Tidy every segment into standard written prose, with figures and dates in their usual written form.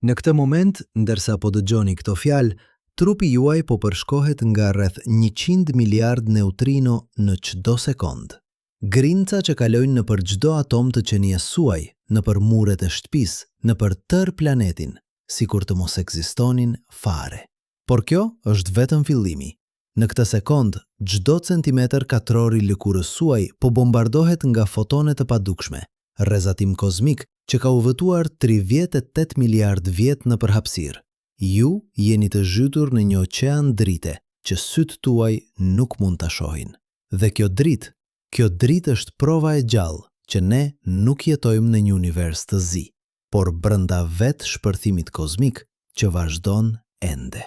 Në këtë moment, ndërsa po dëgjoni këto fjalë, trupi juaj po përshkohet nga rreth 100 miliardë neutrino në çdo sekondë. Grimca që kalojnë nëpër çdo atom të qenies suaj, nëpër muret e shtëpisë, nëpër tërë planetin, sikur të mos ekzistonin fare. Por kjo është vetëm fillimi. Në këtë sekondë, çdo centimetër katror i lëkurës suaj po bombardohet nga fotone të padukshme, rrezatim kozmik që ka udhëtuar 38 miliardë vjet nëpër hapësirë. Ju jeni të zhytur në një oqean drite që sytë tuaj nuk mund ta shohin. Dhe kjo dritë, kjo dritë është prova e gjallë që ne nuk jetojmë në një univers të zi, por brenda vetë shpërthimit kozmik që vazhdon ende.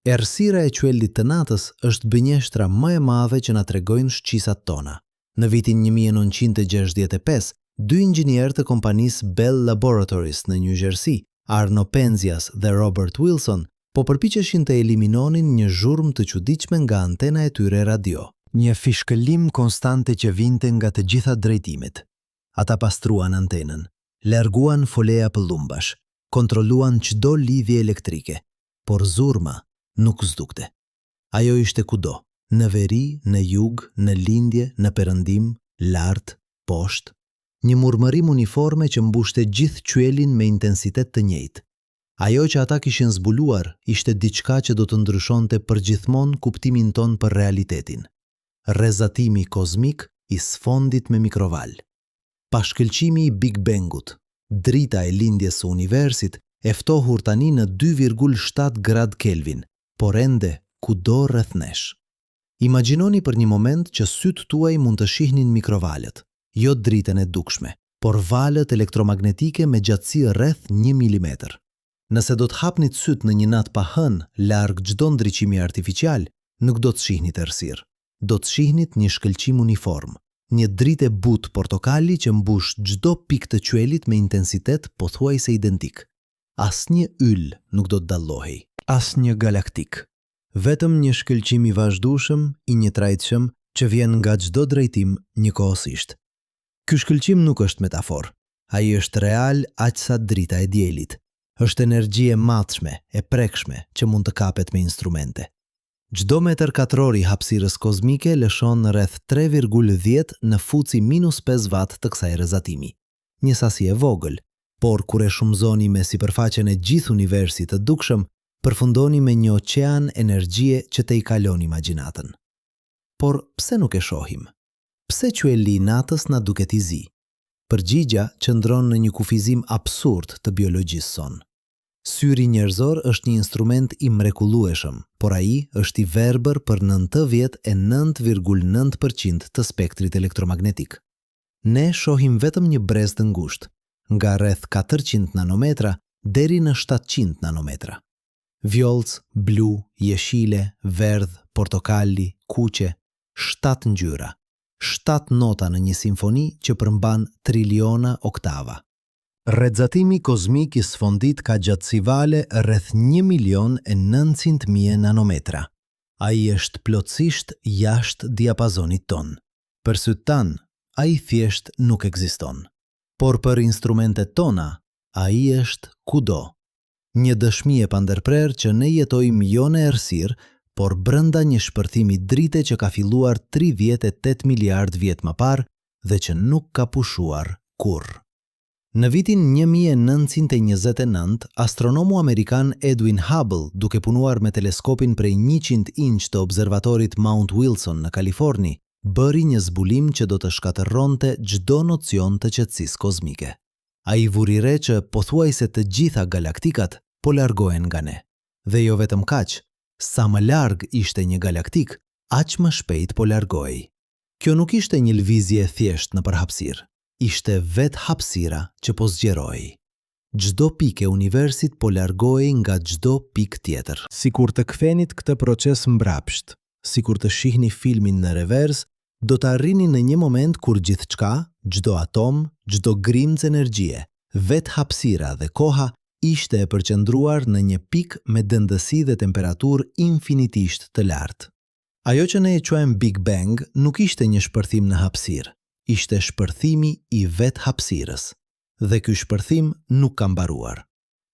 Errësira e qiellit të natës është gënjeshtra më e madhe që na tregojnë shqisat tona. Në vitin 1965, dy inxhinierë të kompanisë Bell Laboratories në New Jersey, Arno Penzias dhe Robert Wilson, po përpiqeshin të eliminonin një zhurmë të çuditshme nga antena e tyre radio. Një fishkëllimë konstante që vinte nga të gjitha drejtimet. Ata pastruan antenën, larguan folea pëllumbash, kontrolluan çdo lidhje elektrike, por zhurma nuk zhdukte. Ajo ishte kudo, në veri, në jug, në lindje, në perëndim, lart, poshtë. Një murmërim uniforme që mbushte gjithë qiellin me intensitet të njëjtë. Ajo që ata kishin zbuluar ishte diçka që do të ndryshonte përgjithmonë kuptimin tonë për realitetin. Rrezatimi kozmik i sfondit me mikrovalë. Pashkëlqimi i Big Bang-ut, drita e lindjes së universit, e ftohur tani në 2,7 gradë Kelvin, por ende kudo rreth nesh. Imagjinoni për një moment që sytë tuaj mund të shihnin mikrovalët, jo dritën e dukshme, por valët elektromagnetike me gjatësi rreth një milimetër. Nëse do të hapnit sytë në një natë pa hënë, larg çdo ndriçimi artificial, nuk do të shihnit errësirë. Do të shihnit një shkëlqim uniform, një dritë e butë portokalli që mbush çdo pikë të qiellit me intensitet pothuajse identik. Asnjë yll nuk do të dallohej. Asnjë galaktikë. Vetëm një shkëlqim i vazhdueshëm, i njëtrajtshëm, që vjen nga çdo drejtim njëkohësisht. Ky shkëlqim nuk është metaforë. Ai është real aq sa drita e diellit. Është energji e matshme, e prekshme, që mund të kapet me instrumente. Çdo metër katror i hapësirës kozmike lëshon rreth 3,10 në fuqi minus 5 vat të kësaj rrezatimi. Një sasi e vogël, por kur e shumëzoni me sipërfaqen e gjithë universit të dukshëm, përfundoni me një oqean energjie që tejkalon imagjinatën. Por pse nuk e shohim? Pse qielli i natës na duket i zi? Përgjigja qëndron në një kufizim absurd të biologjisë sonë. Syri njerëzor është një instrument i mrekullueshëm, por ai është i verbër për 99,9% të spektrit elektromagnetik. Ne shohim vetëm një brez të ngushtë, nga rreth 400 nanometra deri në 700 nanometra. Vjollcë, blu, jeshile, verdhë, portokalli, kuqe, shtatë ngjyra, shtatë nota në një simfoni që përmban triliona oktava. Rrezatimi kozmik i sfondit ka gjatësi vale rreth 1 900 000 nanometra. Ai është plotësisht jashtë diapazonit tonë. Për sytë tanë, ai thjesht nuk ekziston. Por për instrumentet tona, ai është kudo. Një dëshmi e pandërprerë që ne jetojmë jo në errësirë, por brenda një shpërthimi drite që ka filluar 38 miliard vjet më parë dhe që nuk ka pushuar kurrë. Në vitin 1929, astronomu amerikan Edwin Hubble, duke punuar me teleskopin prej 100 inç të observatorit Mount Wilson në Kaliforni, bëri një zbulim që do të shkatërronte çdo nocion të qetësisë kozmike. Ai vuri re që pothuajse të gjitha galaktikat po largohen nga ne. Dhe jo vetëm kaq, sa më larg ishte një galaktikë, aq më shpejt po largohej. Kjo nuk ishte një lëvizje e thjeshtë nëpër hapësirë. Ishte vetë hapësira që po zgjerohej. Çdo pikë e universit po largohej nga çdo pikë tjetër. Sikur të kthenit këtë proces mbrapsht, sikur të shihni filmin në revers, do të arrini në një moment kur gjithçka, çdo atom, çdo grimcë energjie, vetë hapësira dhe koha ishte e përqendruar në një pikë me dendësi dhe temperaturë infinitisht të lartë. Ajo që ne e quajmë Big Bang nuk ishte një shpërthim në hapësirë, ishte shpërthimi i vetë hapësirës. Dhe ky shpërthim nuk ka mbaruar.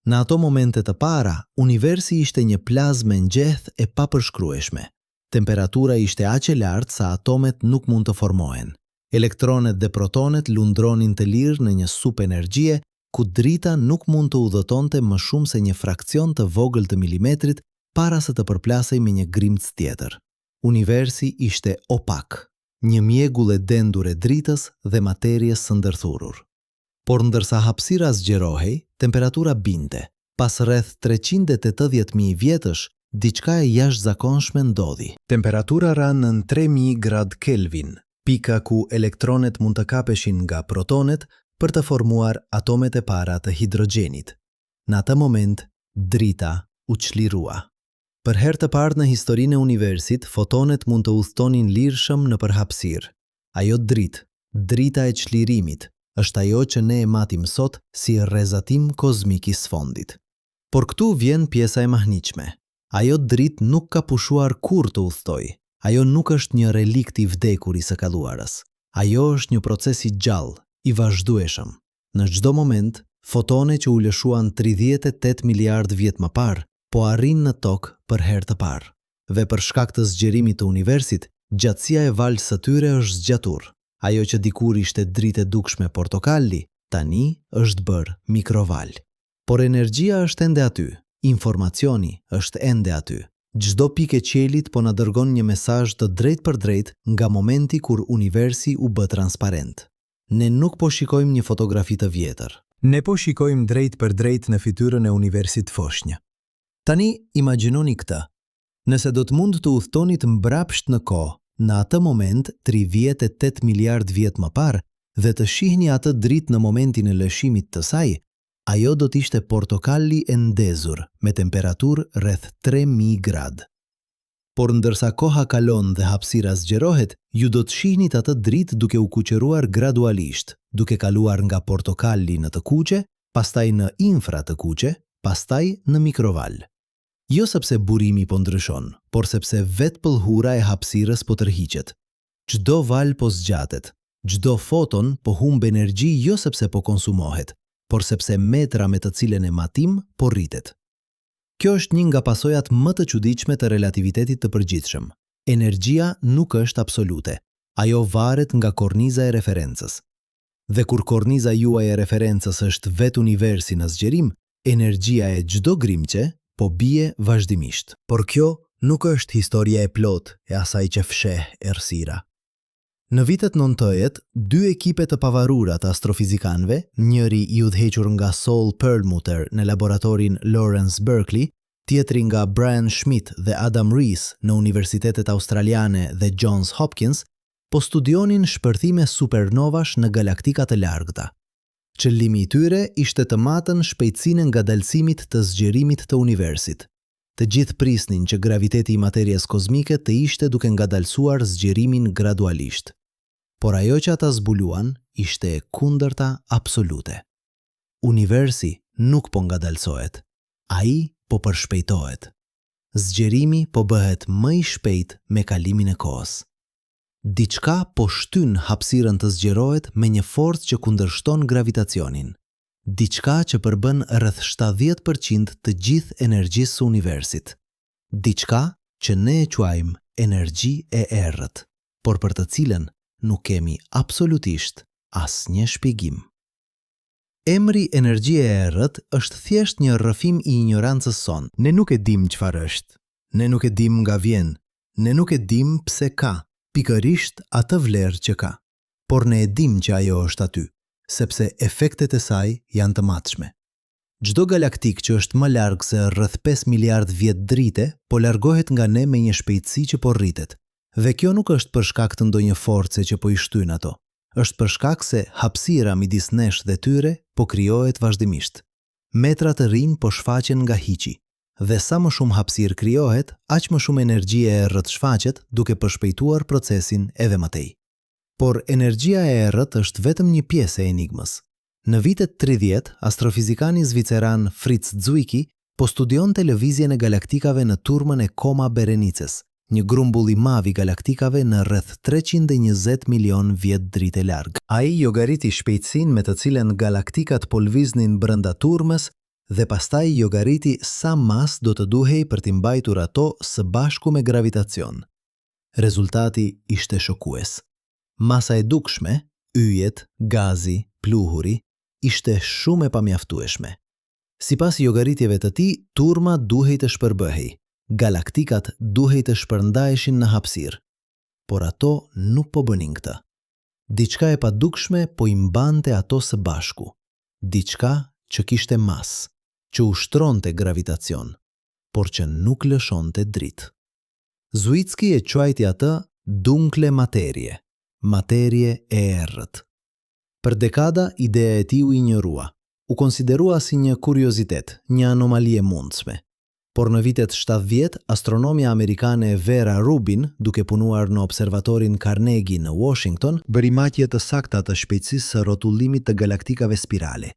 Në ato momente të para, universi ishte një plazmë e nxehtë e papërshkrueshme. Temperatura ishte aq e lartë sa atomet nuk mund të formohen. Elektronet dhe protonet lundronin të lirë në një supë energjie ku drita nuk mund të udhëtonte më shumë se një fraksion të vogël të milimetrit para se të përplasej me një grimcë tjetër. Universi ishte opak, një mjegull e dendur e dritës dhe materies së ndërthurur. Por ndërsa hapësira zgjerohej, temperatura binte. Pas rreth 380,000 vjetësh, diçka e jashtëzakonshme ndodhi. Temperatura ra nën 3000 gradë Kelvin, pika ku elektronet mund të kapeshin nga protonet për të formuar atomet e para të hidrogjenit. Në atë moment, drita u çlirua. Për herë të parë në historinë e universit, fotonet mund të udhëtonin lirshëm nëpër hapësirë. Ajo dritë, drita e çlirimit, është ajo që ne e matim sot si rrezatim kozmik i sfondit. Por këtu vjen pjesa e mahnitshme. Ajo dritë nuk ka pushuar kurrë të udhëtojë. Ajo nuk është një relikt i vdekur i së kaluarës. Ajo është një proces i gjallë, i vazhdueshëm. Në çdo moment, fotone që u lëshuan 38 miliardë vjet më parë, po arrijnë në Tokë për herë të parë. Dhe për shkak të zgjerimit të universit, gjatësia e valës së tyre është zgjatur. Ajo që dikur ishte dritë e dukshme portokalli, tani është bërë mikrovalë. Por energjia është ende aty, informacioni është ende aty. Çdo pikë e qiellit po na dërgon një mesazh të drejtpërdrejtë nga momenti kur universi u bë transparent. Ne nuk po shikojmë një fotografi të vjetër. Ne po shikojmë drejtpërdrejt në fytyrën e universit foshnjë. Tani imagjinoni këtë. Nëse do të mund të udhëtonit mbrapsht në kohë, në atë moment, 38 miliardë vjet më parë, dhe të shihni atë dritë në momentin e lëshimit të saj, ajo do të ishte portokalli e ndezur, me temperaturë rreth 3000 gradë. Por ndërsa koha kalon dhe hapësira zgjerohet, ju do të shihnit atë dritë duke u kuqëruar gradualisht, duke kaluar nga portokalli në të kuqe, pastaj në infra të kuqe, pastaj në mikrovalë. Jo sepse burimi po ndryshon, por sepse vetë pëlhura e hapësirës po tërhiqet. Çdo valë po zgjatet, çdo foton po humb energji jo sepse po konsumohet, por sepse metra me të cilën e matim po rritet. Kjo është një nga pasojat më të çuditshme të relativitetit të përgjithshëm. Energjia nuk është absolute. Ajo varet nga korniza e referencës. Dhe kur korniza juaj e referencës është vetë universi në zgjerim, energjia e çdo grimce po bie vazhdimisht. Por kjo nuk është historia e plotë e asaj që fsheh errësira. Në vitet 90, dy ekipe të pavarura të astrofizikanëve, njëri i udhëhequr nga Saul Perlmutter në laboratorin Lawrence Berkeley, tjetri nga Brian Schmidt dhe Adam Riess në universitetet australiane dhe Johns Hopkins, po studionin shpërthime supernovash në galaktika të largëta. Qëllimi i tyre ishte të matën shpejtësinë e ngadalësimit të zgjerimit të universit. Të gjithë prisnin që graviteti i materies kozmike të ishte duke ngadalësuar zgjerimin gradualisht. Por ajo që ata zbuluan ishte e kundërta absolute. Universi nuk po ngadalësohet. Ai po përshpejtohet. Zgjerimi po bëhet më i shpejtë me kalimin e kohës. Diçka po shtyn hapësirën të zgjerohet me një forcë që kundërshton gravitacionin. Diçka që përbën rreth 70% të gjithë energjisë së universit. Diçka që ne e quajmë energji e errët, por për të cilën nuk kemi absolutisht asnjë shpjegim. Emri energji e errët është thjesht një rrëfim i injorancës sonë. Ne nuk e dimë çfarë është. Ne nuk e dimë nga vjen. Ne nuk e dimë pse ka, pikërisht atë vlerë që ka. Por ne e dimë që ajo është aty, sepse efektet e saj janë të matshme. Çdo galaktikë që është më larg se rreth 5 miliardë vjet drite po largohet nga ne me një shpejtësi që po rritet. Dhe kjo nuk është për shkak të ndonjë force që po i shtyn ato. Është për shkak se hapësira midis nesh dhe tyre po krijohet vazhdimisht. Metra të rinj po shfaqen nga hiçi. Dhe sa më shumë hapësirë krijohet, aq më shumë energji e errët shfaqet, duke përshpejtuar procesin edhe më tej. Por energjia e errët është vetëm një pjesë e enigmës. Në vitet 30, astrofizikani zviceran Fritz Zwicky po studionte lëvizjen e galaktikave në turmën e Coma Berenices, një grumbull i madh i galaktikave në rreth 320 milionë vjet drite larg. Ai llogariti shpejtësinë me të cilën galaktikat po lëviznin brenda turmës. Dhe pastaj llogariti sa masë do të duhej për t'i mbajtur ato së bashku me gravitacion. Rezultati ishte shokues. Masa e dukshme, yjet, gazi, pluhuri, ishte shumë e pamjaftueshme. Sipas llogaritjeve të tij, turma duhej të shpërbëhej, galaktikat duhej të shpërndaheshin në hapësirë. Por ato nuk po bënin këtë. Diçka e padukshme po i mbante ato së bashku. Diçka që kishte masë, që ushtronte gravitacion, por që nuk lëshonte dritë. Zwicky e quajti atë dunkle materie, materie e errët. Për dekada ideja e tij u injorua, u konsiderua si një kuriozitet, një anomali e mundshme. Por në vitet 70, astronomja amerikane Vera Rubin, duke punuar në Observatorin Carnegie në Washington, bëri matje të sakta të shpejtësisë së rrotullimit të galaktikave spirale.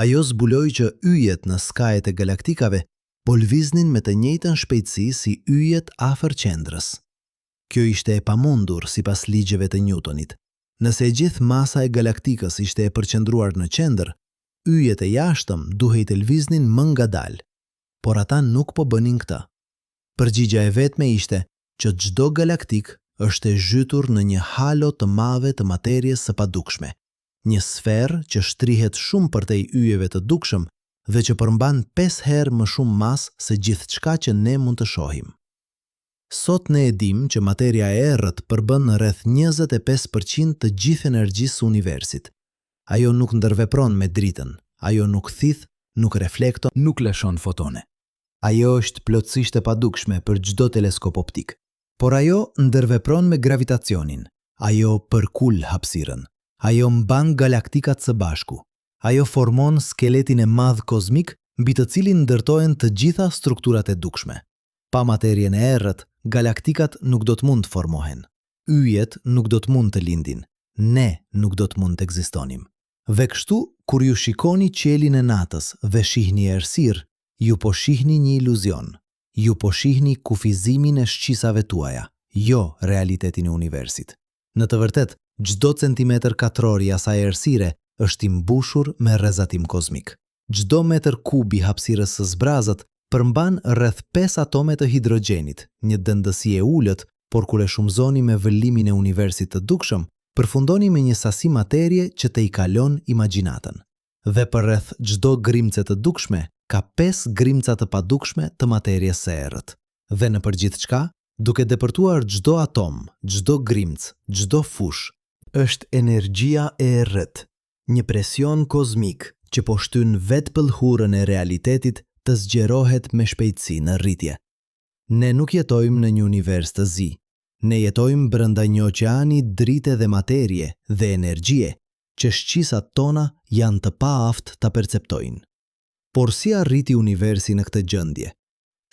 Ajo zbuloi që yjet në skajet e galaktikave po lëviznin me të njëjtën shpejtësi si yjet afër qendrës. Kjo ishte e pamundur sipas ligjeve të Newtonit. Nëse e gjithë masa e galaktikës ishte e përqendruar në qendër, yjet e jashtëm duhej të lëviznin më ngadalë. Por ata nuk po bënin këtë. Përgjigja e vetme ishte që çdo galaktikë është e zhytur në një halo të madhe të materies së padukshme, një sferë që shtrihet shumë përtej yjeve të dukshëm dhe që përmban pesë herë më shumë masë se gjithçka që ne mund të shohim. Sot ne e dimë që materia e errët përbën rreth 25% të gjithë energjisë së universit. Ajo nuk ndërvepron me dritën, ajo nuk thith, nuk reflekton, Nuk lëshon fotone. Ajo është plotësisht e padukshme për çdo teleskop optik. Por ajo ndërvepron me gravitacionin, ajo përkul hapësirën, ajo mban galaktikat së bashku, ajo formon skeletin e madh kozmik mbi të cilin ndërtohen të gjitha strukturat e dukshme. Pa materien e errët, galaktikat nuk do të mund të formohen. Yjet nuk do të mund të lindin. Ne nuk do të mund të ekzistonim. Dhe kështu, kur ju shikoni qiellin e natës dhe shihni errësirë, ju po shihni një iluzion. Ju po shihni kufizimin e shqisave tuaja, jo realitetin e universit. Në të vërtetë, çdo centimetër katror i asaj errësire është i mbushur me rrezatim kozmik. Çdo metër kub i hapësirës së zbrazët përmban rreth pesë atome të hidrogjenit, një dendësi e ulët, por kur e shumëzoni me vëllimin e universit të dukshëm, përfundoni me një sasi materie që tejkalon imagjinatën. Dhe përreth çdo grimce të dukshme ka pesë grimca të padukshme të materies së errët. Dhe nëpër gjithçka, duke depërtuar çdo atom, çdo grimcë, çdo fushë, është energjia e errët, një presion kozmik që po shtyn vetë pëlhurën e realitetit të zgjerohet me shpejtësi në rritje. Ne nuk jetojmë në një univers të zi. Ne jetojmë brenda një oqeani drite dhe materie dhe energjie që shqisat tona janë të paaftë ta perceptojnë. Por si arriti universi në këtë gjendje?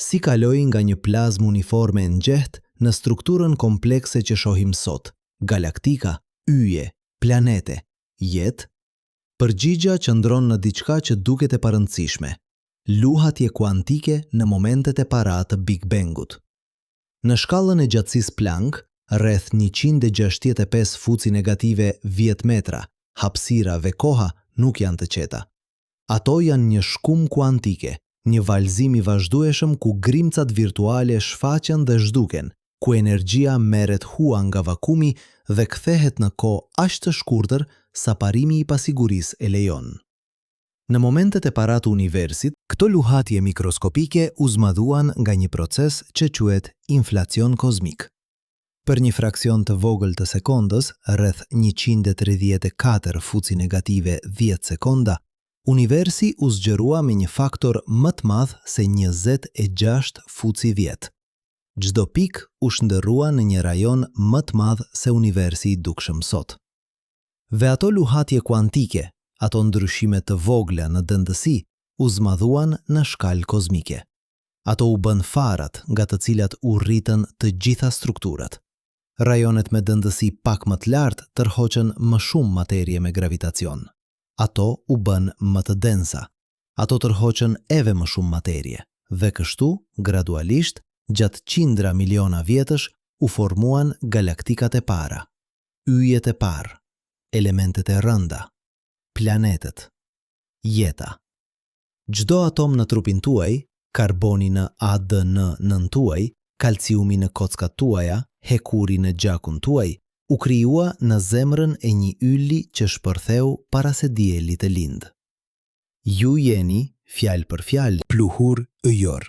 Si kaloi nga një plazmë uniforme e nxehtë në strukturën komplekse që shohim sot, galaktika, yje, planete, jetë? Përgjigja qëndron në diçka që duket e parëndësishme, luhatje kuantike në momentet e para të Big Bang-ut. Në shkallën e gjatësisë Planck, rreth 165 fuqi negative 10 metra, hapësira dhe koha nuk janë të qeta. Ato janë një shkumë kuantike, një valëzim i vazhdueshëm ku grimcat virtuale shfaqen dhe zhduken, ku energjia merret hua nga vakumi dhe kthehet në kohë aq të shkurtër sa parimi i pasigurisë e lejon. Në momentet e para të universit, këto luhatje mikroskopike u zmadhuan nga një proces që quhet inflacion kozmik. Për një fraksion të vogël të sekondës, rreth 134 fuqi negative 10 sekonda, universi u zgjerua me një faktor më të madh se 26 fuqi 10. Çdo pikë u shndërrua në një rajon më të madh se universi i dukshëm sot. Dhe ato luhatje kuantike, ato ndryshime të vogla në dendësi, u zmadhuan në shkallë kozmike. Ato u bënë farat nga të cilat u rritën të gjitha strukturat. Rajonet me dendësi pak më të lartë tërhoqën më shumë materie me gravitacion. Ato u bënë më të densa. Ato tërhoqën edhe më shumë materie. Dhe kështu, gradualisht, gjatë qindra miliona vjetësh, u formuan galaktikat e para, yjet e parë, elementet e rënda, planetët, jeta. Çdo atom në trupin tuaj, karboni në ADN-në tuaj, kalciumi në kockat tuaja, hekuri në gjakun tuaj, u krijua në zemrën e një ylli që shpërtheu para se dielli të lindë. Ju jeni, fjalë për fjalë, pluhur yjor.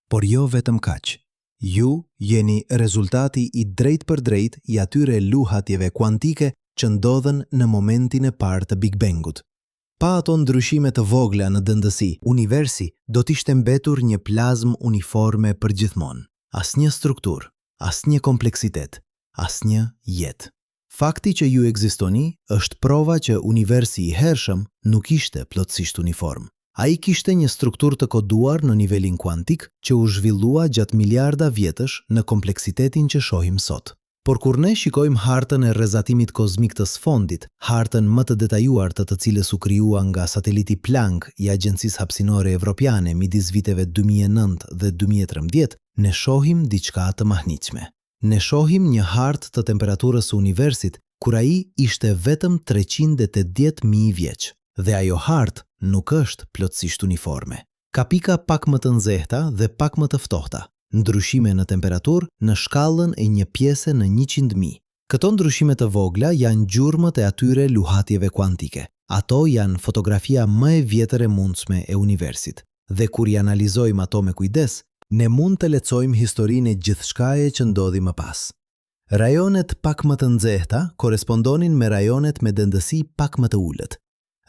Por jo vetëm kaq. Ju jeni rezultati i drejtpërdrejtë i atyre luhatjeve kuantike që ndodhën në momentin e parë të Big Bang-ut. Pa ato ndryshime të vogla në dendësi, universi do të ishte mbetur një plazmë uniforme përgjithmonë. Asnjë strukturë, asnjë kompleksitet, asnjë jetë. Fakti që ju ekzistoni është prova që universi i hershëm nuk ishte plotësisht uniform. Ai kishte një strukturë të koduar në nivelin kuantik që u zhvillua gjatë miliarda vjetësh në kompleksitetin që shohim sot. Por kur ne shikojmë hartën e rrezatimit kozmik të sfondit, hartën më të detajuar të të cilës u krijua nga sateliti Planck i Agjencisë Hapësinore Evropiane midis viteve 2009 dhe 2013, ne shohim diçka të mahnitshme. Ne shohim një hartë të temperaturës së universit kur ai ishte vetëm 380,000 vjeç, dhe ajo hartë nuk është plotësisht uniforme. Ka pika pak më të nxehta dhe pak më të ftohta, ndryshime në temperaturë në shkallën e një pjese në 100,000. Këto ndryshime të vogla janë gjurmët e atyre luhatjeve kuantike. Ato janë fotografia më e vjetër e mundshme e universit. Dhe kur i analizojmë ato me kujdes, ne mund të lexojmë historinë e gjithçkaje që ndodhi më pas. Rajonet pak më të nxehta korrespondonin me rajonet me dendësi pak më të ulët.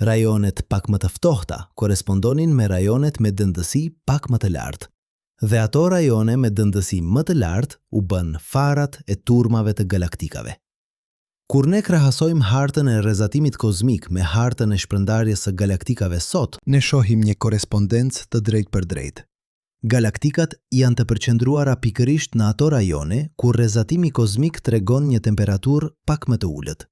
Rajonet pak më të ftohta korrespondonin me rajonet me dendësi pak më të lartë. Dhe ato rajone me dendësi më të lartë u bënë farat e turmave të galaktikave. Kur ne krahasojmë hartën e rrezatimit kozmik me hartën e shpërndarjes së galaktikave sot, ne shohim një korrespondencë të drejtpërdrejtë. Galaktikat janë të përqendruara pikërisht në ato rajone ku rrezatimi kozmik tregon një temperaturë pak më të ulët.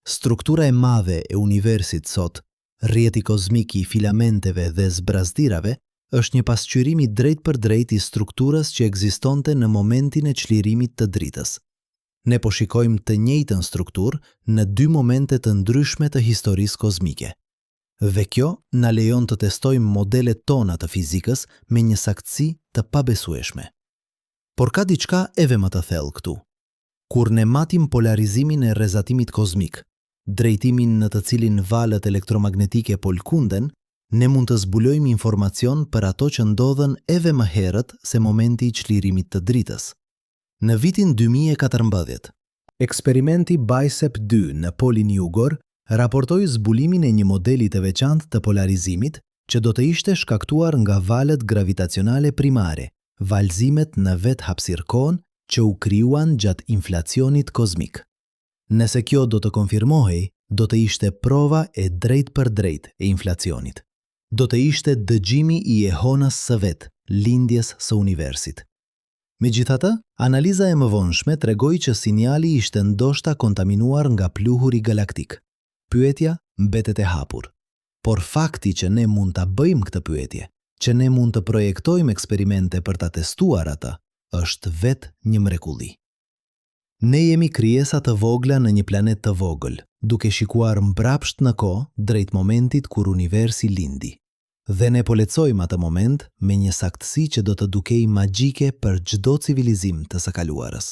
Struktura e madhe e universit sot, rrjeti kozmik i filamenteve dhe zbrazëtirave, është një pasqyrim i drejtpërdrejtë i strukturës që ekzistonte në momentin e çlirimit të dritës. Ne po shikojmë të njëjtën strukturë në dy momente të ndryshme të historisë kozmike. Dhe kjo na lejon të testojmë modelet tona të fizikës me një saktësi të pabesueshme. Por ka diçka edhe më të thellë këtu. Kur ne matim polarizimin e rrezatimit kozmik, drejtimin në të cilin valët elektromagnetike po lëkunden, ne mund të zbulojmë informacion për ato që ndodhën edhe më herët se momenti i çlirimit të dritës. Në vitin 2014, eksperimenti BICEP 2 në Polin Jugor raportoi zbulimin e një modeli të veçantë të polarizimit që do të ishte shkaktuar nga valët gravitacionale primare, valëzimet në vetë hapësirë-kohën që u krijuan gjatë inflacionit kozmik. Nëse kjo do të konfirmohej, do të ishte prova e drejtpërdrejtë e inflacionit. Do të ishte dëgjimi i jehonës së vetë lindjes së universit. Megjithatë, analiza e mëvonshme tregoi që sinjali ishte ndoshta kontaminuar nga pluhuri galaktik. Pyetja mbetet e hapur. Por fakti që ne mund ta bëjmë këtë pyetje, që ne mund të projektojmë eksperimente për ta testuar atë, është vetë një mrekulli. Ne jemi krijesa të vogla në një planet të vogël, duke shikuar mbrapsht në kohë drejt momentit kur universi lindi. Dhe ne po lexojmë atë moment me një saktësi që do të dukej magjike për çdo civilizim të së kaluarës.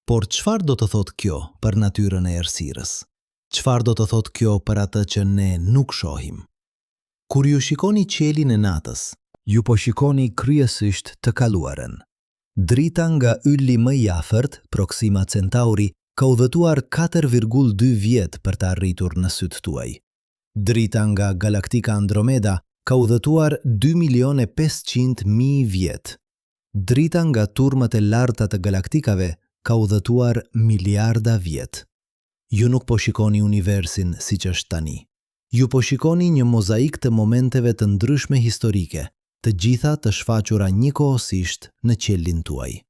Por çfarë do të thotë kjo për natyrën e errësirës? Çfarë do të thotë kjo për atë që ne nuk shohim? Kur ju shikoni qiellin e natës, ju po shikoni kryesisht të kaluarën. Drita nga ylli më i afërt, Proxima Centauri, ka udhëtuar 4,2 vjet për të arritur në sytë tuaj. Drita nga galaktika Andromeda ka udhëtuar 2 milionë e 500 mijë vjet. Drita nga turmat e larta të galaktikave ka udhëtuar miliarda vjet. Ju nuk po shikoni universin siç është tani. Ju po shikoni një mozaik të momenteve të ndryshme historike, të gjitha të shfaqura njëkohësisht në qiellin tuaj.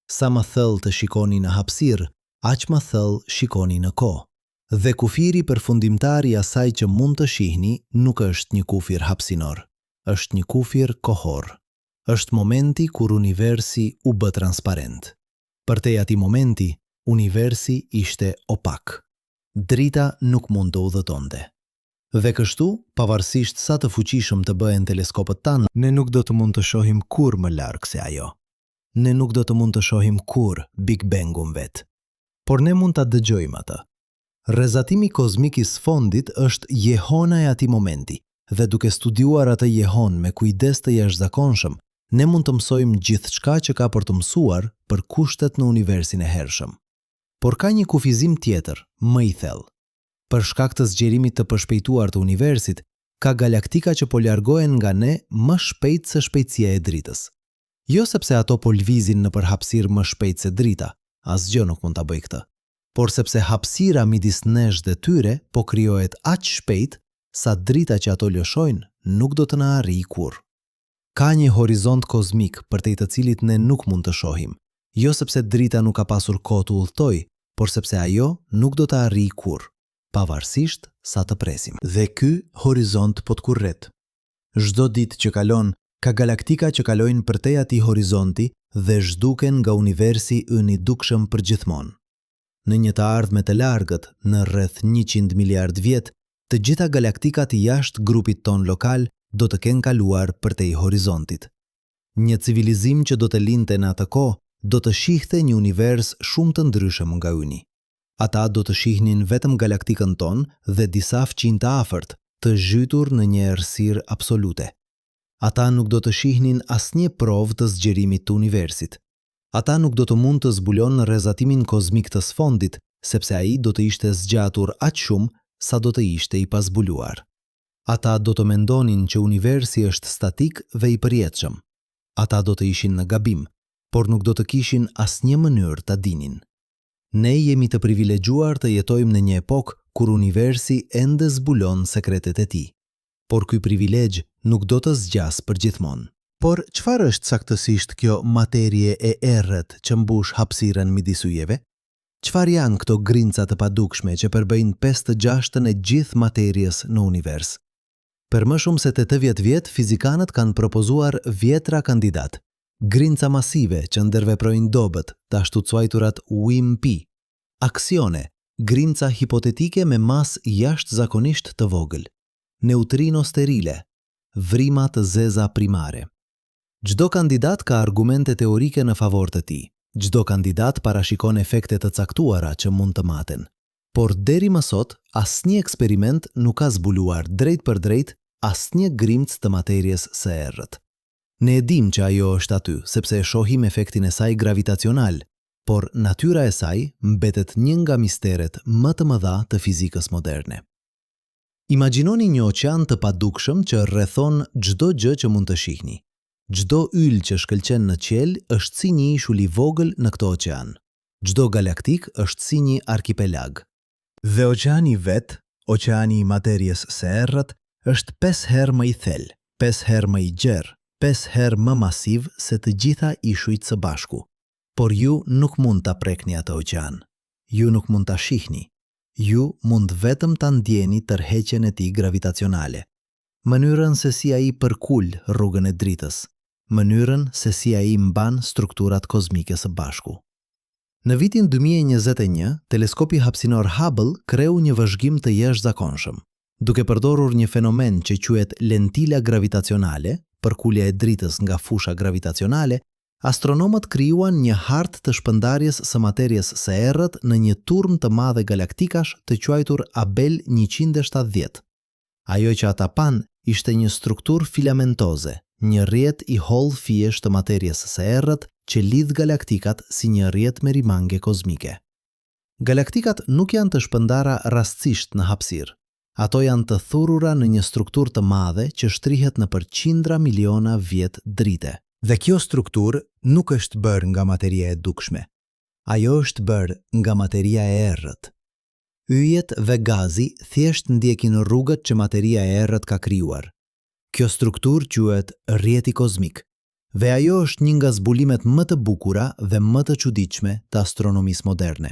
Sa më thellë të shikoni në hapësirë, aq më thellë shikoni në kohë. Dhe kufiri përfundimtar i asaj që mund të shihni nuk është një kufir hapësinor, është një kufir kohor. Është momenti kur universi u bë transparent. Përtej atij momenti, universi ishte opak. Drita nuk mund të udhëtonte. Dhe kështu, pavarësisht sa të fuqishëm të bëhen teleskopët tanë, Ne nuk do të mund të shohim kurrë më larg se ajo. Ne nuk do të mund të shohim kurrë Big Bang-un vetë. Por ne mund ta dëgjojmë atë. Rrezatimi kozmik i sfondit është jehona e atij momenti, dhe duke studiuar atë jehonë me kujdes të jashtëzakonshëm, ne mund të mësojmë gjithçka që ka për t'u mësuar për kushtet në universin e hershëm. Por ka një kufizim tjetër, më i thellë. Për shkak të zgjerimit të përshpejtuar të universit, ka galaktika që po largohen nga ne më shpejt se shpejtësia e dritës. Jo sepse ato po lëvizin nëpër hapësirë më shpejt se drita, asgjë nuk mund ta bëjë këtë, por sepse hapësira midis nesh dhe tyre po krijohet aq shpejt sa drita që ato lëshojnë nuk do të na arrijë kurrë. Ka një horizont kozmik përtej të cilit ne nuk mund të shohim, jo sepse drita nuk ka pasur kohë të udhëtojë, por sepse ajo nuk do të arrijë kurrë, pavarësisht sa të presim. Dhe ky horizont po tkurret. Çdo ditë që kalon, ka galaktika që kalojnë përtej atij horizonti dhe zhduken nga universi ynë i dukshëm përgjithmonë. Në një të ardhme të largët, në rreth 100 miliardë vjet, të gjitha galaktikat jashtë grupit tonë lokal do të kenë kaluar përtej horizontit. Një civilizim që do të lindte në atë kohë do të shihte një univers shumë të ndryshëm nga yni. Ata do të shihnin vetëm galaktikën tonë dhe disa fqinj të afërt, të zhytur në një errësirë absolute. Ata nuk do të shihnin asnjë provë të zgjerimit të universit. Ata nuk do të mund të zbulonin rrezatimin kozmik të sfondit, sepse ai do të ishte zgjatur aq shumë sa do të ishte i pazbuluar. Ata do të mendonin që universi është statik dhe i përjetshëm. Ata do të ishin në gabim, por nuk do të kishin asnjë mënyrë ta dinin. Ne jemi të privilegjuar të jetojmë në një epokë kur universi ende zbulon sekretet e tij. Por ky privilegj nuk do të zgjasë përgjithmonë. Por çfarë është saktësisht kjo materie e errët që mbush hapësirën midis yjeve? Çfarë janë këto grimca të padukshme që përbëjnë pesë të gjashtën e gjithë materies në univers? Për më shumë se 80 vjet, fizikanët kanë propozuar dhjetra kandidatë. Grimca masive që ndërveprojnë dobët, të ashtuquajturat WIMP. Aksione, grimca hipotetike me masë jashtëzakonisht të vogël. Neutrino sterile, vrima të zeza primare. Çdo kandidat ka argumente teorike në favor të tij. Çdo kandidat parashikon efekte të caktuara që mund të maten. Por deri më sot, asnjë eksperiment nuk ka zbuluar drejtpërdrejt asnjë grimcë të materies së errët. Ne e dimë që ajo është aty, sepse e shohim efektin e saj gravitacional, por natyra e saj mbetet një nga misteret më të mëdha të fizikës moderne. Imagjinoni një oqean të padukshëm që rrethon çdo gjë që mund të shihni. Çdo yll që shkëlqen në qiell është si një ishull i vogël në këtë oqean. Çdo galaktikë është si një arkipelag. Dhe oqeani vetë, oqeani i materies së errët, është pesë herë më i thellë, pesë herë më i gjerë, pesë herë më masiv se të gjitha ishujt së bashku. Por ju nuk mund ta prekni atë oqean. Ju nuk mund ta shihni. Ju mund vetëm ta ndjeni tërheqjen e tij gravitacionale, mënyrën se si ai përkul rrugën e dritës, mënyrën se si ai mban strukturat kozmike së bashku. Në vitin 2021, teleskopi hapësinor Hubble kreu një vëzhgim të jashtëzakonshëm. Duke përdorur një fenomen që quhet lentila gravitacionale, përkulja e dritës nga fusha gravitacionale, Astronomët krijuan një hartë të shpërndarjes së materies së errët në një turmë të madhe galaktikash të quajtur Abell 170. Ajo që ata panë ishte një strukturë filamentoze, një rrjet i hollë fijesh të materies së errët që lidh galaktikat si një rrjet merimange kozmike. Galaktikat nuk janë të shpërndara rastësisht në hapësirë. Ato janë të thurura në një strukturë të madhe që shtrihet nëpër qindra miliona vjet drite. Dhe kjo strukturë nuk është bërë nga materia e dukshme. Ajo është bërë nga materia e errët. Yjet dhe gazi thjesht ndjekin rrugët që materia e errët ka krijuar. Kjo strukturë quhet rrjeti kozmik. Dhe ajo është një nga zbulimet më të bukura dhe më të çuditshme të astronomisë moderne.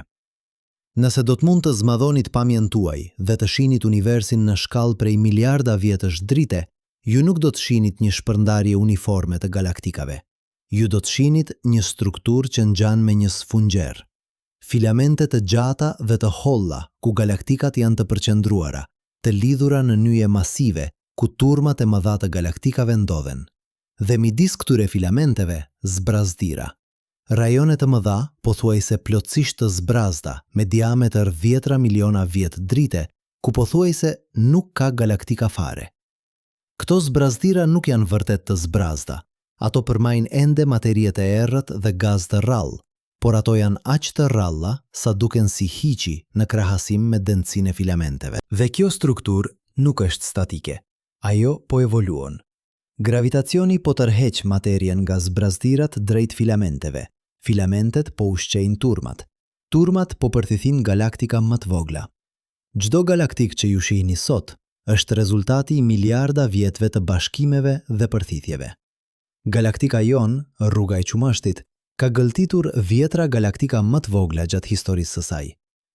Nëse do të mund të zmadhonit pamjen tuaj dhe të shihnit universin në shkallë prej miliarda vjetësh drite, ju nuk do të shihnit një shpërndarje uniforme të galaktikave. Ju do të shihnit një strukturë që ngjan me një sfungjer. Filamente të gjata dhe të holla ku galaktikat janë të përqendruara, të lidhura në nyje masive ku turmat e mëdha të galaktikave ndodhen. Dhe midis këtyre filamenteve, zbrazëtira. Rajone të mëdha, pothuajse plotësisht të zbrazëta, me diametër dhjetëra miliona vjet drite, ku pothuajse nuk ka galaktika fare. Këto zbrazëtira nuk janë vërtet të zbrazëta. Ato përmajnë ende materie të errët dhe gaz të rrallë, por ato janë aq të rralla sa duken si hiçi në krahasim me dendësinë e filamenteve. Dhe kjo strukturë nuk është statike. Ajo po evoluon. Gravitacioni po tërheq materien nga zbrazëtirat drejt filamenteve. Filamentet po ushqejnë turmat. Turmat po përthithin galaktika më të vogla. Çdo galaktikë që ju shihni sot është rezultati i miliarda vjetëve të bashkimeve dhe përthithjeve. Galaktika jonë, Rruga e Qumështit, ka gëlltitur dhjetëra galaktika më të vogla gjatë historisë së saj.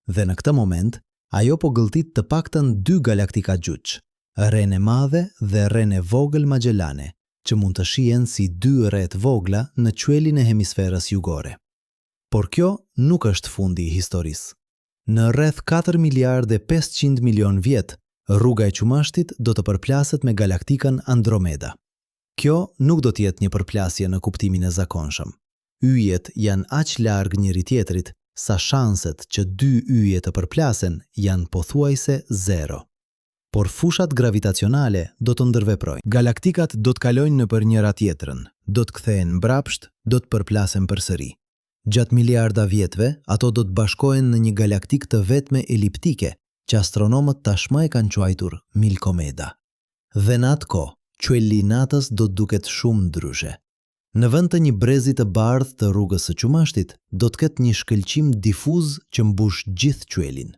Dhe në këtë moment, ajo po gëlltit të paktën dy galaktika xhuxh, Renë e Madhe dhe Renë e Vogël Magellane, që mund të shihen si dy re të vogla në qiellin e hemisferës jugore. Por kjo nuk është fundi i historisë. Në rreth katër miliardë e 500 milionë vjet, Rruga e Qumështit do të përplaset me galaktikën Andromeda. Kjo nuk do të jetë një përplasje në kuptimin e zakonshëm. Yjet janë aq larg njëri-tjetrit sa shanset që dy yje të përplasen janë pothuajse zero. Por fushat gravitacionale do të ndërveprojnë. Galaktikat do të kalojnë nëpër njëra-tjetrën, do të kthehen mbrapsht, do të përplasen përsëri. Gjatë miliarda vjetëve, ato do të bashkohen në një galaktikë të vetme eliptike, që astronomët tashmë e kanë quajtur Milkomeda. Dhe në atë kohë, qielli i natës do të duket shumë ndryshe. Në vend të një brezi të bardhë të rrugës së qumështit, do të ketë një shkëlqim difuz që mbush gjithë qiellin.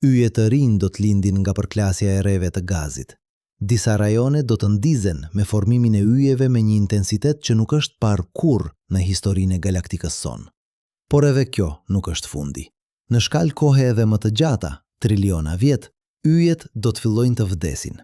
Yje të rinj do të lindin nga përplasja e reve të gazit. Disa rajone do të ndizen me formimin e yjeve me një intensitet që nuk është parë kurrë në historinë e galaktikës sonë. Por edhe kjo nuk është fundi. Në shkallë kohe edhe më të gjata, triliona vjet, yjet do të fillojnë të vdesin.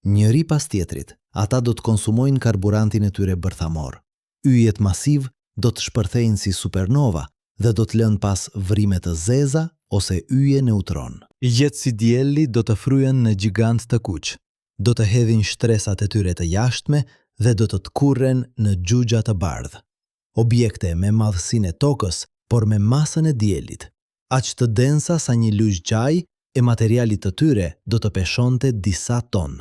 Njëri pas tjetrit, ata do të konsumojnë karburantin e tyre bërthamor. Yjet masivë do të shpërthejnë si supernova dhe do të lënë pas vrime të zeza ose yje neutron. Yjet si dielli do të fryhen në gjigantë të kuq, do të hedhin shtresat e tyre të jashtme dhe do të tkurren në xhuxha të bardhë. Objekte me madhësinë e Tokës, por me masën e diellit, aq të densa sa një lugë çaji e materialit të tyre do të peshonte disa ton.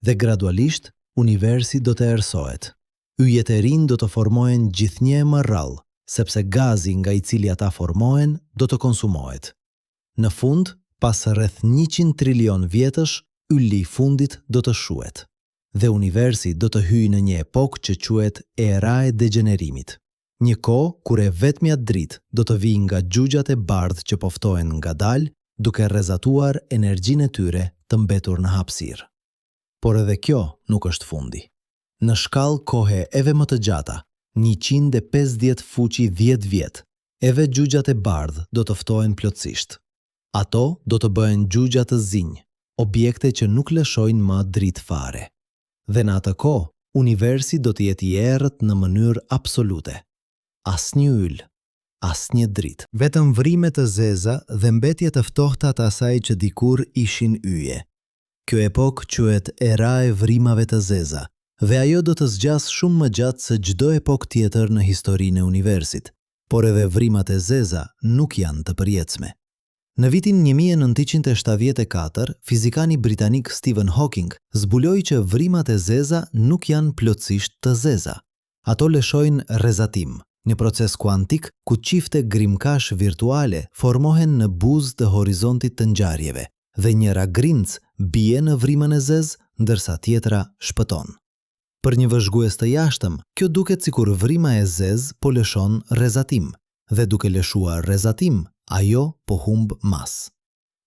Dhe gradualisht, universi do të errësohet. Yjet e rinj do të formohen gjithnjë e më rrallë, sepse gazi nga i cili ata formohen do të konsumohet. Në fund, pas rreth 100 trilion vjetësh, ylli i fundit do të shuhet. Dhe universi do të hyjë në një epokë që quhet era e degjenerimit. Një kohë kur e vetmja dritë do të vijë nga xhuxhat e bardhë që po ftohen ngadalë, duke rrezatuar energjinë e tyre të mbetur në hapësirë. Por edhe kjo nuk është fundi. Në shkallë kohe edhe më të gjata, 150 fuqi 10 vjet, edhe xhuxhat e bardhë do të ftohen plotësisht. Ato do të bëhen xhuxha të zinj, objekte që nuk lëshojnë më dritë fare. Dhe në atë kohë, universi do të jetë i errët në mënyrë absolute. Asnjë yll, asnjë dritë. Vetëm vrime të zeza dhe mbetje të ftohta të asaj që dikur ishin yje. Kjo epokë quhet era e vrimave të zeza dhe ajo do të zgjasë shumë më gjatë se çdo epokë tjetër në historinë e universit, por edhe vrimat e zeza nuk janë të përjetshme. Në vitin 1974, fizikani britanik Stephen Hawking zbuloi që vrimat e zeza nuk janë plotësisht të zeza. Ato lëshojnë rrezatim, një proces kuantik ku çifte grimcash virtuale formohen në buzë të horizontit të ngjarjeve dhe njëra grimcë bie në vrimën e zezë, ndërsa tjetra shpëton. Për një vëzhgues të jashtëm, kjo duket sikur vrima e zezë po lëshon rrezatim, dhe duke lëshuar rrezatim, ajo po humb masë.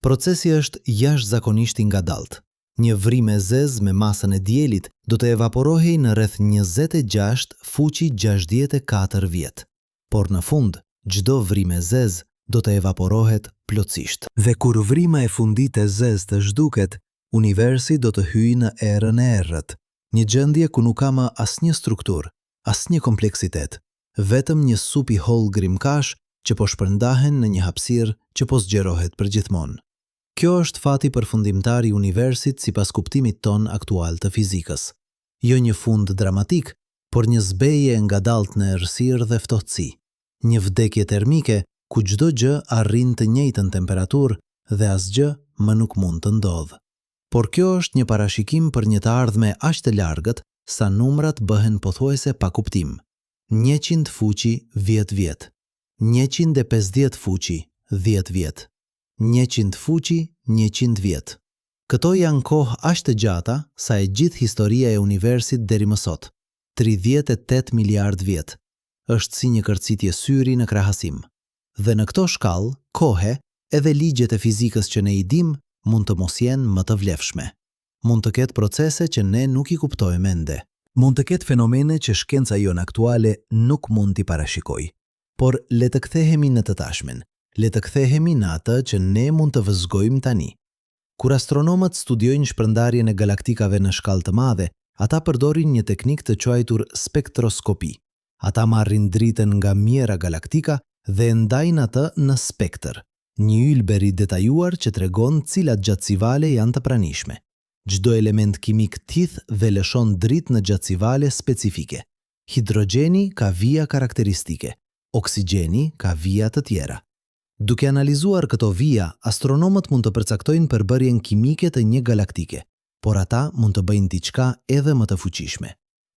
Procesi është jashtëzakonisht i ngadaltë. Një vrimë e zezë me masën e diellit do të evaporohej në rreth 26 fuqi 64 vjet. Por në fund, çdo vrimë e zezë do të evaporohet plotësisht. Dhe kur vrima e fundit e zezë të zhduket, universi do të hyjë në erën e errët, një gjendje ku nuk ka më asnjë strukturë, asnjë kompleksitet, vetëm një sup i hollë grimcash që po shpërndahen në një hapësirë që po zgjerohet përgjithmonë. Kjo është fati përfundimtar i universit sipas kuptimit tonë aktual të fizikës. Jo një fund dramatik, por një zbehje e ngadaltë në errësirë dhe ftohtësi. Një vdekje termike ku çdo gjë arrin të njëjtën temperaturë dhe asgjë më nuk mund të ndodhë. Por kjo është një parashikim për një të ardhme aq të largët sa numrat bëhen pothuajse pa kuptim. Njëqind fuqi dhjetë vjet. 150 fuqi dhjetë vjet. 100 fuqi 100 vjet. Këto janë kohë aq të gjata sa e gjithë historia e universit deri më sot, 38 miliardë vjet, është si një kërcitje syri në krahasim. Dhe në këto shkallë kohe, edhe ligjet e fizikës që ne i dimë mund të mos jenë më të vlefshme. Mund të ketë procese që ne nuk i kuptojmë ende. Mund të ketë fenomene që shkenca jonë aktuale nuk mund t'i parashikojë. Por le të kthehemi në të tashmen, le të kthehemi në atë që ne mund të vëzhgojmë tani. Kur astronomët studiojnë shpërndarjen e galaktikave në shkallë të madhe, ata përdorin një teknikë të quajtur spektroskopi. Ata marrin dritën nga mijëra galaktika dhe e ndajnë atë në spektër, një ylber i detajuar që tregon cilat gjatësi vale janë të pranishme. Çdo element kimik thith dhe lëshon dritë në gjatësi vale specifike. Hidrogjeni ka vija karakteristike, oksigjeni ka vija të tjera. Duke analizuar këto vija, astronomët mund të përcaktojnë përbërjen kimike të një galaktike, por ata mund të bëjnë diçka edhe më të fuqishme.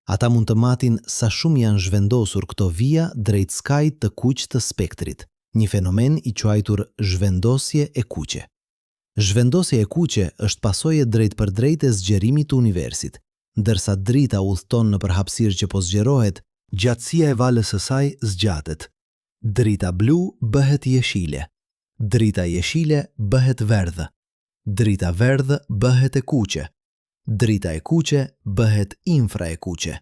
Ata mund të matin sa shumë janë zhvendosur këto vija drejt skajit të kuq të spektrit, një fenomen i quajtur zhvendosje e kuqe. Zhvendosja e kuqe është pasojë e drejtpërdrejtë e zgjerimit të universit. Ndërsa drita udhëton nëpër hapësirë që po zgjerohet, gjatësia e valës së saj zgjatet. Drita blu bëhet jeshile. Drita jeshile bëhet verdhë. Drita verdhë bëhet e kuqe. Drita e kuqe bëhet infra e kuqe.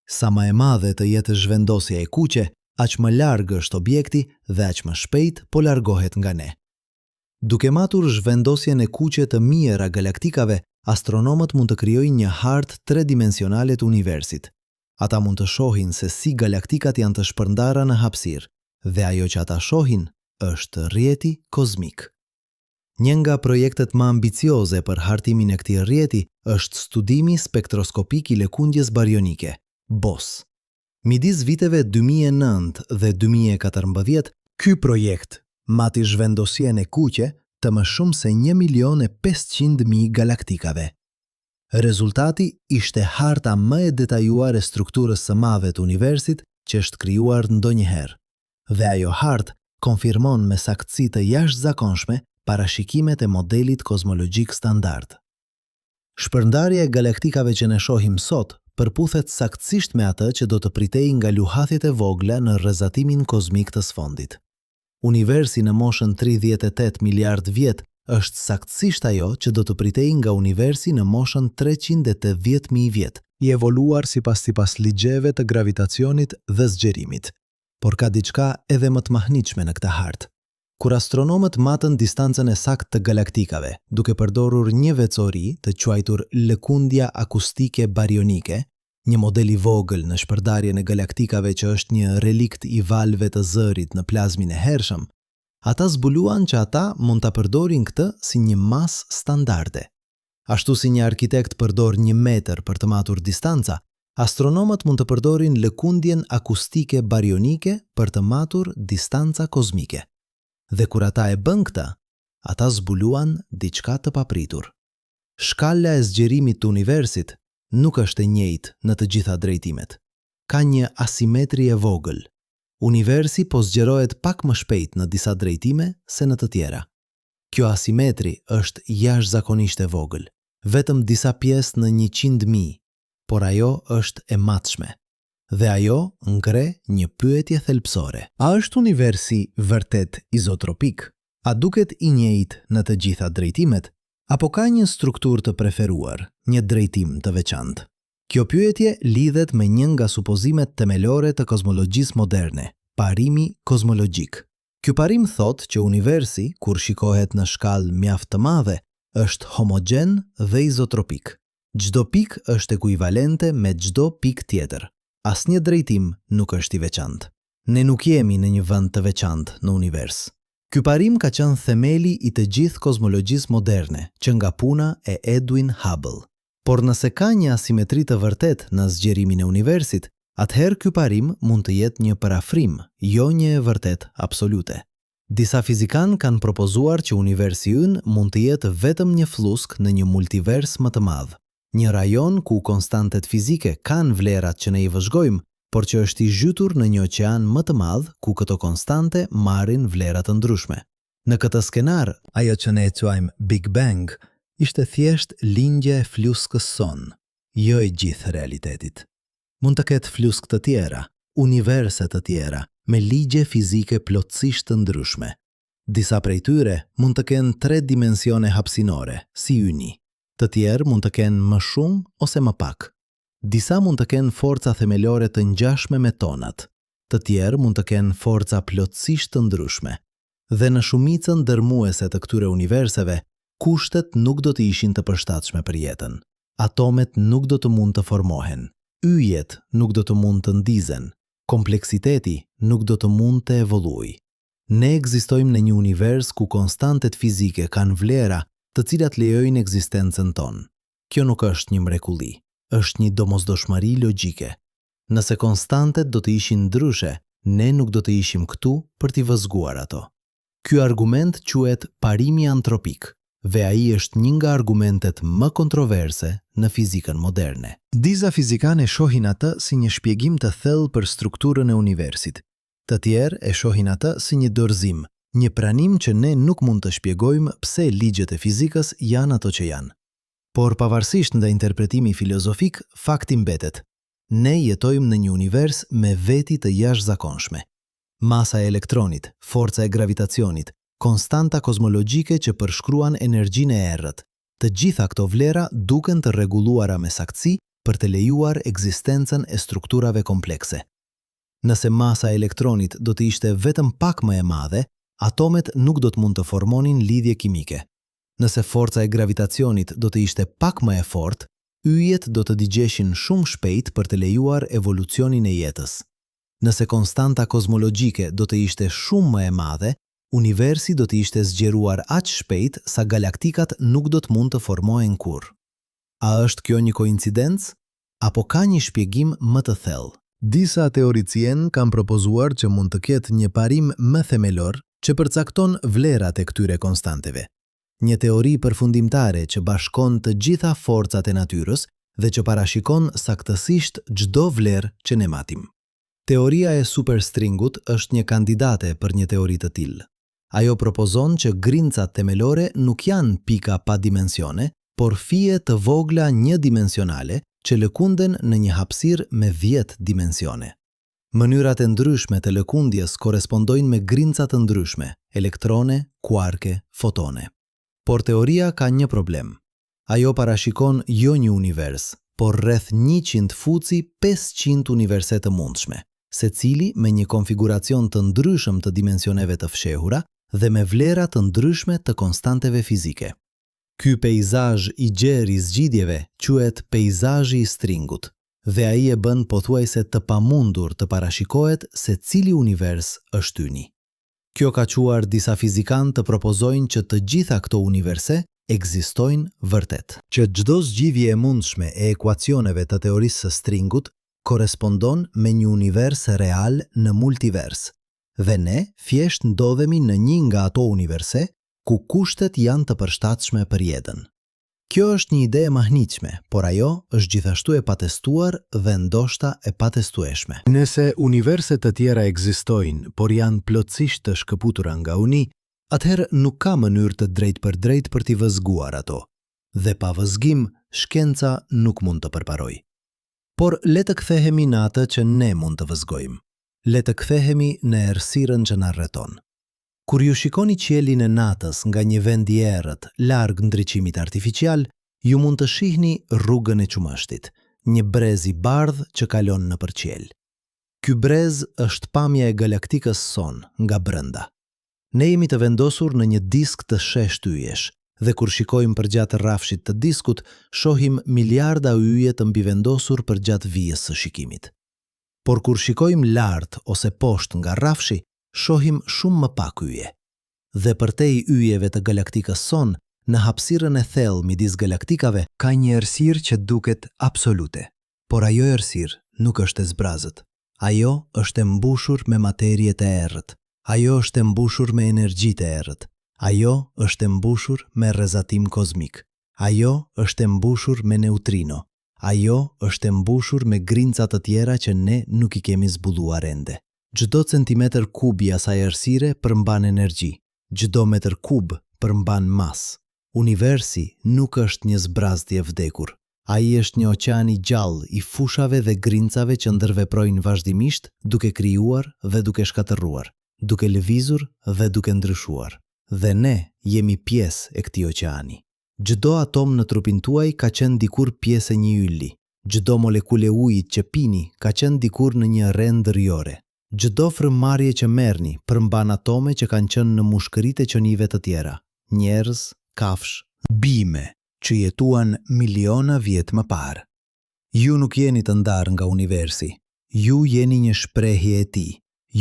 Sa më e madhe të jetë zhvendosja e kuqe, aq më larg është objekti dhe aq më shpejt po largohet nga ne. Duke matur zhvendosjen e kuqe të mijëra galaktikave, astronomët mund të krijojnë një hartë tredimensionale të universit. Ata mund të shohin se si galaktikat janë të shpërndara në hapësirë, dhe ajo që ata shohin është rrjeti kozmik. Një nga projektet më ambicioze për hartimin e këtij rrjeti është studimi spektroskopik i lëkundjes barionike, BOSS. Midis viteve 2009 dhe 2014, ky projekt mati zhvendosjen e kuqe të më shumë se 1.500.000 galaktikave. Rezultati ishte harta më e detajuar e strukturës së madhe të universit që është krijuar ndonjëherë. Dhe ajo hartë konfirmon me saktësi të jashtëzakonshme parashikimet e modelit kozmologjik standard. Shpërndarja e galaktikave që ne shohim sot përputhet saktësisht me atë që do të pritej nga luhatjet e vogla në rrezatimin kozmik të sfondit. Universi në moshën 38 miliard vjet është saktësisht ajo që do të pritej nga universi në moshën 380.000 vjet, i evoluar sipas sipas ligjeve të gravitacionit dhe zgjerimit. Por ka diçka edhe më të mahnitshme në këtë hartë. Kur astronomët matën distancën e saktë të galaktikave, duke përdorur një veçori të quajtur lëkundja akustike barionike, një model i vogël në shpërndarjen e galaktikave që është një relikt i valëve të zërit në plazmin e hershëm, ata zbuluan që ata mund ta përdorin këtë si një masë standarde. Ashtu si një arkitekt përdor një metër për të matur distanca, astronomët mund të përdorin lëkundjen akustike barionike për të matur distanca kozmike. Dhe kur ata e bënë këtë, ata zbuluan diçka të papritur. Shkalla e zgjerimit të universit nuk është e njëjtë në të gjitha drejtimet. Ka një asimetri e vogël. Universi po zgjerohet pak më shpejt në disa drejtime se në të tjera. Kjo asimetri është jashtëzakonisht e vogël, vetëm disa pjesë në 100.000, por ajo është e matshme. Dhe ajo ngre një pyetje thelbësore. A është universi vërtet izotropik? A duket i njëjtë në të gjitha drejtimet? Apo ka një strukturë të preferuar, një drejtim të veçantë? Kjo pyetje lidhet me një nga supozimet themelore të kozmologjisë moderne, parimi kozmologjik. Ky parim thotë që universi, kur shikohet në shkallë mjaft të madhe, është homogjen dhe izotropik. Çdo pikë është ekuivalente me çdo pikë tjetër. Asnjë drejtim nuk është i veçantë. Ne nuk jemi në një vend të veçantë në univers. Ky parim ka qenë themeli i të gjithë kozmologjisë moderne, që nga puna e Edwin Hubble. Por nëse ka një asimetri të vërtetë në zgjerimin e universit, atëherë ky parim mund të jetë një përafrim, jo një e vërtetë absolute. Disa fizikanë kanë propozuar që universi ynë mund të jetë vetëm një flluskë në një multivers më të madh, një rajon ku konstantet fizike kanë vlerat që ne i vëzhgojmë, por që është i zhytur në një oqean më të madh ku këto konstante marrin vlera të ndryshme. Në këtë skenar, ajo që ne e quajmë Big Bang ishte thjesht lindja e fluskës sonë, jo e gjithë realitetit. Mund të ketë fluskë të tjera, universe të tjera, me ligje fizike plotësisht të ndryshme. Disa prej tyre mund të kenë tre dimensione hapësinore, si yni. Të tjerë mund të kenë më shumë ose më pak. Disa mund të kenë forca themelore të ngjashme me tonat. Të tjerë mund të kenë forca plotësisht të ndryshme. Dhe në shumicën dërrmuese të këtyre universeve, kushtet nuk do të ishin të përshtatshme për jetën. Atomet nuk do të mund të formohen, yjet nuk do të mund të ndizen, kompleksiteti nuk do të mund të evoluojë. Ne ekzistojmë në një univers ku konstantet fizike kanë vlera të cilat lejojnë ekzistencën tonë. Kjo nuk është një mrekulli, është një domosdoshmëri logjike. Nëse konstantet do të ishin ndryshe, ne nuk do të ishim këtu për t'i vëzhguar ato. Ky argument quhet parimi antropik dhe ai është një nga argumentet më kontroverse në fizikën moderne. Disa fizikanë e shohin atë si një shpjegim të thellë për strukturën e universit. Të tjerë e shohin atë si një dorëzim, një pranim që ne nuk mund të shpjegojmë pse ligjet e fizikës janë ato që janë. Por pavarësisht nga interpretimi filozofik, fakti mbetet, ne jetojmë në një univers me veti të jashtëzakonshme. Masa e elektronit, forca e gravitacionit, konstanta kozmologjike që përshkruan energjinë e errët, të gjitha këto vlera duken të rregulluara me saktësi për të lejuar ekzistencën e strukturave komplekse. Nëse masa e elektronit do të ishte vetëm pak më e madhe, atomet nuk do të mund të formonin lidhje kimike. Nëse forca e gravitacionit do të ishte pak më e fortë, yjet do të digjeshin shumë shpejt për të lejuar evolucionin e jetës. Nëse konstanta kozmologjike do të ishte shumë më e madhe, universi do të ishte zgjeruar aq shpejt sa galaktikat nuk do të mund të formohen kurrë. A është kjo një koincidencë? Apo ka një shpjegim më të thellë? Disa teoricienë kanë propozuar që mund të ketë një parim më themelor që përcakton vlerat e këtyre konstanteve. Një teori përfundimtare që bashkon të gjitha forcat e natyrës dhe që parashikon saktësisht çdo vlerë që ne matim. Teoria e superstringut është një kandidate për një teori të tillë. Ajo propozon që grimcat themelore nuk janë pika pa dimensione, por fije të vogla njëdimensionale që lëkunden në një hapësirë me 10 dimensione. Mënyrat e ndryshme të lëkundjes korrespondojnë me grimca të ndryshme, elektrone, kuarke, fotone. Por teoria ka një problem. Ajo parashikon jo një univers, por rreth 100 fuqi 500 universe të mundshme, secili me një konfiguracion të ndryshëm të dimensioneve të fshehura dhe me vlera të ndryshme të konstanteve fizike. Ky peizazh i gjerë i zgjidhjeve quhet peizazhi i stringut dhe ai e bën pothuajse të pamundur të parashikohet se cili univers është yni. Kjo ka çuar disa fizikanë të propozojnë që të gjitha këto universe ekzistojnë vërtet. Që çdo zgjidhje e mundshme e ekuacioneve të teorisë së stringut korrespondon me një univers real në multivers, dhe ne thjesht ndodhemi në një nga ato universe ku kushtet janë të përshtatshme për jetën. Kjo është një ide e mahnitshme, por ajo është gjithashtu e patestuar dhe ndoshta e patestueshme. Nëse universe të tjera ekzistojnë, por janë plotësisht të shkëputura nga yni, atëherë nuk ka mënyrë të drejtpërdrejtë për t'i vëzhguar ato. Dhe pa vëzhgim, shkenca nuk mund të përparojë. Por le të kthehemi në atë që ne mund të vëzhgojmë. Le të kthehemi në errësirën që na rrethon. Kur ju shikoni qiellin e natës nga një vend i errët, larg ndriçimit artificial, ju mund të shihni rrugën e qumështit, një brez i bardhë që kalon nëpër qiell. Ky brez është pamja e galaktikës sonë nga brenda. Ne jemi të vendosur në një disk të sheshtë yjesh dhe kur shikojmë përgjatë rrafshit të diskut, shohim miliarda yje të mbivendosur përgjatë vijës së shikimit. Por kur shikojmë lart ose poshtë nga rrafshi, shohim shumë më pak yje. Dhe përtej yjeve të galaktikës sonë, në hapësirën e thellë midis galaktikave, Ka një errësirë që duket absolute. Por ajo errësirë nuk është e zbrazët. Ajo është e mbushur me materie të errët. Ajo është e mbushur me energji të errët. Ajo është e mbushur me rrezatim kozmik. Ajo është e mbushur me neutrino. Ajo është e mbushur me grimca të tjera që ne nuk i kemi zbuluar ende. Çdo centimetër kub i asaj errësire përmban energji. Çdo metër kub përmban masë. Universi nuk është një zbrazëti e vdekur. Ai është një oqean i gjallë i fushave dhe grimcave që ndërveprojnë vazhdimisht duke krijuar dhe duke shkatërruar, duke lëvizur dhe duke ndryshuar. Dhe ne jemi pjesë e këtij oqeani. Çdo atom në trupin tuaj ka qenë dikur pjesë e një ylli. Çdo molekulë e ujit që pini ka qenë dikur në një re ndërryore. Çdo frymëmarrje që merrni përmban atome që kanë qenë në mushkëritë e qenieve të tjera, njerëz, kafshë, Bimë, që jetuan miliona vjet më parë. Ju nuk jeni të ndarë nga universi. Ju jeni një shprehje e tij.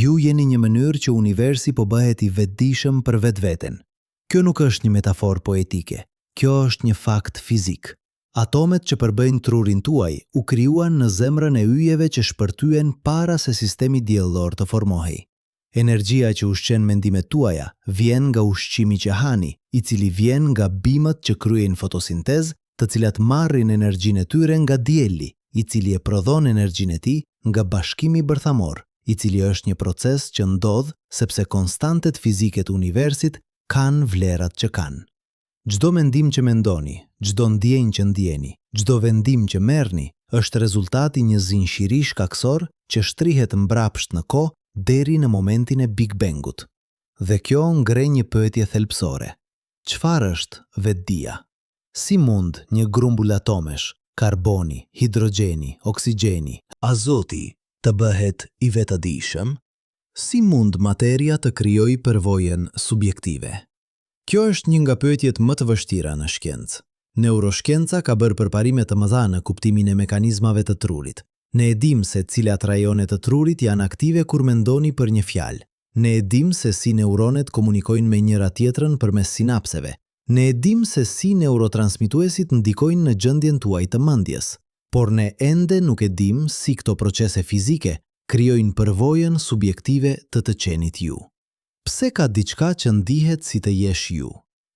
Ju jeni një mënyrë që universi po bëhet i vetëdijshëm për vetveten. Kjo nuk është një metaforë poetike. Kjo është një fakt fizik. Atomet që përbëjnë trurin tuaj u krijuan në zemrën e yjeve që shpërthyen para se sistemi diellor të formohej. Energjia që ushqen mendimet tuaja vjen nga ushqimi që hani, i cili vjen nga bimët që kryejnë fotosintezë, të cilat marrin energjinë e tyre nga dielli, i cili e prodhon energjinë e tij nga bashkimi bërthamor, i cili është një proces që ndodh sepse konstantet fizike të universit kanë vlerat që kanë. Çdo mendim që mendoni, çdo ndjenjë që ndjeni, çdo vendim që merrni, është rezultat i një zinxhiri shkakësor që shtrihet mbrapsht në kohë deri në momentin e Big Bang-ut. Dhe kjo ngre një pyetje thelbësore, Çfarë është vetëdija? Si mund një grumbull atomesh, karboni, hidrogjeni, oksigjeni, azoti, të bëhet i vetëdijshëm? Si mund materia të krijojë përvojën subjektive? Kjo është një nga pyetjet më të vështira në shkencë. Neuroshkenca ka bërë përparime të mëdha në kuptimin e mekanizmave të trurit. Ne e dimë se cilat rajone të trurit janë aktive kur mendoni për një fjalë. Ne e dimë se si neuronet komunikojnë me njëra-tjetrën përmes sinapseve. Ne e dimë se si neurotransmituesit ndikojnë në gjendjen tuaj të mendjes. Por ne ende nuk e dimë si këto procese fizike krijojnë përvojën subjektive të të qenit ju. Pse ka diçka që ndihet si të jesh ju?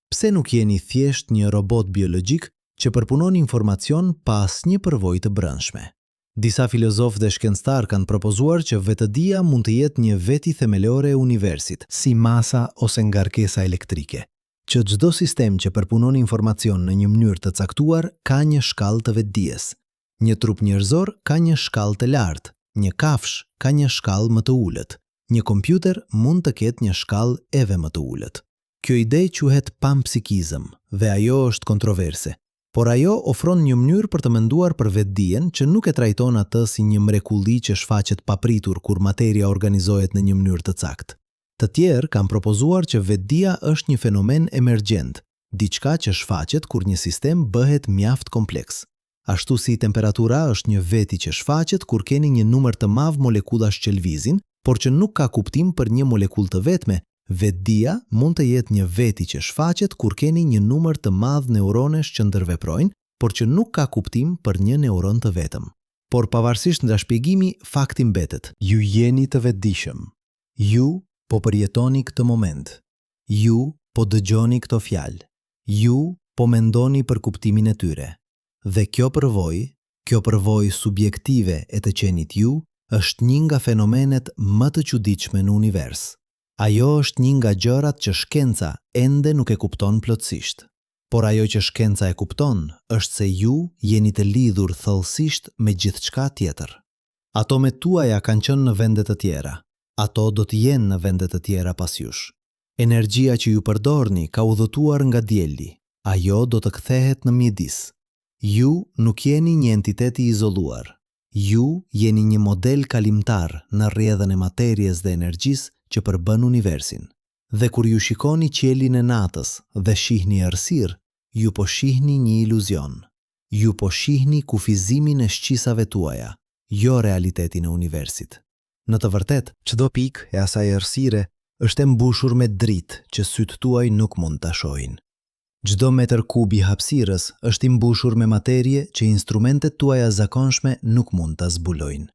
Pse nuk jeni thjesht një robot biologjik që përpunon informacion pa asnjë përvojë të brendshme? Disa filozofë dhe shkencëtarë kanë propozuar që vetëdija mund të jetë një veti themelore e universit, si masa ose ngarkesa elektrike, që çdo sistem që përpunon informacion në një mënyrë të caktuar ka një shkallë të vetëdijes. Një trup njerëzor ka një shkallë të lartë, një kafshë ka një shkallë më të ulët, një kompjuter mund të ketë një shkallë edhe më të ulët. Kjo ide quhet panpsikizëm dhe ajo është kontroverse, por ajo ofron një mënyrë për të menduar për vetëdijen që nuk e trajton atë si një mrekulli që shfaqet papritur kur materia organizohet në një mënyrë të caktë. Të tjerë kanë propozuar që vetëdija është një fenomen emergjent, diçka që shfaqet kur një sistem bëhet mjaft kompleks. Ashtu si temperatura është një veti që shfaqet kur keni një numër të madh molekulash që lëvizin, por që nuk ka kuptim për një molekulë të vetme, vetëdija mund të jetë një veti që shfaqet kur keni një numër të madh neuronesh që ndërveprojnë, por që nuk ka kuptim për një neuron të vetëm. Por pavarësisht nga shpjegimi, fakti mbetet. Ju jeni të vetëdijshëm. Ju po përjetoni këtë moment. Ju po dëgjoni këto fjalë. Ju po mendoni për kuptimin e tyre. Dhe kjo përvojë, kjo përvojë subjektive e të qenit ju, është një nga fenomenet më të çuditshme në univers. Ajo është një nga gjërat që shkenca ende nuk e kupton plotësisht. Por ajo që shkenca e kupton është se ju jeni të lidhur thellësisht me gjithçka tjetër. Atomet tuaja kanë qenë në vende të tjera. Ato do të jenë në vende të tjera pas jush. Energjia që ju përdorni ka udhëtuar nga dielli. Ajo do të kthehet në mjedis. Ju nuk jeni një entitet i izoluar. Ju jeni një model kalimtar në rrjedhën e materies dhe energjisë që përbën universin. Dhe kur ju shikoni qiellin e natës dhe shihni errësirë, ju po shihni një iluzion. Ju po shihni kufizimin e shqisave tuaja, jo realitetin e universit. Në të vërtetë, Çdo pikë e asaj errësire. është e mbushur me dritë që sytë tuaj nuk mund ta shohin. Çdo metër kub i hapësirës është i mbushur me materie që instrumentet tuaja zakonshme nuk mund ta zbulojnë.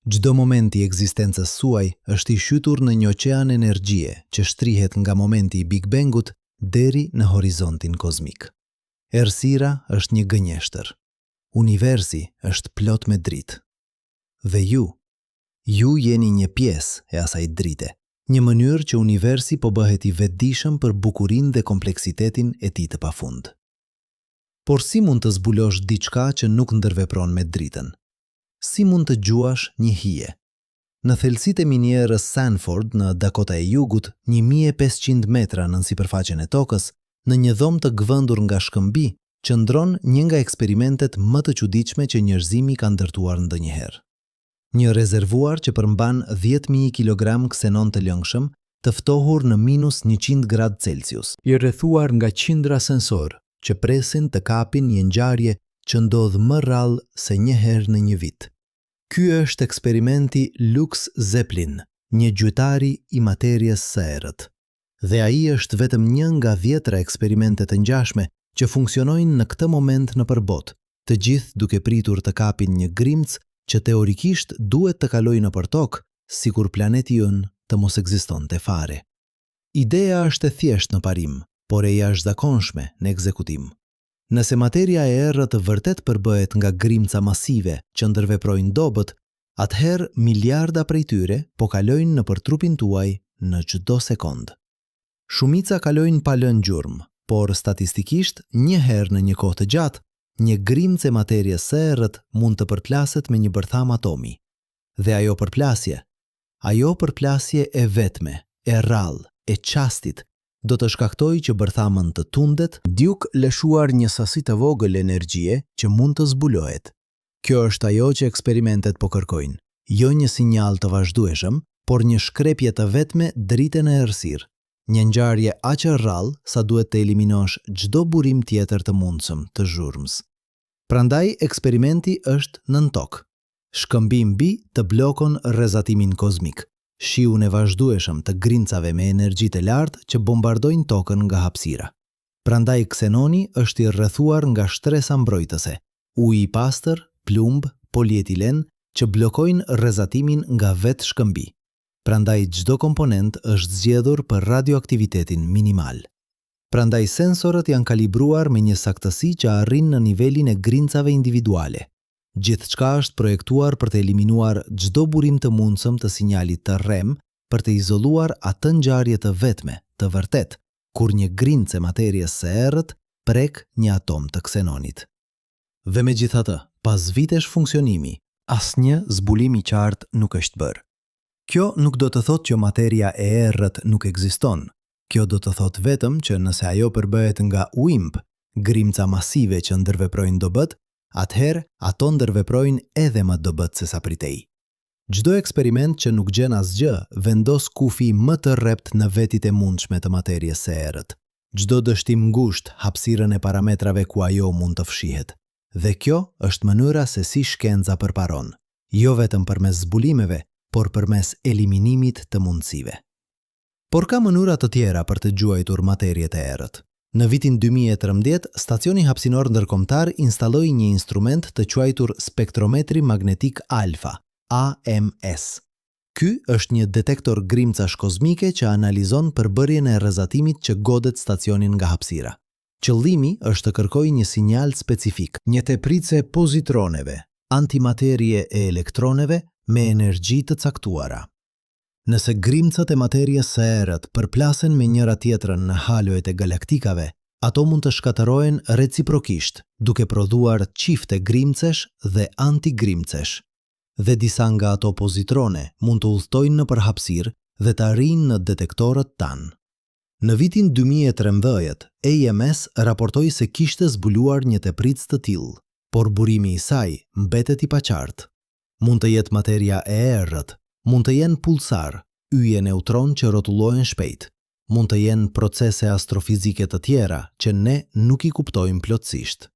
Çdo moment i ekzistencës suaj është i shytur në një oqean energjie që shtrihet nga momenti i Big Bang-ut deri në horizontin kozmik. Errësira është një gënjeshtër. Universi është plot me dritë. Dhe ju, ju jeni një pjesë e asaj drite, një mënyrë që universi po bëhet i vetëdijshëm për bukurinë dhe kompleksitetin e tij të pafund. Por si mund të zbulosh diçka që nuk ndërvepron me dritën? Si mund të gjuash një hije? Në thellësitë e minierës Sanford në Dakota e Jugut, 1500 metra nën sipërfaqen e tokës, në një dhomë të gdhendur nga shkëmbi, qëndron një nga eksperimentet më të çuditshme që njerëzimi ka ndërtuar ndonjëherë. Një rezervuar që përmban 10,000 kilogramë ksenon të lëngshëm, të ftohur në minus 100 gradë Celsius. I rrethuar nga qindra sensorë që presin të kapin një ngjarje që ndodh më rrallë se një herë në një vit. Ky është eksperimenti Lux Zeppelin, një gjutari i materies së errët. Dhe ai është vetëm një nga dhjetëra eksperimente të ngjashme që funksionojnë në këtë moment nëpër botë, të gjithë duke pritur të kapin një grimcë që teorikisht duhet të kalojë nëpër Tokë, sikur planeti ynë të mos ekzistonte fare. Ideja është e thjeshtë në parim, por e jashtëzakonshme në ekzekutim. Nëse materia e errët vërtet përbëhet nga grimca masive që ndërveprojnë dobët, atëherë miliarda prej tyre po kalojnë nëpër trupin tuaj në çdo sekondë. Shumica kalojnë pa lënë gjurmë, por statistikisht një herë në një kohë të gjatë, një grimcë e materies së errët mund të përplaset me një bërthamë atomi. Dhe ajo përplasje, ajo përplasje e vetme, e rrallë, e çastit, do të shkaktojë që bërthamën të tundet, duke lëshuar një sasi të vogël energjie që mund të zbulohet. Kjo është ajo që eksperimentet po kërkojnë, jo një sinjal të vazhdueshëm, por një shkrepje të vetme drite në errësirë, një ngjarje aq e rrallë sa duhet të eliminosh çdo burim tjetër të mundshëm të zhurmës. Prandaj eksperimenti është nën tokë. Shkëmbi mbi të bllokon rrezatimin kozmik, shiun e vazhdueshëm të grimcave me energji të lartë që bombardojnë Tokën nga hapësira. Prandaj ksenoni është i rrethuar nga shtresa mbrojtëse, ujë i pastër, plumb, polietilen, që bllokojnë rrezatimin nga vetë shkëmbi. Prandaj çdo komponent është zgjedhur për radioaktivitetin minimal. Prandaj sensorët janë kalibruar me një saktësi që arrin në nivelin e grimcave individuale. Gjithçka është projektuar për të eliminuar çdo burim të mundshëm të sinjalit të rremë për të izoluar atë ngjarje të vetme, të vërtetë, kur një grimcë e materies së errët prek një atom të ksenonit. Dhe megjithatë, pas vitesh funksionimi, asnjë zbulim i qartë nuk është bërë. Kjo nuk do të thotë që materia e errët nuk ekziston, kjo do të thotë vetëm që nëse ajo përbëhet nga WIMP, grimca masive që ndërveprojnë dobët, atëherë ato ndërveprojnë edhe më dobët sesa pritej. Çdo eksperiment që nuk gjen asgjë vendos kufi më të rreptë në vetitë e mundshme të materies së errët. Çdo dështim ngusht hapësirën e parametrave ku ajo mund të fshihet. Dhe kjo është mënyra se si shkenca përparon, jo vetëm përmes zbulimeve, por përmes eliminimit të mundësive. Por ka mënyra të tjera për të gjuajtur materie të errët. Në vitin 2013, Stacioni Hapësinor Ndërkombëtar instaloi një instrument të quajtur Spektrometri Magnetik Alfa, AMS. Ky është një detektor grimcash kozmike që analizon përbërjen e rrezatimit që godet stacionin nga hapësira. Qëllimi është të kërkojë një sinjal specifik, një tepricë e pozitroneve, antimaterie e elektroneve me energji të caktuara. Nëse grimcat e materies së errët përplasen me njëra-tjetrën në haloet e galaktikave, ato mund të shkatërrohen reciprokisht, duke prodhuar çifte grimcesh dhe antigrimcesh. Dhe disa nga ato pozitrone mund të udhëtojnë nëpër hapësirë dhe të arrijnë në detektorët tanë. Në vitin 2013, AMS raportoi se kishte zbuluar një tepricë të tillë, por burimi i saj mbetet i paqartë. Mund të jetë materia e errët, mund të jenë pulsar, yje neutron që rrotullohen shpejt, mund të jenë procese astrofizike të tjera që ne nuk i kuptojmë plotësisht.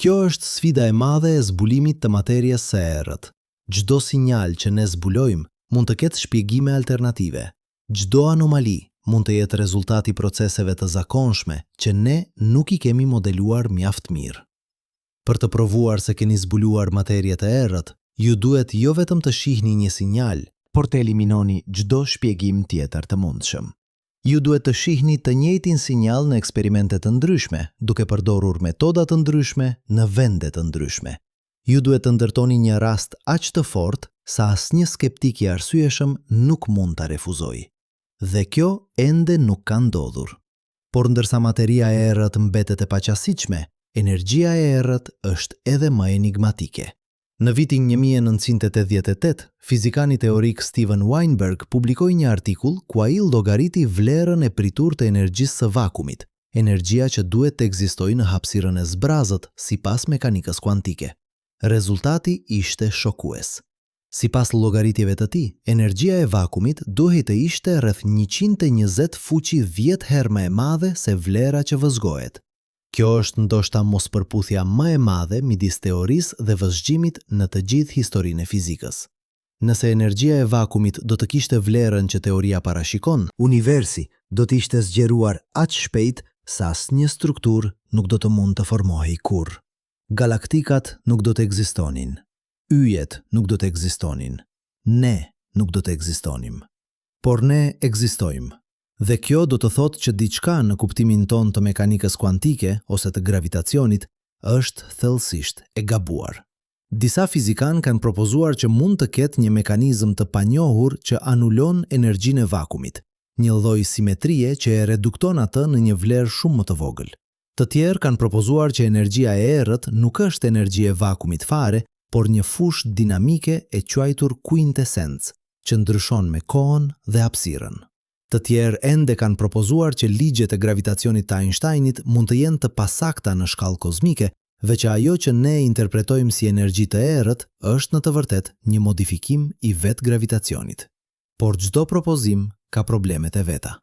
Kjo është sfida e madhe e zbulimit të materies së errët. Çdo sinjal që ne zbulojmë mund të ketë shpjegime alternative. Çdo anomali mund të jetë rezultat i proceseve të zakonshme që ne nuk i kemi modeluar mjaft mirë. Për të provuar se keni zbuluar materie të errët, ju duhet jo vetëm të shihni një sinjal, por të eliminoni çdo shpjegim tjetër të mundshëm. Ju duhet të shihni të njëjtin sinjal në eksperimente të ndryshme, duke përdorur metoda të ndryshme në vende të ndryshme. Ju duhet të ndërtoni një rast aq të fortë sa asnjë skeptik i arsyeshëm nuk mund ta refuzojë. Dhe kjo ende nuk ka ndodhur. Por ndërsa materia e errët mbetet e paqasitshme, energjia e errët është edhe më enigmatike. Në vitin 1988, fizikani teorik Steven Weinberg publikoi një artikull ku ai llogariti vlerën e pritur të energjisë së vakumit, energjia që duhet të ekzistojë në hapësirën e zbrazët sipas mekanikës kuantike. Rezultati ishte shokues. Sipas llogaritjeve të tij, energjia e vakumit duhej të ishte rreth 120 fuqi 10 herë më e madhe se vlera që vëzhgohet. Kjo është ndoshta mospërputhja më e madhe midis teorisë dhe vëzhgimit në të gjithë historinë e fizikës. Nëse energjia e vakumit do të kishte vlerën që teoria parashikon, universi do të ishte zgjeruar aq shpejt sa asnjë strukturë nuk do të mund të formohej kurrë. Galaktikat nuk do të ekzistonin. Yjet nuk do të ekzistonin. Ne nuk do të ekzistonim. Por ne ekzistojmë. Dhe kjo do të thotë që diçka në kuptimin tonë të mekanikës kuantike ose të gravitacionit është thellësisht e gabuar. Disa fizikanë kanë propozuar që mund të ketë një mekanizëm të panjohur që anulon energjinë e vakumit, një lloj simetrie që e redukton atë në një vlerë shumë më të vogël. Të tjerë kanë propozuar që energjia e errët nuk është energji e vakumit fare, por një fushë dinamike e quajtur kuintesencë, që ndryshon me kohën dhe hapësirën. Të tjerë ende kanë propozuar që ligjet e gravitacionit të Einsteinit mund të jenë të pasakta në shkallë kozmike dhe që ajo që ne interpretojmë si energji të errët është në të vërtetë një modifikim i vetë gravitacionit. Por çdo propozim ka problemet e veta.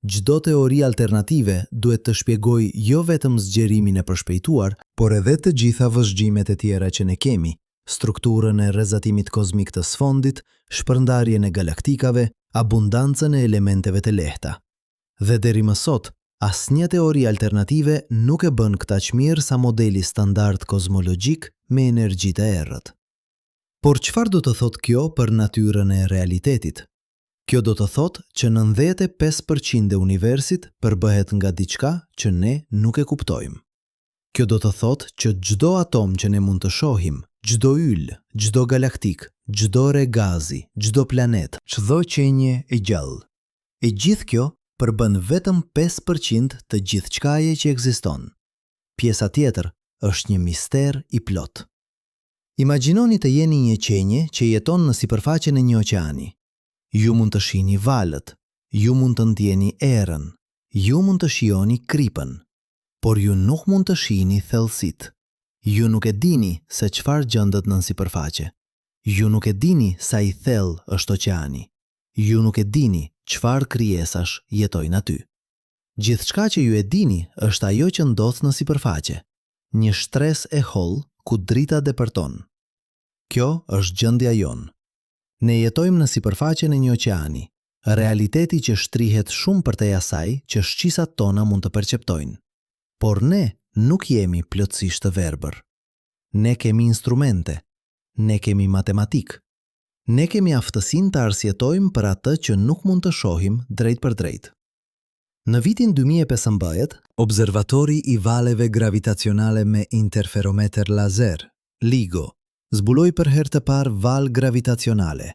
Çdo teori alternative duhet të shpjegojë jo vetëm zgjerimin e përshpejtuar, por edhe të gjitha vëzhgimet e tjera që ne kemi, strukturën e rrezatimit kozmik të sfondit, shpërndarjen e galaktikave, abundancën e elementeve të lehta. Dhe deri më sot, asnjë teori alternative nuk e bën këtë aq mirë sa modeli standard kozmologjik me energji të errët. Por çfarë do të thotë kjo për natyrën e realitetit? Kjo do të thotë që 95% e universit përbëhet nga diçka që ne nuk e kuptojmë. Kjo do të thotë që çdo atom që ne mund të shohim, çdo yll, çdo galaktikë, çdo re gazi, çdo planet, çdo qenie e gjallë, e gjithë kjo përbën vetëm 5% të gjithçkaje që ekziston. Pjesa tjetër është një mister i plotë. Imagjinoni të jeni një qenie që jeton në sipërfaqen e një oqeani. Ju mund të shihni valët, ju mund të ndjeni erën, ju mund të shijoni kripën, por ju nuk mund të shihni thellësitë. Ju nuk e dini se çfarë gjendet nën sipërfaqe. Ju nuk e dini sa i thellë është oqeani. Ju nuk e dini çfarë krijesash jetojnë aty. Gjithçka që ju e dini është ajo që ndodh në sipërfaqe, një shtresë e hollë ku drita depërton. Kjo është gjendja jonë. Ne jetojmë në sipërfaqen e një oqeani, realiteti që shtrihet shumë përtej asaj që shqisat tona mund të perceptojnë. Por ne nuk jemi plotësisht të verbër. Ne kemi instrumente, ne kemi matematikë. Ne kemi aftësinë të arsyetojmë për atë që nuk mund të shohim drejtpërdrejt. Në vitin 2015, Observatori i valeve gravitacionale me interferometer lazer, LIGO, zbuloi për herë të parë valë gravitacionale,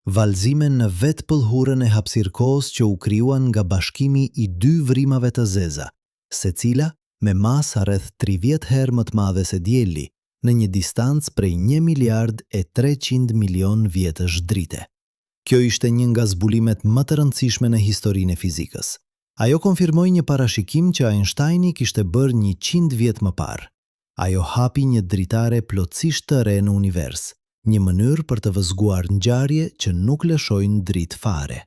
valëzime në vetë pëlhurën e hapësirë-kohës që u krijuan nga bashkimi i dy vrimave të zeza, secila me masë rreth 30 herë më të madhe se Dielli, në një distancë prej 1 miliard e 300 milion vjetësh drite. Kjo ishte një nga zbulimet më të rëndësishme në historinë e fizikës. Ajo konfirmoi një parashikim që Einsteini kishte bërë 100 vjet më parë. Ajo hapi një dritare plotësisht të re në univers, një mënyrë për të vëzhguar ngjarje që nuk lëshojnë dritë fare.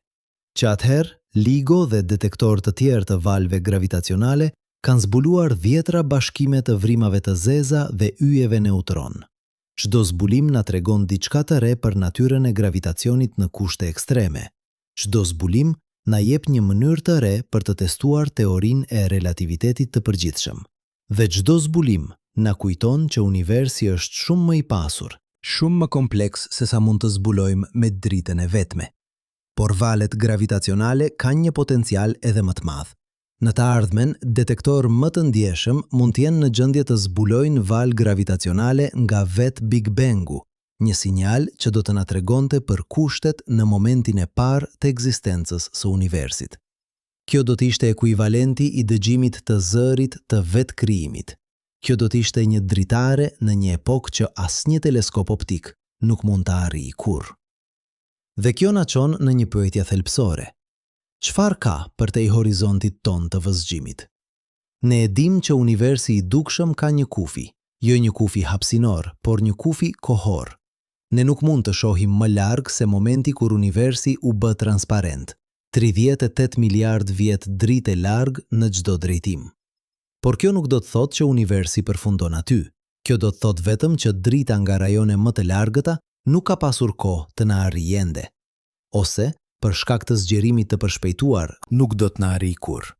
Që atëherë, LIGO dhe detektorë të tjerë të valëve gravitacionale kanë zbuluar dhjetra bashkime të vrimave të zeza dhe yjeve neutron. Çdo zbulim na tregon diçka të re për natyrën e gravitacionit në kushte ekstreme. Çdo zbulim na jep një mënyrë të re për të testuar teorinë e relativitetit të përgjithshëm. Dhe çdo zbulim na kujton që universi është shumë më i pasur, shumë më kompleks sesa mund të zbulojmë me dritën e vetme. Por valët gravitacionale kanë një potencial edhe më të madh. Në të ardhmen, detektorë më të ndjeshëm mund të jenë në gjendje të zbulojnë valë gravitacionale nga vetë Big Bang-u, një sinjal që do të na tregonte për kushtet në momentin e parë të ekzistencës së universit. Kjo do të ishte ekuivalenti i dëgjimit të zërit të vetë krijimit. Kjo do të ishte një dritare në një epokë që asnjë teleskop optik nuk mund ta arrijë kurrë. Dhe kjo na çon në një pyetje thelbësore. Çfarë ka përtej horizontit tonë të vëzhgimit? Ne e dimë që universi i dukshëm ka një kufi, jo një kufi hapësinor, por një kufi kohor. Ne nuk mund të shohim më larg se momenti kur universi u bë transparent, 38 miliardë vjet drite larg në çdo drejtim. Por kjo nuk do të thotë që universi përfundon aty. Kjo do të thotë vetëm që drita nga rajone më të largëta nuk ka pasur kohë të na arrijë ende. Ose, për shkak të zgjerimit të përshpejtuar, nuk do të na arrijë kurrë.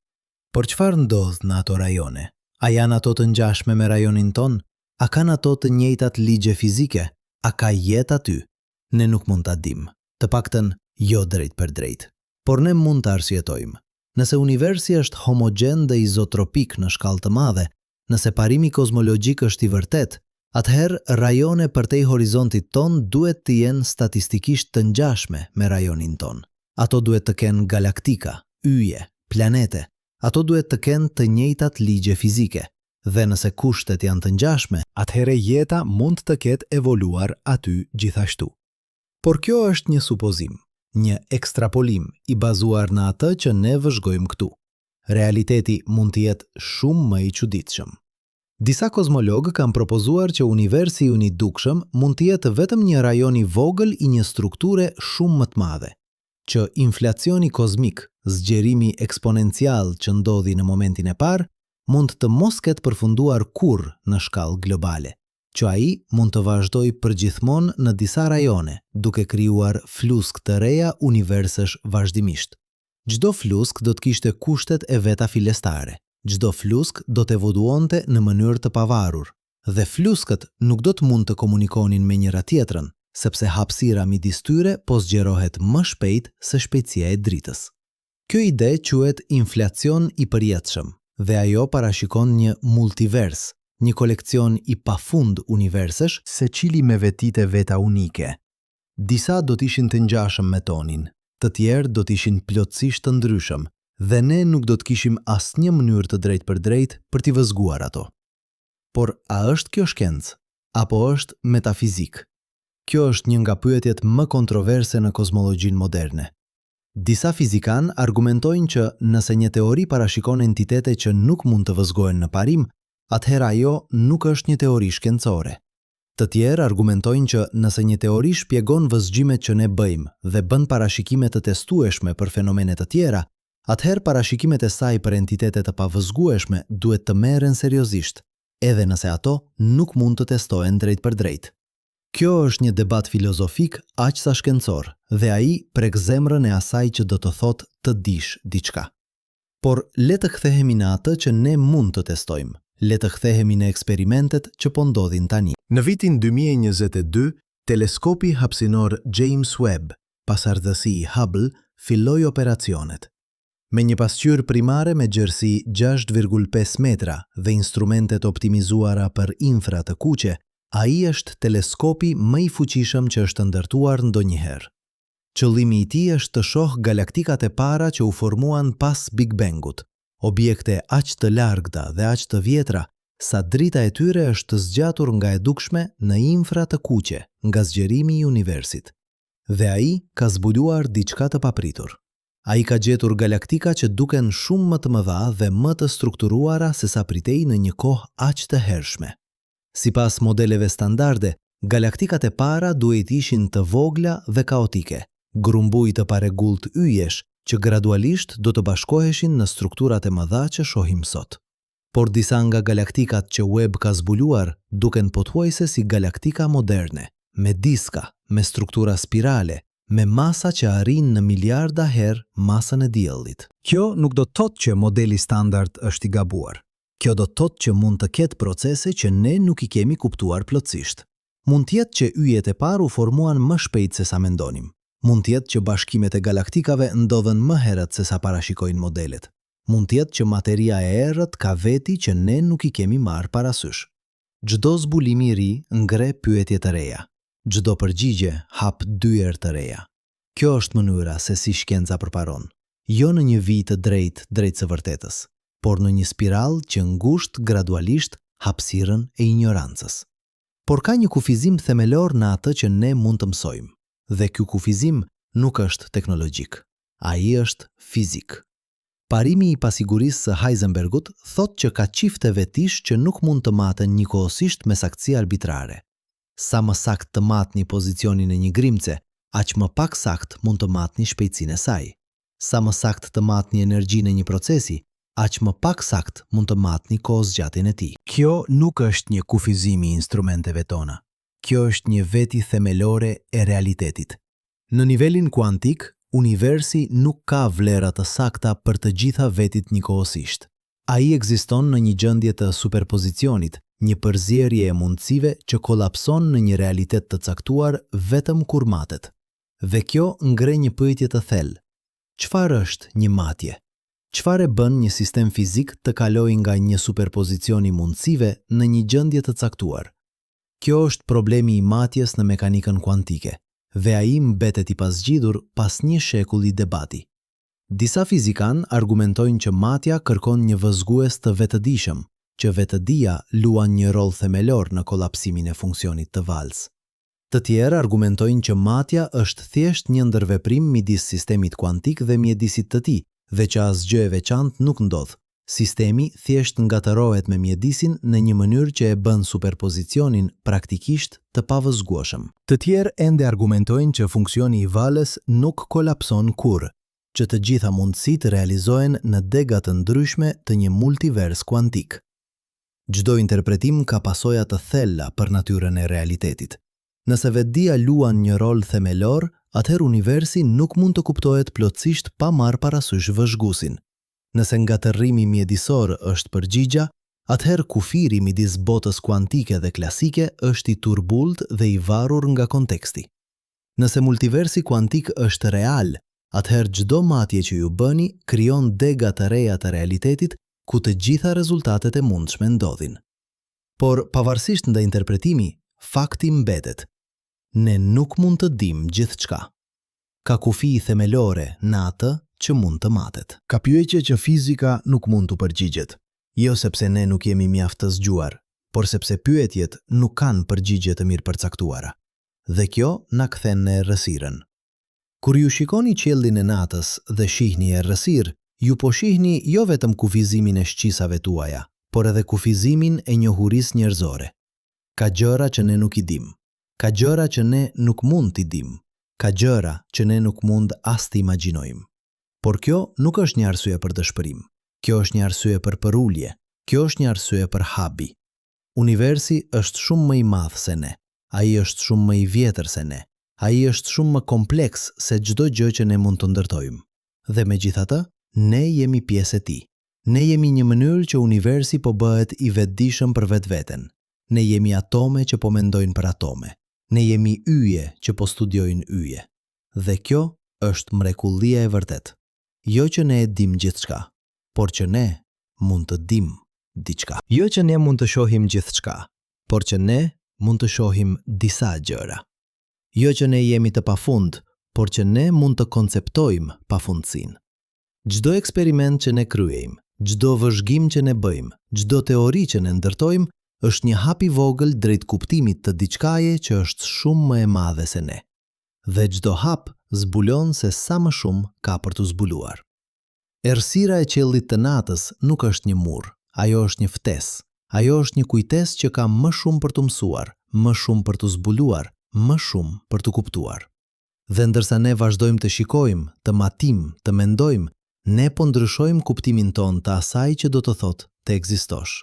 Por çfarë ndodh në ato rajone? A janë ato të ngjashme me rajonin tonë? A kanë ato të njëjtat ligje fizike? A ka jetë aty? Ne nuk mund ta dimë. Të paktën, jo drejtpërdrejt. Por ne mund të arsyetojmë. Nëse universi është homogjen dhe izotropik në shkallë të madhe, nëse parimi kozmologjik është i vërtetë, atëherë rajone përtej horizontit tonë duhet të jenë statistikisht të ngjashme me rajonin tonë. Ato duhet të kenë galaktika, yje, planete. Ato duhet të kenë të njëjtat ligje fizike. Dhe nëse kushtet janë të ngjashme, atëherë jeta mund të ketë evoluar aty gjithashtu. Por kjo është një supozim, një ekstrapolim i bazuar në atë që ne vëzhgojmë këtu. Realiteti mund të jetë shumë më i çuditshëm. Disa kozmologë kanë propozuar që universi ynë i dukshëm mund të jetë vetëm një rajon i vogël i një strukture shumë më të madhe, që inflacioni kozmik, zgjerimi eksponencial që ndodhi në momentin e parë, mund të mos ketë përfunduar kurrë në shkallë globale, që ai mund të vazhdojë përgjithmonë në disa rajone, duke krijuar fluskë të reja universesh vazhdimisht. Çdo fluskë do të kishte kushtet e veta fillestare, çdo fluskë do të evoluonte në mënyrë të pavarur, dhe fluskët nuk do të mund të komunikonin me njëra-tjetrën, sepse hapësira midis tyre po zgjerohet më shpejt se shpejtësia e dritës. Kjo ide quhet inflacion i përjetshëm dhe ajo parashikon një multivers, një koleksion i pafund universesh, secili me vetitë e veta unike. Disa do të ishin të ngjashëm me tonin, të tjerë do të ishin plotësisht të ndryshëm dhe ne nuk do të kishim asnjë mënyrë të drejtpërdrejtë për t'i vëzhguar ato. Por a është kjo shkencë? Apo është metafizikë? Kjo është një nga pyetjet më kontroverse në kozmologjinë moderne. Disa fizikanë argumentojnë që nëse një teori parashikon entitete që nuk mund të vëzhgohen në parim, atëherë ajo nuk është një teori shkencore. Të tjerë argumentojnë që nëse një teori shpjegon vëzhgimet që ne bëjmë dhe bën parashikime të testueshme për fenomene të tjera, atëherë parashikimet e saj për entitete të pavëzhgueshme duhet të merren seriozisht, edhe nëse ato nuk mund të testohen drejtpërdrejt. Kjo është një debat filozofik aq sa shkencor dhe ai prek zemrën e asaj që do të thotë të dish diçka. Por le të kthehemi në atë që ne mund të testojmë, le të kthehemi në eksperimentet që po ndodhin tani. Në vitin 2022, teleskopi hapësinor James Webb, pasardhësi i Hubble, filloi operacionet. Me një pasqyrë primare me gjerësi 6,5 metra dhe instrumente të optimizuara për infra të kuqe, ai është teleskopi më i fuqishëm që është ndërtuar ndonjëherë. Qëllimi i tij është të shohë galaktikat e para që u formuan pas Big Bang-ut, objekte aq të largëta dhe aq të vjetra, sa drita e tyre është zgjatur nga e dukshme në infra të kuqe nga zgjerimi i universit. Dhe ai ka zbuluar diçka të papritur. Ai ka gjetur galaktika që duken shumë më të mëdha dhe më të strukturuara sesa pritej në një kohë aq të hershme. Sipas modeleve standarde, galaktikat e para duhej të ishin të vogla dhe kaotike, grumbuj të parregullt yjesh që gradualisht do të bashkoheshin në strukturat e mëdha që shohim sot. Por disa nga galaktikat që Webb ka zbuluar duken pothuajse si galaktika moderne, me diska, me struktura spirale, me masa që arrijnë në miliarda herë masën e Diellit. Kjo nuk do të thotë që modeli standard është i gabuar. Kjo do të thotë që mund të ketë procese që ne nuk i kemi kuptuar plotësisht. Mund të jetë që yjet e parë u formuan më shpejt se sa mendonim. Mund të jetë që bashkimet e galaktikave ndodhën më herët se sa parashikojnë modelet. Mund të jetë që materia e errët ka veti që ne nuk i kemi marrë parasysh. Çdo zbulim i ri ngre pyetje të reja. Çdo përgjigje hap dyer të reja. Kjo është mënyra se si shkenca përparon. Jo në një vijë të drejtë drejt së vërtetës, por në një spiral që ngusht gradualisht hapësirën e injorancës. Por ka një kufizim themelor në atë që ne mund të mësojmë. Dhe ky kufizim nuk është teknologjik. Ai është fizik. Parimi i pasigurisë së Heisenbergut thotë që ka çifte vetish që nuk mund të maten njëkohësisht me saktësi arbitrare. Sa më saktë të matni pozicionin e një grimce, aq më pak saktë mund të matni shpejtësinë e saj. Sa më saktë të matni energjinë e një procesi, aq më pak saktë mund të matni kohëzgjatjen e tij. Kjo nuk është një kufizim i instrumenteve tona. Kjo është një veti themelore e realitetit. Në nivelin kuantik, universi nuk ka vlera të sakta për të gjitha vetitë njëkohësisht. Ai ekziston në një gjendje të superpozicionit, një përzierje e mundësive që kolapson në një realitet të caktuar vetëm kur matet. Dhe kjo ngre një pyetje të thellë, çfarë është një matje? Çfarë e bën një sistem fizik të kalojë nga një superpozicion i mundësive në një gjendje të caktuar? Kjo është problemi i matjes në mekanikën kuantike, dhe ai mbetet i pazgjidhur pas një shekulli debati. Disa fizikanë argumentojnë që matja kërkon një vëzhgues të vetëdijshëm, që vetëdija luan një rol themelor në kolapsimin e funksionit të valës. Të tjerë argumentojnë që matja është thjesht një ndërveprim midis sistemit kuantik dhe mjedisit të tij dhe që asgjë e veçantë nuk ndodh, sistemi thjesht ngatërrohet me mjedisin në një mënyrë që e bën superpozicionin praktikisht të pavëzhgueshëm. Të tjerë ende argumentojnë që funksioni i valës nuk kolapson kurrë, që të gjitha mundësitë realizohen në dega të ndryshme të një multivers kuantik. Çdo interpretim ka pasoja të thella për natyrën e realitetit. Nëse vetëdija luan një rol themelor, atëherë universi nuk mund të kuptohet plotësisht pa marrë parasysh vëzhguesin. Nëse ngatërrimi mjedisor është përgjigja, atëherë kufiri midis botës kuantike dhe klasike është i turbullt dhe i varur nga konteksti. Nëse multiversi kuantik është real, atëherë çdo matje që ju bëni krijon dega të reja të realitetit ku të gjitha rezultatet e mundshme ndodhin. Por pavarësisht nga interpretimi, fakti mbetet. Ne nuk mund të dimë gjithçka. Ka kufij themelore në atë që mund të matet. Ka pyetje që fizika nuk mund t'u përgjigjet. Jo sepse ne nuk jemi mjaft të zgjuar, por sepse pyetjet nuk kanë përgjigje të mirëpërcaktuara. Dhe kjo na kthen në errësirën. Kur ju shikoni qiellin e natës dhe shihni errësirë, ju po shihni jo vetëm kufizimin e shqisave tuaja, por edhe kufizimin e njohurisë njerëzore. Ka gjëra që ne nuk i dimë. Ka gjëra që ne nuk mund t'i dimë. Ka gjëra që ne nuk mund as t'i imagjinojmë. Por kjo nuk është një arsye për dëshpërim. Kjo është një arsye për përulje. Kjo është një arsye për habi. Universi është shumë më i madh se ne. Ai është shumë më i vjetër se ne. Ai është shumë më kompleks se çdo gjë që ne mund të ndërtojmë. Dhe megjithatë, ne jemi pjesë e tij. Ne jemi një mënyrë që universi po bëhet i vetëdijshëm për vetveten. Ne jemi atome që po mendojnë për atome. Ne jemi yje që po studiojnë yje. Dhe kjo është mrekullia e vërtetë. Jo që ne e dimë gjithçka, por që ne mund të dimë diçka. Jo që ne mund të shohim gjithçka, por që ne mund të shohim disa gjëra. Jo që ne jemi të pafund, por që ne mund të konceptojmë pafundësinë. Çdo eksperiment që ne kryejmë, çdo vëzhgim që ne bëjmë, çdo teori që ne ndërtojmë, është një hap i vogël drejt kuptimit të diçkaje që është shumë më e madhe se ne. Dhe çdo hap zbulon se sa më shumë ka për t'u zbuluar. Errësira e qiellit të natës nuk është një mur, ajo është një ftesë. Ajo është një kujtesë që ka më shumë për t'u mësuar, më shumë për t'u zbuluar, më shumë për t'u kuptuar. Dhe ndërsa ne vazhdojmë të shikojmë, të matim, të mendojmë, ne po ndryshojmë kuptimin tonë të asaj që do të thotë të ekzistosh.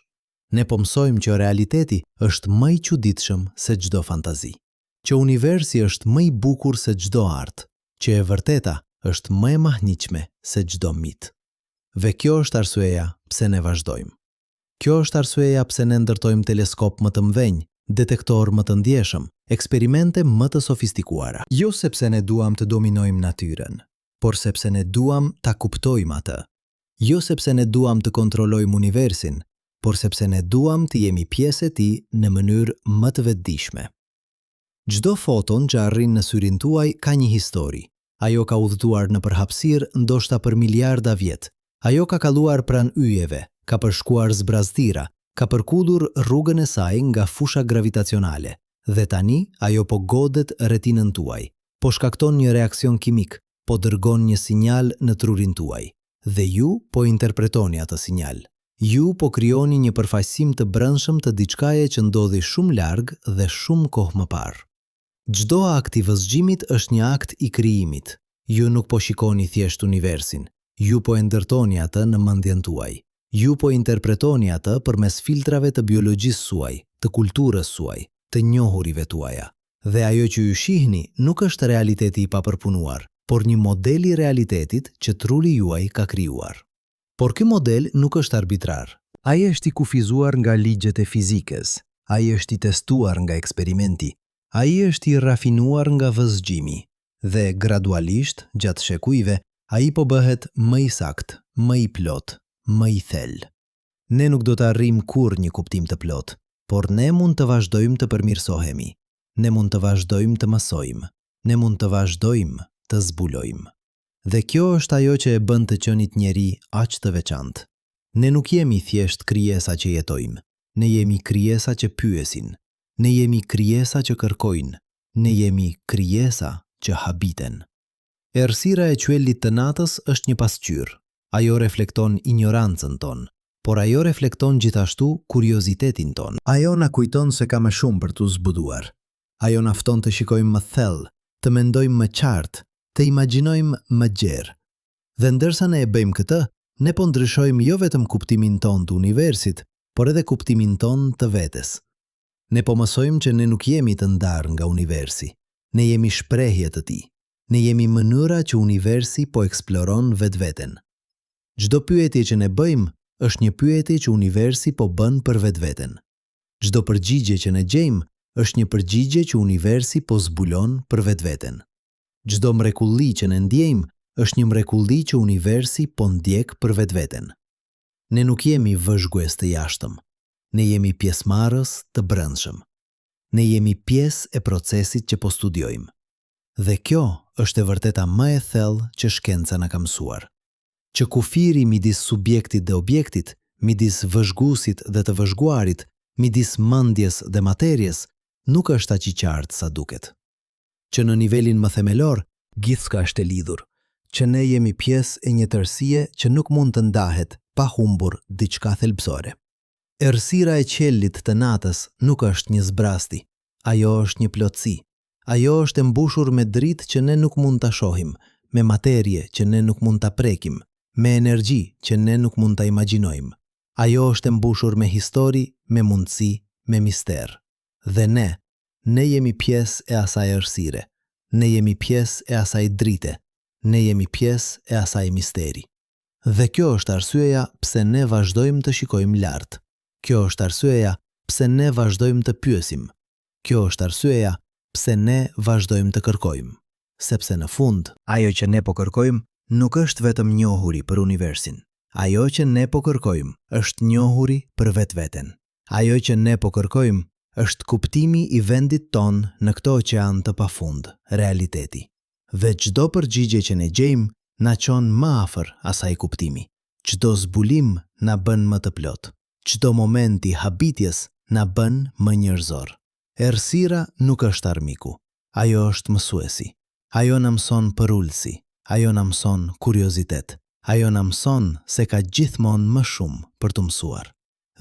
Ne po mësojmë që realiteti është më i çuditshëm se çdo fantazi. Që universi është më i bukur se çdo art. që e vërteta është më e mahnitshme se çdo mit. Dhe kjo është arsyeja pse ne vazhdojmë. Kjo është arsyeja pse ne ndërtojmë teleskopë më të mëdhenj, detektorë më të ndjeshëm, eksperimente më të sofistikuara. Jo sepse ne duam të dominojmë natyrën, por sepse ne duam ta kuptojmë atë. Jo sepse ne duam të kontrollojmë universin, por sepse ne duam të jemi pjesë e tij në mënyrë më të vetëdijshme. Çdo foton që arrin në syrin tuaj ka një histori. Ajo ka udhëtuar nëpër hapësirë ndoshta për miliarda vjet. Ajo ka kaluar pranë yjeve, ka përshkuar zbrazëtira, ka përkulur rrugën e saj nga fusha gravitacionale. Dhe tani ajo po godet retinën tuaj. Po shkakton një reaksion kimik, po dërgon një sinjal në trurin tuaj. Dhe ju po interpretoni atë sinjal. Ju po krijoni një përfaqësim të brendshëm të diçkaje që ndodhi shumë larg dhe shumë kohë më parë. Çdo akt i vëzhgimit është një akt i krijimit. Ju nuk po shikoni thjesht universin, ju po e ndërtoni atë në mendjen tuaj. Ju po interpretoni atë përmes filtrave të biologjisë suaj, të kulturës suaj, të njohurive tuaja. Dhe ajo që ju shihni nuk është realiteti i papërpunuar, por një model i realitetit që truri juaj ka krijuar. Por ky model nuk është arbitrar. Ai është i kufizuar nga ligjet e fizikës, ai është i testuar nga eksperimenti, ai është i rafinuar nga vëzhgimi. Dhe gradualisht, gjatë shekujve, ai po bëhet më i saktë, më i plotë, më i thellë. Ne nuk do të arrijmë kurrë një kuptim të plotë, por ne mund të vazhdojmë të përmirësohemi. Ne mund të vazhdojmë të mësojmë. Ne mund të vazhdojmë të zbulojmë. Dhe kjo është ajo që e bën të qenit njeri aq të veçantë. Ne nuk jemi thjesht krijesa që jetojmë. Ne jemi krijesa që pyesin. Ne jemi krijesa që kërkojnë. Ne jemi krijesa që habiten. Errësira e qiellit të natës është një pasqyrë. Ajo reflekton injorancën tonë, por ajo reflekton gjithashtu kuriozitetin tonë. Ajo na kujton se ka më shumë për t'u zbuluar. Ajo na fton të shikojmë më thellë, të mendojmë më qartë, të imagjinojmë më gjerë. Dhe ndërsa ne e bëjmë këtë, ne po ndryshojmë jo vetëm kuptimin tonë të universit, por edhe kuptimin tonë të vetes. Ne po mësojmë që ne nuk jemi të ndarë nga universi. Ne jemi shprehje të tij. Ne jemi mënyra që universi po eksploron vetveten. Çdo pyetje që ne bëjmë është një pyetje që universi po bën për vetveten. Çdo përgjigje që ne gjejmë është një përgjigje që universi po zbulon për vetveten. Çdo mrekulli që ne ndjejmë është një mrekulli që universi po ndjek për vetveten. Ne nuk jemi vëzhgues të jashtëm. Ne jemi pjesëmarrës të brendshëm. Ne jemi pjesë e procesit që po studiojmë. Dhe kjo është e vërteta më e thellë që shkenca na ka mësuar. Që kufiri midis subjektit dhe objektit, midis vëzhguesit dhe të vëzhguarit, midis mendjes dhe materies, nuk është aq i qartë sa duket. Që në nivelin më themelor, gjithçka është e lidhur, që ne jemi pjesë e një tërësie që nuk mund të ndahet pa humbur diçka thelbësore. Errësira e qiellit të natës nuk është një zbrazëti, ajo është një plotësi. Ajo është e mbushur me dritë që ne nuk mund ta shohim, me materie që ne nuk mund ta prekim, me energji që ne nuk mund ta imagjinojmë. Ajo është e mbushur me histori, me mundësi, me mister. Dhe ne, ne jemi pjesë e asaj errësire. Ne jemi pjesë e asaj drite. Ne jemi pjesë e asaj misteri. Dhe kjo është arsyeja pse ne vazhdojmë të shikojmë lart. Kjo është arsyeja pse ne vazhdojmë të pyesim. Kjo është arsyeja pse ne vazhdojmë të kërkojmë. Sepse në fund, ajo që ne po kërkojmë nuk është vetëm njohuri për universin. Ajo që ne po kërkojmë është njohuri për vetveten. Ajo që ne po kërkojmë është kuptimi i vendit tonë në këtë oqean të pafund, realiteti. Dhe çdo përgjigje që ne gjejmë na çon më afër asaj kuptimi. Çdo zbulim na bën më të plotë. Çdo moment i habitjes na bën më njerëzor. Errësira nuk është armiku. Ajo është mësuesi. Ajo na mëson përulësi. Ajo na mëson kuriozitet. Ajo na mëson se ka gjithmonë më shumë për të mësuar.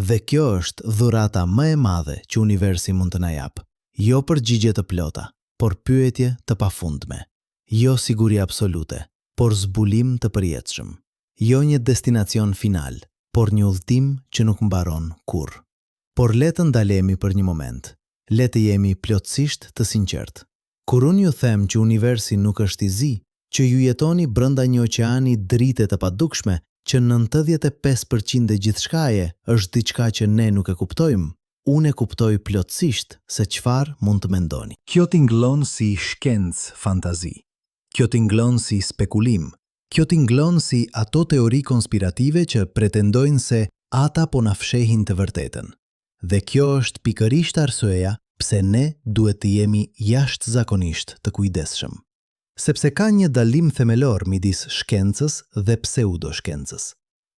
Dhe kjo është dhurata më e madhe që universi mund të na japë. Jo përgjigje të plota, por pyetje të pafundme. Jo siguri absolute, por zbulim të përjetshëm. Jo një destinacion final, por një udhëtim që nuk mbaron kurrë. Por le të ndalemi për një moment. Le të jemi plotësisht të sinqertë. Kur unë ju them që universi nuk është i zi, Që ju jetoni brenda një oqeani drite të padukshme, që 95% e gjithçkaje është diçka që ne nuk e kuptojmë, unë e kuptoj plotësisht se çfarë mund të mendoni. Kjo tingëllon si shkencë fantazi. Kjo tingëllon si spekulim. Kjo tingëllon si ato teori konspirative që pretendojnë se ata po na fshehin të vërtetën. Dhe kjo është pikërisht arsyeja pse ne duhet të jemi jashtëzakonisht të kujdesshëm. Sepse ka një dallim themelor midis shkencës dhe pseudoshkencës.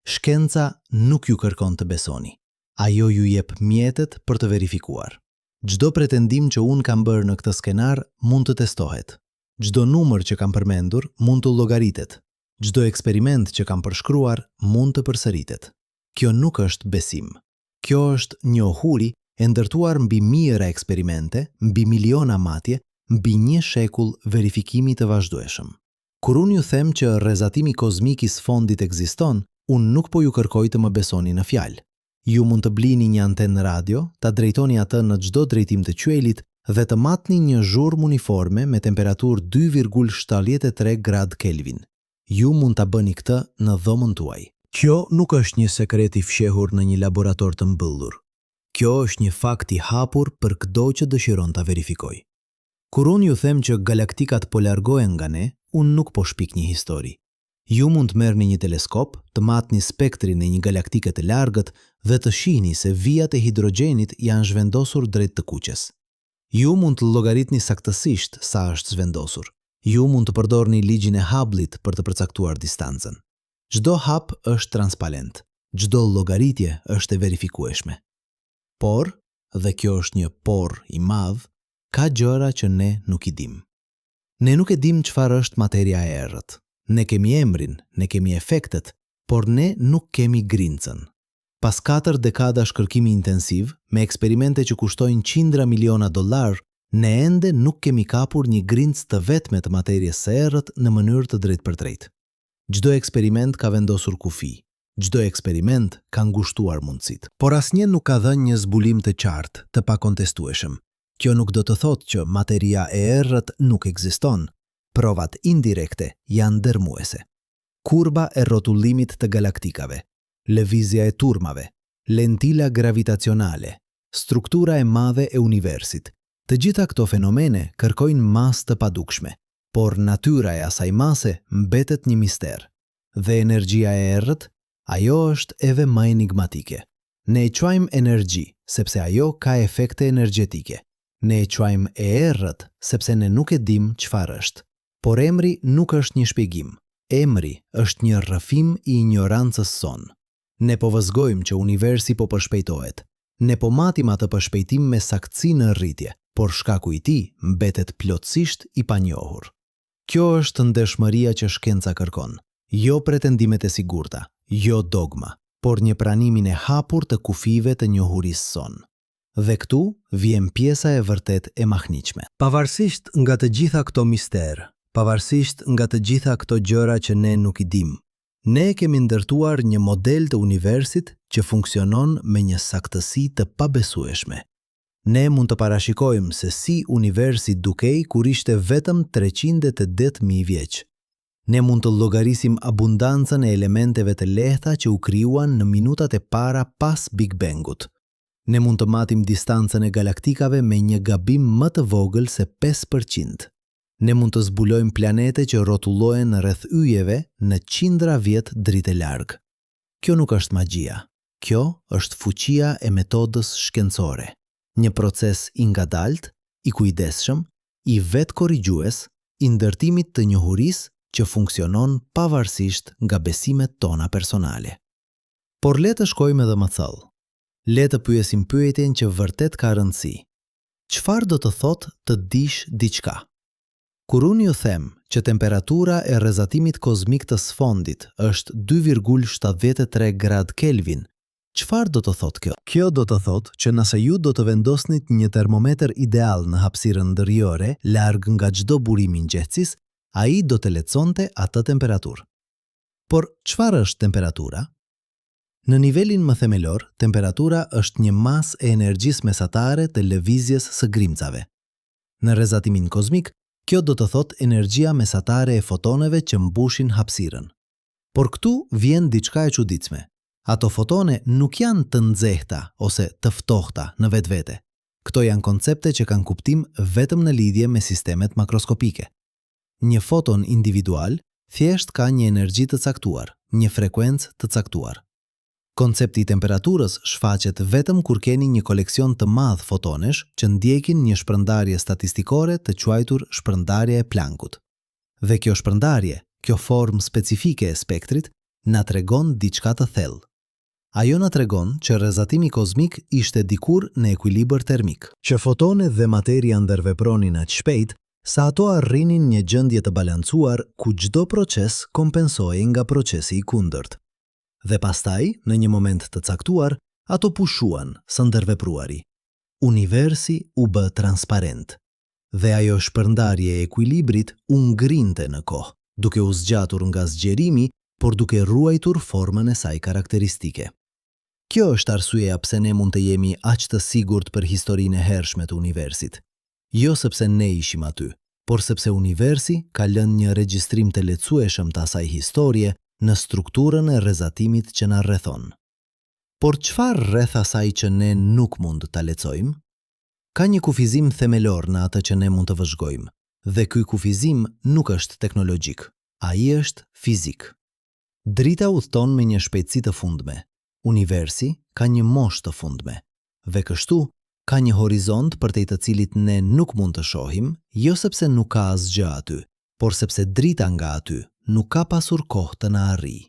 Shkenca nuk ju kërkon të besoni. Ajo ju jep mjetet për të verifikuar. Çdo pretendim që unë kam bërë në këtë skenar mund të testohet. Çdo numër që kam përmendur mund të llogaritet. Çdo eksperiment që kam përshkruar mund të përsëritet. Kjo nuk është besim. Kjo është njohuri e ndërtuar mbi mijëra eksperimente, mbi miliona matje, mbi një shekull verifikimi të vazhdueshëm. Kur unë ju them që rrezatimi kozmik i sfondit ekziston, unë nuk po ju kërkoj të më besoni në fjalë. Ju mund të blini një antenë radio, ta drejtoni atë në çdo drejtim të qiellit dhe të matni një zhurmë uniforme me temperaturë 2,73 gradë Kelvin. Ju mund ta bëni këtë në dhomën tuaj. Kjo nuk është një sekret i fshehur në një laborator të mbyllur. Kjo është një fakt i hapur për këdo që dëshiron ta verifikojë. Kur unë ju them që galaktikat po largohen nga ne, unë nuk po shpik një histori. Ju mund të merrni një teleskop, të matni spektrin e një galaktike të largët dhe të shihni se vijat e hidrogjenit janë zhvendosur drejt të kuqes. Ju mund të llogaritni saktësisht sa është zhvendosur. Ju mund të përdorni ligjin e Hubble-it për të përcaktuar distancën. Çdo hap është transparent. Çdo llogaritje është e verifikueshme. Por, dhe kjo është një por i madh, ka gjëra që ne nuk i dimë. Ne nuk e dimë çfarë është materia e errët. Ne kemi emrin, ne kemi efektet, por ne nuk kemi grincën. Pas katër dekadash kërkimi intensiv, me eksperimente që kushtojnë qindra miliona dollarë, ne ende nuk kemi kapur një grincë të vetme të materies së errët në mënyrë të drejtpërdrejtë. Çdo eksperiment ka vendosur kufij. Çdo eksperiment ka ngushtuar mundësitë. Por asnjë nuk ka dhënë një zbulim të qartë, të pakontestueshëm. Kjo nuk do të thotë që materia e errët nuk ekziston. Provat indirekte janë dërrmuese. Kurba e rrotullimit të galaktikave, lëvizja e turmave, lentila gravitacionale, struktura e madhe e universit, të gjitha këto fenomene kërkojnë masë të padukshme, por natyra e asaj mase mbetet një mister. Dhe energjia e errët? Ajo është edhe më enigmatike. Ne e quajmë energji, sepse ajo ka efekte energjetike. Ne e quajmë e errët, sepse ne nuk e dimë çfarë është. Por emri nuk është një shpjegim. Emri është një rrëfim i injorancës sonë. Ne po vëzhgojmë që universi po përshpejtohet. Ne po matim atë përshpejtim me saktësi në rritje, por shkaku i tij mbetet plotësisht i panjohur. Kjo është ndershmëria që shkenca kërkon, jo pretendimet e sigurta, jo dogma, por një pranimin e hapur të kufijve të njohurisë sonë. Dhe këtu vjen pjesa e vërtetë e mahnitshme. Pavarësisht nga të gjitha këto mister, pavarësisht nga të gjitha këto gjëra që ne nuk i dimë, ne kemi ndërtuar një model të universit që funksionon me një saktësi të pabesueshme. Ne mund të parashikojmë se si universi dukej kur ishte vetëm 380.000 vjeç. Ne mund të llogarisim abundancën e elementeve të lehta që u krijuan në minutat e para pas Big Bang-ut. Ne mund të matim distancën e galaktikave me një gabim më të vogël se 5%. Ne mund të zbulojmë planete që rrotullohen rreth yjeve në qindra vjet drite larg. Kjo nuk është magjia. Kjo është fuqia e metodës shkencore, një proces i ngadaltë, i kujdesshëm, i vetëkorrigjues, i ndërtimit të njohurisë që funksionon pavarësisht nga besimet tona personale. Por le të shkojmë edhe më thellë. Le të pyesim pyetjen që vërtet ka rëndësi. Çfarë do të thotë të dish diçka? Kur unë ju them që temperatura e rrezatimit kozmik të sfondit është 2,73 gradë Kelvin, çfarë do të thotë kjo? Kjo do të thotë që nëse ju do të vendosnit një termometër ideal në hapësirën ndëryjore, larg nga çdo burim i nxehtësisë, ai do të lexonte atë temperaturë. Por çfarë është temperatura? Në nivelin më themelor, temperatura është një masë e energjisë mesatare të lëvizjes së grimcave. Në rrezatimin kozmik, Kjo do të thotë energjia mesatare e fotoneve që mbushin hapësirën. Por këtu vjen diçka e çuditshme. Ato fotone nuk janë të nxehta ose të ftohta në vetvete. Këto janë koncepte që kanë kuptim vetëm në lidhje me sistemet makroskopike. Një foton individual thjesht ka një energji të caktuar, një frekuencë të caktuar. Koncepti i temperaturës shfaqet vetëm kur keni një koleksion të madh fotonesh që ndjekin një shpërndarje statistikore të quajtur shpërndarja e Planckut. Dhe kjo shpërndarje, kjo formë specifike e spektrit, na tregon diçka të thellë. Ajo na tregon që rrezatimi kozmik ishte dikur në ekuilibër termik. Që fotonet dhe materia ndërvepronin aq shpejt, sa ato arrinin një gjendje të balancuar ku çdo proces kompensohej nga procesi i kundërt. Dhe pastaj, në një moment të caktuar, ato pushuan së ndërvepruari. Universi u bë transparent. Dhe ajo shpërndarje e ekuilibrit u ngrinte në kohë, duke u zgjatur nga zgjerimi, por duke ruajtur formën e saj karakteristike. Kjo është arsyeja pse ne mund të jemi aq të sigurt për historinë e hershme të universit. Jo sepse ne ishim aty, por sepse universi ka lënë një regjistrim të lexueshëm të asaj historie në strukturën e rrezatimit që na rrethon. Por çfarë rreth asaj që ne nuk mund ta lexojmë? Ka një kufizim themelor në atë që ne mund të vëzhgojmë, dhe ky kufizim nuk është teknologjik, ai është fizik. Drita udhëton me një shpejtësi të fundme, universi ka një moshë të fundme, dhe kështu ka një horizont përtej të cilit ne nuk mund të shohim, jo sepse nuk ka asgjë aty, por sepse drita nga aty nuk ka pasur kohë të na arrijë.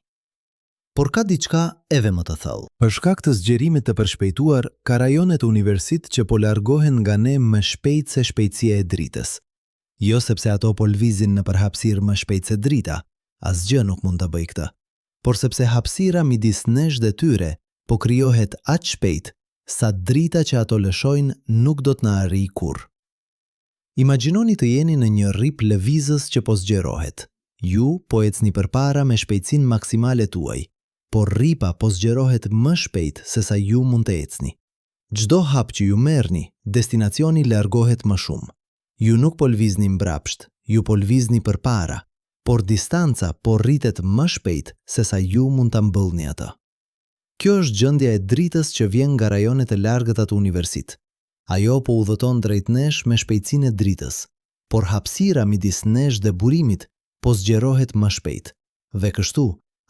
Por ka diçka edhe më të thellë. Për shkak të zgjerimit të përshpejtuar, ka rajone të universit që po largohen nga ne më shpejt se shpejtësia e dritës. Jo sepse ato po lëvizin nëpër hapësirë më shpejt se drita, asgjë nuk mund ta bëjë këtë, por sepse hapësira midis nesh dhe tyre po krijohet aq shpejt, sa drita që ato lëshojnë nuk do të na arrijë kurrë. Imagjinoni të jeni në një rrip lëvizës që po zgjerohet. Ju po ecni përpara me shpejtësinë maksimale tuaj, por rripa po zgjerohet më shpejt sesa ju mund të ecni. Çdo hap që ju merrni, destinacioni largohet më shumë. Ju nuk po lëvizni mbrapsht, ju po lëvizni përpara, por distanca po rritet më shpejt sesa ju mund ta mbyllni atë. Kjo është gjendja e dritës që vjen nga rajone të largëta të universit. Ajo po udhëton drejt nesh me shpejtësinë e dritës, por hapësira midis nesh dhe burimit po zgjerohet më shpejt, dhe kështu,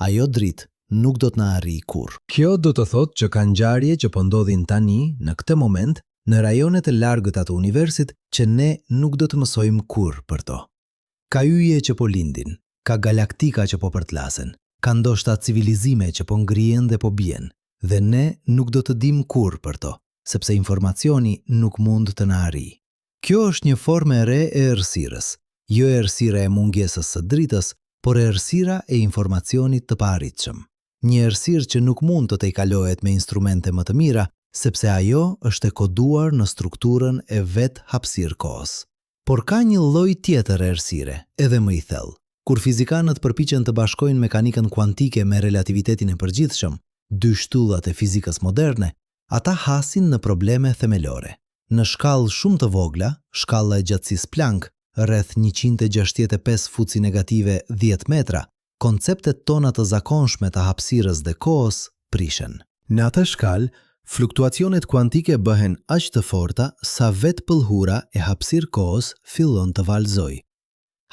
ajo dritë nuk do të na arrijë kurrë. Kjo do të thotë që ka ngjarje që po ndodhin tani, në këtë moment, në rajone të largëta të universit që ne nuk do të mësojmë kurrë për to. Ka yje që po lindin, ka galaktika që po përplasen, ka ndoshta civilizime që po ngrihen dhe po bien, dhe ne nuk do të dimë kurrë për to, sepse informacioni nuk mund të na arrijë. Kjo është një formë e re e errësirës, jo errësira e mungesës së dritës, por errësira e informacionit të paarritshëm. Një errësirë që nuk mund të tejkalohet me instrumente më të mira, sepse ajo është e koduar në strukturën e vetë hapësirë-kohës. Por ka një lloj tjetër errësire, edhe më i thellë. Kur fizikanët përpiqen të bashkojnë mekanikën kuantike me relativitetin e përgjithshëm, dy shtyllat e fizikës moderne, ata hasin në probleme themelore. Në shkallë shumë të vogla, shkalla e gjatësisë Planck, rreth 165 fuqi negative 10 metra, konceptet tona të zakonshme të hapësirës dhe kohës prishen. Në atë shkallë, fluktuacionet kuantike bëhen aq të forta sa vetë pëlhura e hapësirë-kohës fillon të valëzojë.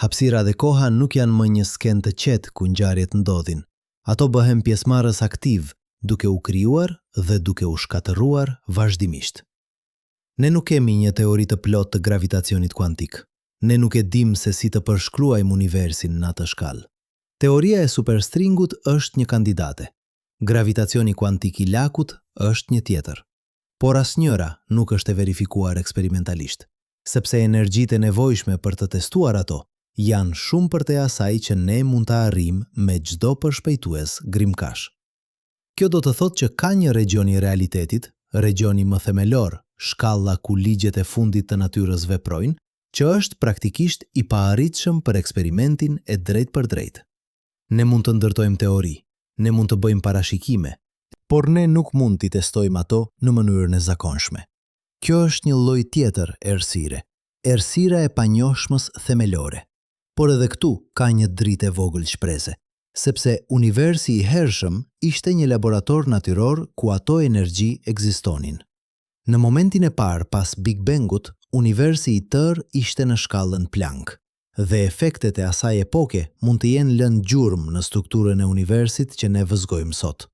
Hapësira dhe koha nuk janë më një skenë të qetë ku ngjarjet ndodhin. Ato bëhen pjesëmarrës aktivë, duke u krijuar dhe duke u shkatërruar vazhdimisht. Ne nuk kemi një teori të plotë të gravitacionit kuantik. Ne nuk e dimë se si të përshkruajmë universin në atë shkallë. Teoria e superstringut është një kandidate. Gravitacioni kuantik i lakut është një tjetër. Por asnjëra nuk është e verifikuar eksperimentalisht, sepse energjitë e nevojshme për të testuar ato janë shumë përtej asaj që ne mund të arrijmë me çdo përshpejtues grimcash. Kjo do të thotë që ka një regjion i realitetit, regjioni më themelor, shkalla ku ligjet e fundit të natyrës veprojnë, që është praktikisht i paarritshëm për eksperimentin e drejtpërdrejtë. Ne mund të ndërtojmë teori, ne mund të bëjmë parashikime, por ne nuk mund t'i testojmë ato në mënyrën e zakonshme. Kjo është një lloj tjetër errësire. Errësira e panjohshmës themelore. Por edhe këtu ka një dritë e vogël shprese, sepse universi i hershëm ishte një laborator natyror ku ato energji ekzistonin. Në momentin e parë pas Big Bang-ut, universi i tërë ishte në shkallën Planck, dhe efektet e asaj epoke mund të jenë lënë gjurmë në strukturën e universit që ne vëzhgojmë sot.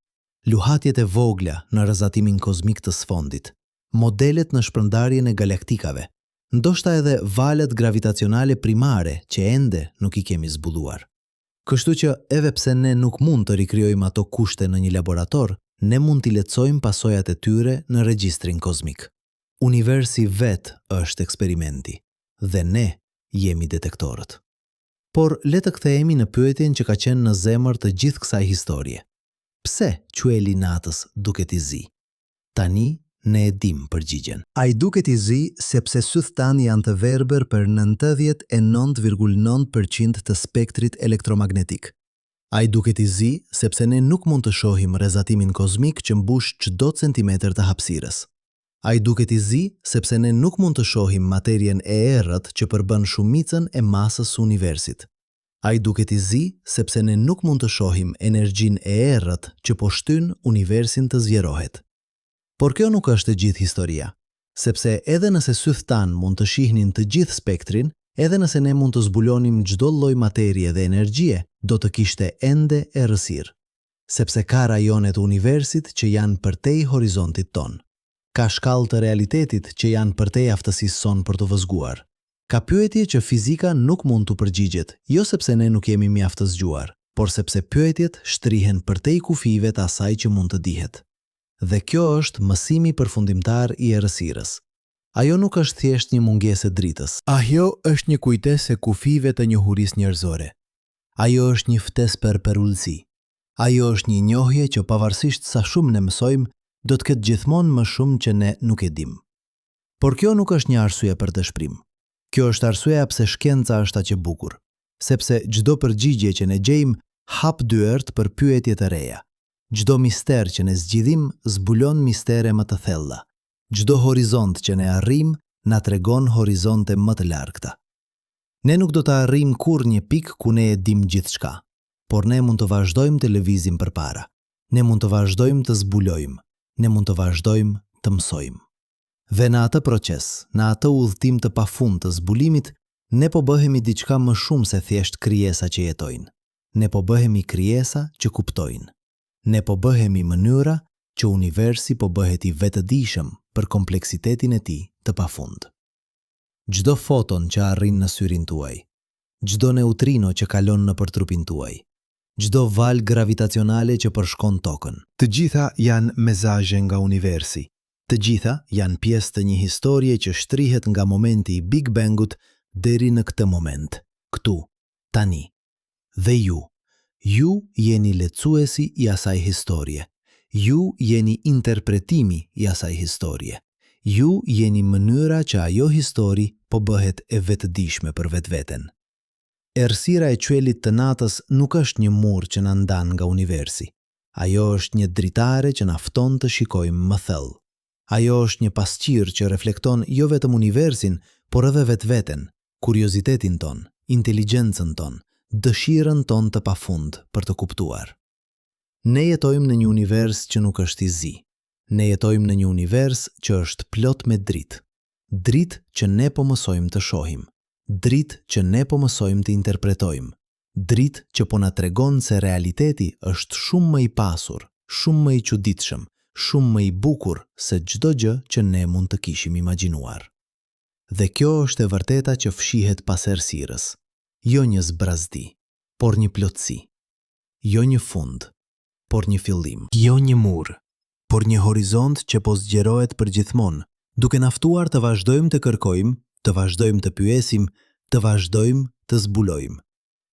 Luhatjet e vogla në rrezatimin kozmik të sfondit, modelet në shpërndarjen e galaktikave, ndoshta edhe valët gravitacionale primare që ende nuk i kemi zbuluar. Kështu që edhe pse ne nuk mund të rikrijojmë ato kushte në një laborator, ne mund t'i lehtësojmë pasojat e tyre në regjistrin kozmik. Universi vetë është eksperimenti dhe ne jemi detektorët. Por le të kthehemi në pyetjen që ka qenë në zemër të gjithë kësaj historie. Pse qielli i natës duket i zi? Tani ne e dimë përgjigjen. Ai duket i zi sepse sytë tanë janë të verbër për 99,9% të spektrit elektromagnetik. Ai duket i zi sepse ne nuk mund të shohim rrezatimin kozmik që mbush çdo centimetër të hapësirës. Ai duket i zi sepse ne nuk mund të shohim materien e errët që përbën shumicën e masës së universit. Ai duket i zi sepse ne nuk mund të shohim energjinë e errët që po shtyn universin të zgjerohet. Por kjo nuk është e gjithë historia. Sepse edhe nëse sytë tanë mund të shihnin të gjithë spektrin, edhe nëse ne mund të zbulonim çdo lloj materie dhe energjie, do të kishte ende errësirë. Sepse ka rajone të universit që janë përtej horizontit tonë. Ka shkallë të realitetit që janë përtej aftësisë sonë për të vëzhguar. Ka pyetje që fizika nuk mund t'u përgjigjet, jo sepse ne nuk jemi mjaft të zgjuar, por sepse pyetjet shtrihen përtej kufijve të asaj që mund të dihet. Dhe kjo është mësimi përfundimtar i errësirës. Ajo nuk është thjesht një mungesë e dritës. Ajo është një kujtesë e kufijve të njohurisë njerëzore. Ajo është një ftesë për përulësi. Ajo është një njohje që pavarësisht sa shumë ne mësojmë, do të ketë gjithmonë më shumë që ne nuk e dimë. Por kjo nuk është një arsye për dëshpërim. Kjo është arsyeja pse shkenca është aq e bukur. Sepse çdo përgjigje që ne gjejmë hap dyert për pyetje të reja. Çdo mister që ne zgjidhim zbulon mistere më të thella. Çdo horizont që ne arrijmë na tregon horizonte më të largëta. Ne nuk do të arrijmë kurrë një pikë ku ne e dimë gjithçka, por ne mund të vazhdojmë të lëvizim përpara. Ne mund të vazhdojmë të zbulojmë. Ne mund të vazhdojmë të mësojmë. Dhe në atë proces, në atë udhëtim të pafund të zbulimit, ne po bëhemi diçka më shumë se thjesht krijesa që jetojnë. Ne po bëhemi krijesa që kuptojnë. Ne po bëhemi mënyra që universi po bëhet i vetëdijshëm për kompleksitetin e tij të pafund. Çdo foton që arrin në syrin tuaj, çdo neutrino që kalon nëpër trupin tuaj, çdo valë gravitacionale që përshkon Tokën. Të gjitha janë mesazhe nga universi. Të gjitha janë pjesë të një historie që shtrihet nga momenti i Big Bang-ut deri në këtë moment, këtu, tani. Dhe ju, ju jeni lexuesi i asaj historie. Ju jeni interpretimi i asaj historie. Ju jeni mënyra që ajo histori po bëhet e vetëdijshme për vetveten. Errësira e qiellit të natës nuk është një mur që na ndan nga universi. Ajo është një dritare që na fton të shikojmë më thellë. Ajo është një pasqyrë që reflekton jo vetëm universin, por edhe vetveten, kuriozitetin tonë, inteligjencën tonë, dëshirën tonë të pafund për të kuptuar. Ne jetojmë në një univers që nuk është i zi. Ne jetojmë në një univers që është plot me dritë. Dritë që ne po mësojmë të shohim. Dritë që ne po mësojmë të interpretojmë. Dritë që po na tregon se realiteti është shumë më i pasur, shumë më i çuditshëm, shumë më i bukur se çdo gjë që ne mund të kishim imagjinuar. Dhe kjo është e vërteta që fshihet pas errësirës. Jo një zbrazëti, por një plotësi. Jo një fund, por një fillim. Jo një mur, por një horizont që po zgjerohet përgjithmonë, duke na ftuar të vazhdojmë të kërkojmë, të vazhdojmë të pyesim, të vazhdojmë të zbulojmë.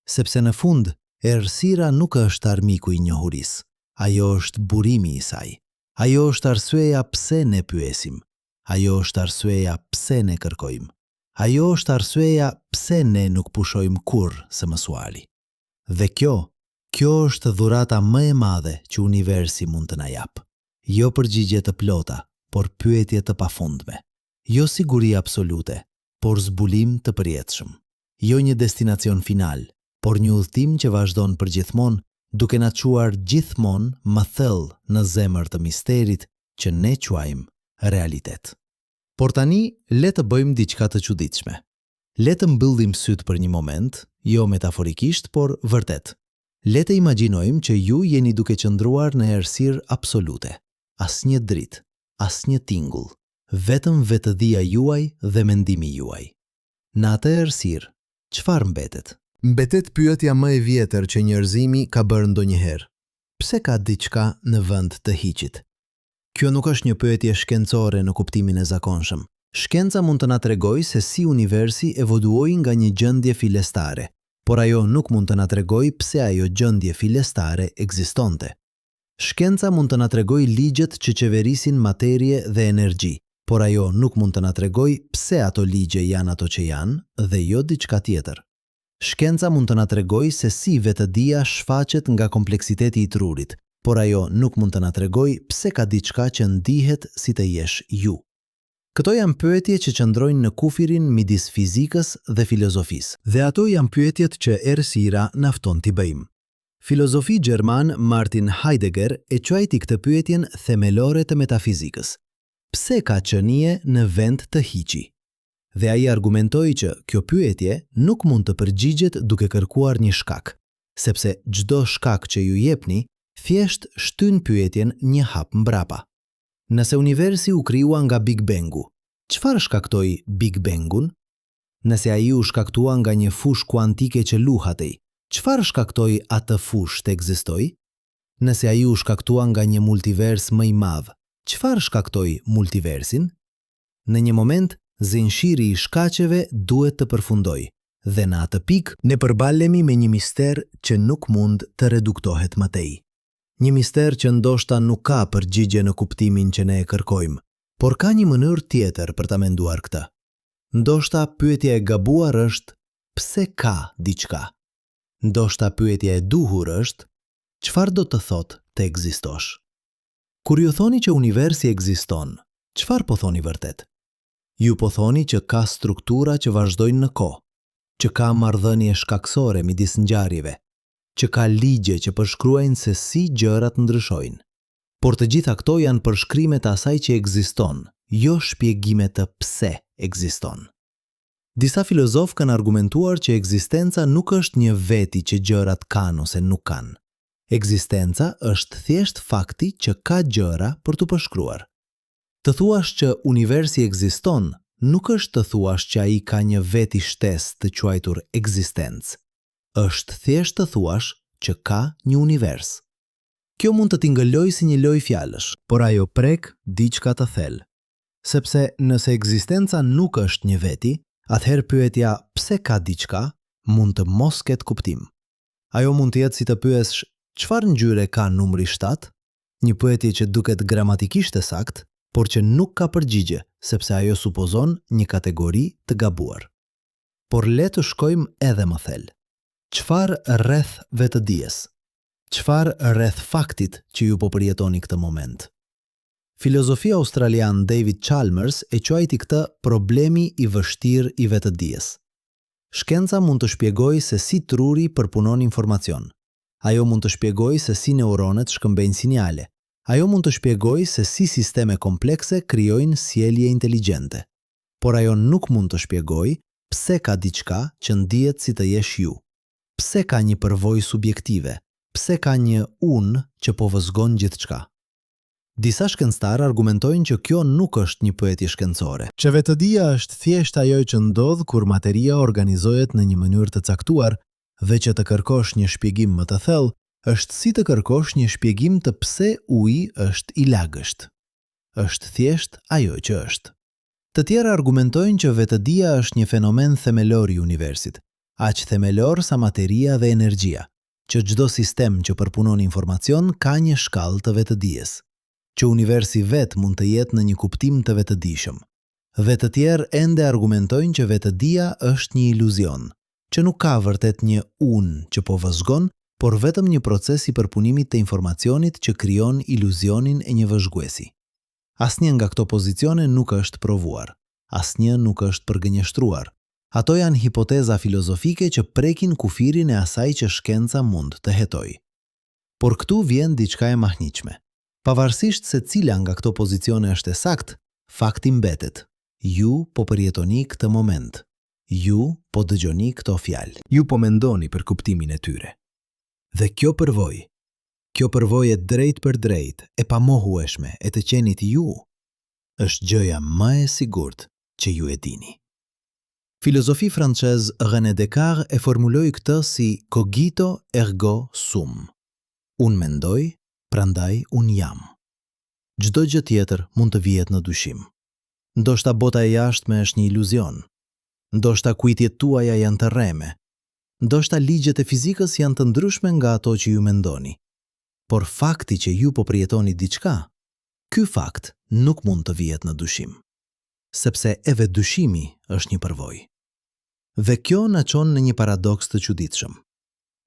Sepse në fund, errësira nuk është armiku i njohurisë, ajo është burimi i saj. Ajo është arsyeja pse ne pyesim. Ajo është arsyeja pse ne kërkojmë. Ajo është arsyeja pse ne nuk pushojmë kurrë së mësuari. Dhe kjo, kjo është dhurata më e madhe që universi mund të na japë. Jo përgjigje të plota, por pyetje të pafundme. Jo siguri absolute, por zbulim të përjetshëm. Jo një destinacion final, por një udhëtim që vazhdon përgjithmonë, duke na çuar gjithmonë më thellë në zemër të misterit që ne quajmë realitet. Por tani le të bëjmë diçka të çuditshme. Le të mbyllim sytë për një moment, jo metaforikisht, por vërtet. Le të imagjinojmë që ju jeni duke qëndruar në errësirë absolute. Asnjë dritë, asnjë tingull, vetëm vetëdija juaj dhe mendimi juaj. Në atë errësirë, çfarë mbetet? Mbetet pyetja më e vjetër që njerëzimi ka bërë ndonjëherë, pse ka diçka në vend të hiçit? Kjo nuk është një pyetje shkencore në kuptimin e zakonshëm. Shkenca mund të na tregojë se si universi evoluoi nga një gjendje fillestare, por ajo nuk mund të na tregojë pse ajo gjendje fillestare ekzistonte. Shkenca mund të na tregojë ligjet që qeverisin materie dhe energji, por ajo nuk mund të na tregojë pse ato ligje janë ato që janë dhe jo diçka tjetër. Shkenca mund të na tregojë se si vetëdija shfaqet nga kompleksiteti i trurit, por ajo nuk mund të na tregojë pse ka diçka që ndihet si të jesh ju. Këto janë pyetje që qëndrojnë në kufirin midis fizikës dhe filozofisë. Dhe ato janë pyetjet që errësira na fton t'i bëjmë. Filozofi gjerman Martin Heidegger e quajti këtë pyetjen themelore të metafizikës. Pse ka qenie në vend të hiçi? Dhe ai argumentoi që kjo pyetje nuk mund të përgjigjet duke kërkuar një shkak, sepse çdo shkak që ju jepni, thjesht shtyn pyetjen një hap mbrapa. Nëse universi u krijua nga Big Bang-u, çfarë shkaktoi Big Bang-un? Nëse ai u shkaktua nga një fushë kuantike që luhatej, çfarë shkaktoi atë fushë të ekzistojë? Nëse ai u shkaktua nga një multivers më i madh, çfarë shkaktoi multiversin? Në një moment, zinxhiri i shkaqeve duhet të përfundojë, dhe në atë pikë, ne përballemi me një mister që nuk mund të reduktohet më tej. Një mister që ndoshta nuk ka përgjigje në kuptimin që ne e kërkojmë, por ka një mënyrë tjetër për ta menduar këtë. Ndoshta pyetja e gabuar është pse ka diçka. Ndoshta pyetja e duhur është çfarë do të thotë të ekzistosh. Kur ju thoni që universi ekziston, çfarë po thoni vërtet? Ju po thoni që ka struktura që vazhdojnë në kohë, që ka marrëdhënie shkakësore midis ngjarjeve, që ka ligje që përshkruajnë se si gjërat ndryshojnë. Por të gjitha këto janë përshkrime të asaj që ekziston, jo shpjegime të pse ekziston. Disa filozofë kanë argumentuar që ekzistenca nuk është një veti që gjërat kanë ose nuk kanë. Ekzistenca është thjesht fakti që ka gjëra për t'u përshkruar. Të thuash që universi ekziston nuk është të thuash që ai ka një veti shtesë të quajtur ekzistencë. Është thjesht të thuash që ka një univers. Kjo mund të tingëllojë si një lojë fjalësh, por ajo prek diçka të thellë. Sepse nëse ekzistenca nuk është një veti, atëherë pyetja pse ka diçka mund të mos ketë kuptim. Ajo mund të jetë si të pyessh çfarë ngjyre ka numri 7? Një pyetje që duket gramatikisht e saktë, por që nuk ka përgjigje, sepse ajo supozon një kategori të gabuar. Por le të shkojmë edhe më thellë. Çfarë rreth vetëdijes? Çfarë rreth faktit që ju po përjetoni këtë moment? Filozofi australian David Chalmers e quajti këtë problemi i vështirë i vetëdijes. Shkenca mund të shpjegojë se si truri përpunon informacion. Ajo mund të shpjegojë se si neuronet shkëmbejnë sinjale. Ajo mund të shpjegojë se si sisteme komplekse krijojnë sjellje inteligjente. Por ajo nuk mund të shpjegojë pse ka diçka që ndihet si të jesh ju. Pse ka një përvojë subjektive, pse ka një unë që po vëzhgon gjithçka. Disa shkencëtarë argumentojnë që kjo nuk është një pyetje shkencore. Që vetëdija është thjesht ajo që ndodh kur materia organizohet në një mënyrë të caktuar dhe që të kërkosh një shpjegim më të thellë është si të kërkosh një shpjegim të pse uji është i lagësht. Është thjesht ajo që është. Të tjerë argumentojnë që vetëdija është një fenomen themelor i universit, aq themelor sa materia dhe energjia, që çdo sistem që përpunon informacion ka një shkallë të vetëdijes, që universi vetë mund të jetë në një kuptim të vetëdijshëm. Dhe të tjerë ende argumentojnë që vetëdija është një iluzion, që nuk ka vërtet një unë që po vëzhgon, por vetëm një proces i përpunimit të informacionit që krijon iluzionin e një vëzhguesi. Asnjë nga këto pozicione nuk është provuar. Asnjë nuk është përgënjeshtruar. Ato janë hipoteza filozofike që prekin kufirin e asaj që shkenca mund të hetojë. Por këtu vjen diçka e mahnitshme. Pavarësisht se cila nga këto pozicione është e saktë, fakti mbetet, ju po përjetoni këtë moment. Ju po dëgjoni këto fjalë. Ju po mendoni për kuptimin e tyre. Dhe kjo përvojë, kjo përvojë e drejtpërdrejtë, e pamohueshme e të qenit ju, është gjëja më e sigurt që ju e dini. Filozofi francez René Descartes e formuloi këtë si cogito ergo sum. Unë mendoj, prandaj unë jam. Çdo gjë tjetër mund të vihet në dyshim. Ndoshta bota e jashtme është një iluzion. Ndoshta kujtjet tuaja janë të rreme. Ndoshta ligjet e fizikës janë të ndryshme nga ato që ju mendoni. Por fakti që ju po përjetoni diçka, ky fakt nuk mund të vihet në dyshim. Sepse edhe dyshimi është një përvojë. Dhe kjo na çon në një paradoks të çuditshëm.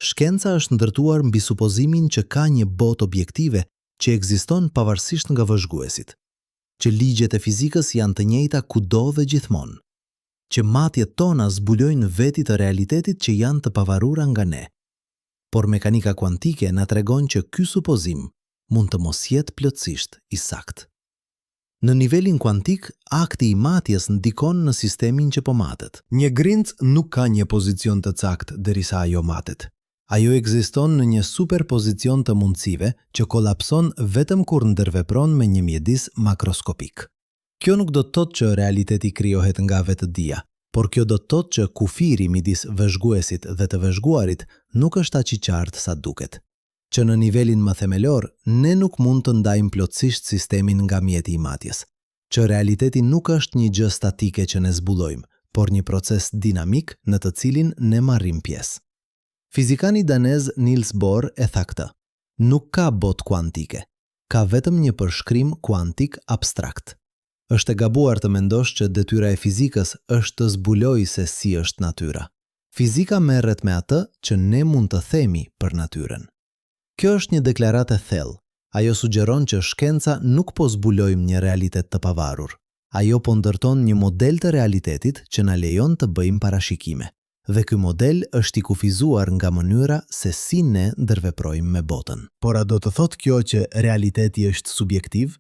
Shkenca është ndërtuar mbi supozimin që ka një botë objektive që ekziston pavarësisht nga vëzhguesit, që ligjet e fizikës janë të njëjta kudo dhe gjithmonë, që matjet tona zbulojnë veti të realitetit që janë të pavarura nga ne. Por mekanika kuantike na tregon që ky supozim mund të mos jetë plotësisht i saktë. Në nivelin kuantik, akti i matjes ndikon në sistemin që po matet. Një grimcë nuk ka një pozicion të saktë derisa ajo matet. Ajo ekziston në një superpozicion të mundësive që kolapson vetëm kur ndërvepron me një mjedis makroskopik. Kjo nuk do të thotë që realiteti krijohet nga vetëdija, por kjo do të thotë që kufiri midis vëzhguesit dhe të vëzhguarit nuk është aq i qartë sa duket. Që në nivelin më themelor, ne nuk mund të ndajmë plotësisht sistemin nga mjeti i matjes. Që realiteti nuk është një gjë statike që ne zbulojmë, por një proces dinamik në të cilin ne marrim pjesë. Fizikani danez Niels Bohr e tha këtë, Nuk ka botë kuantike. Ka vetëm një përshkrim kuantik abstrakt. Është e gabuar të mendosh që detyra e fizikës është të zbulojë se si është natyra. Fizika merret me atë që ne mund të themi për natyrën. Kjo është një deklaratë e thellë. Ajo sugjeron që shkenca nuk po zbulojmë një realitet të pavarur. Ajo po ndërton një model të realitetit që na lejon të bëjmë parashikime. Dhe ky model është i kufizuar nga mënyra se si ne ndërveprojmë me botën. Por a do të thotë kjo që realiteti është subjektiv?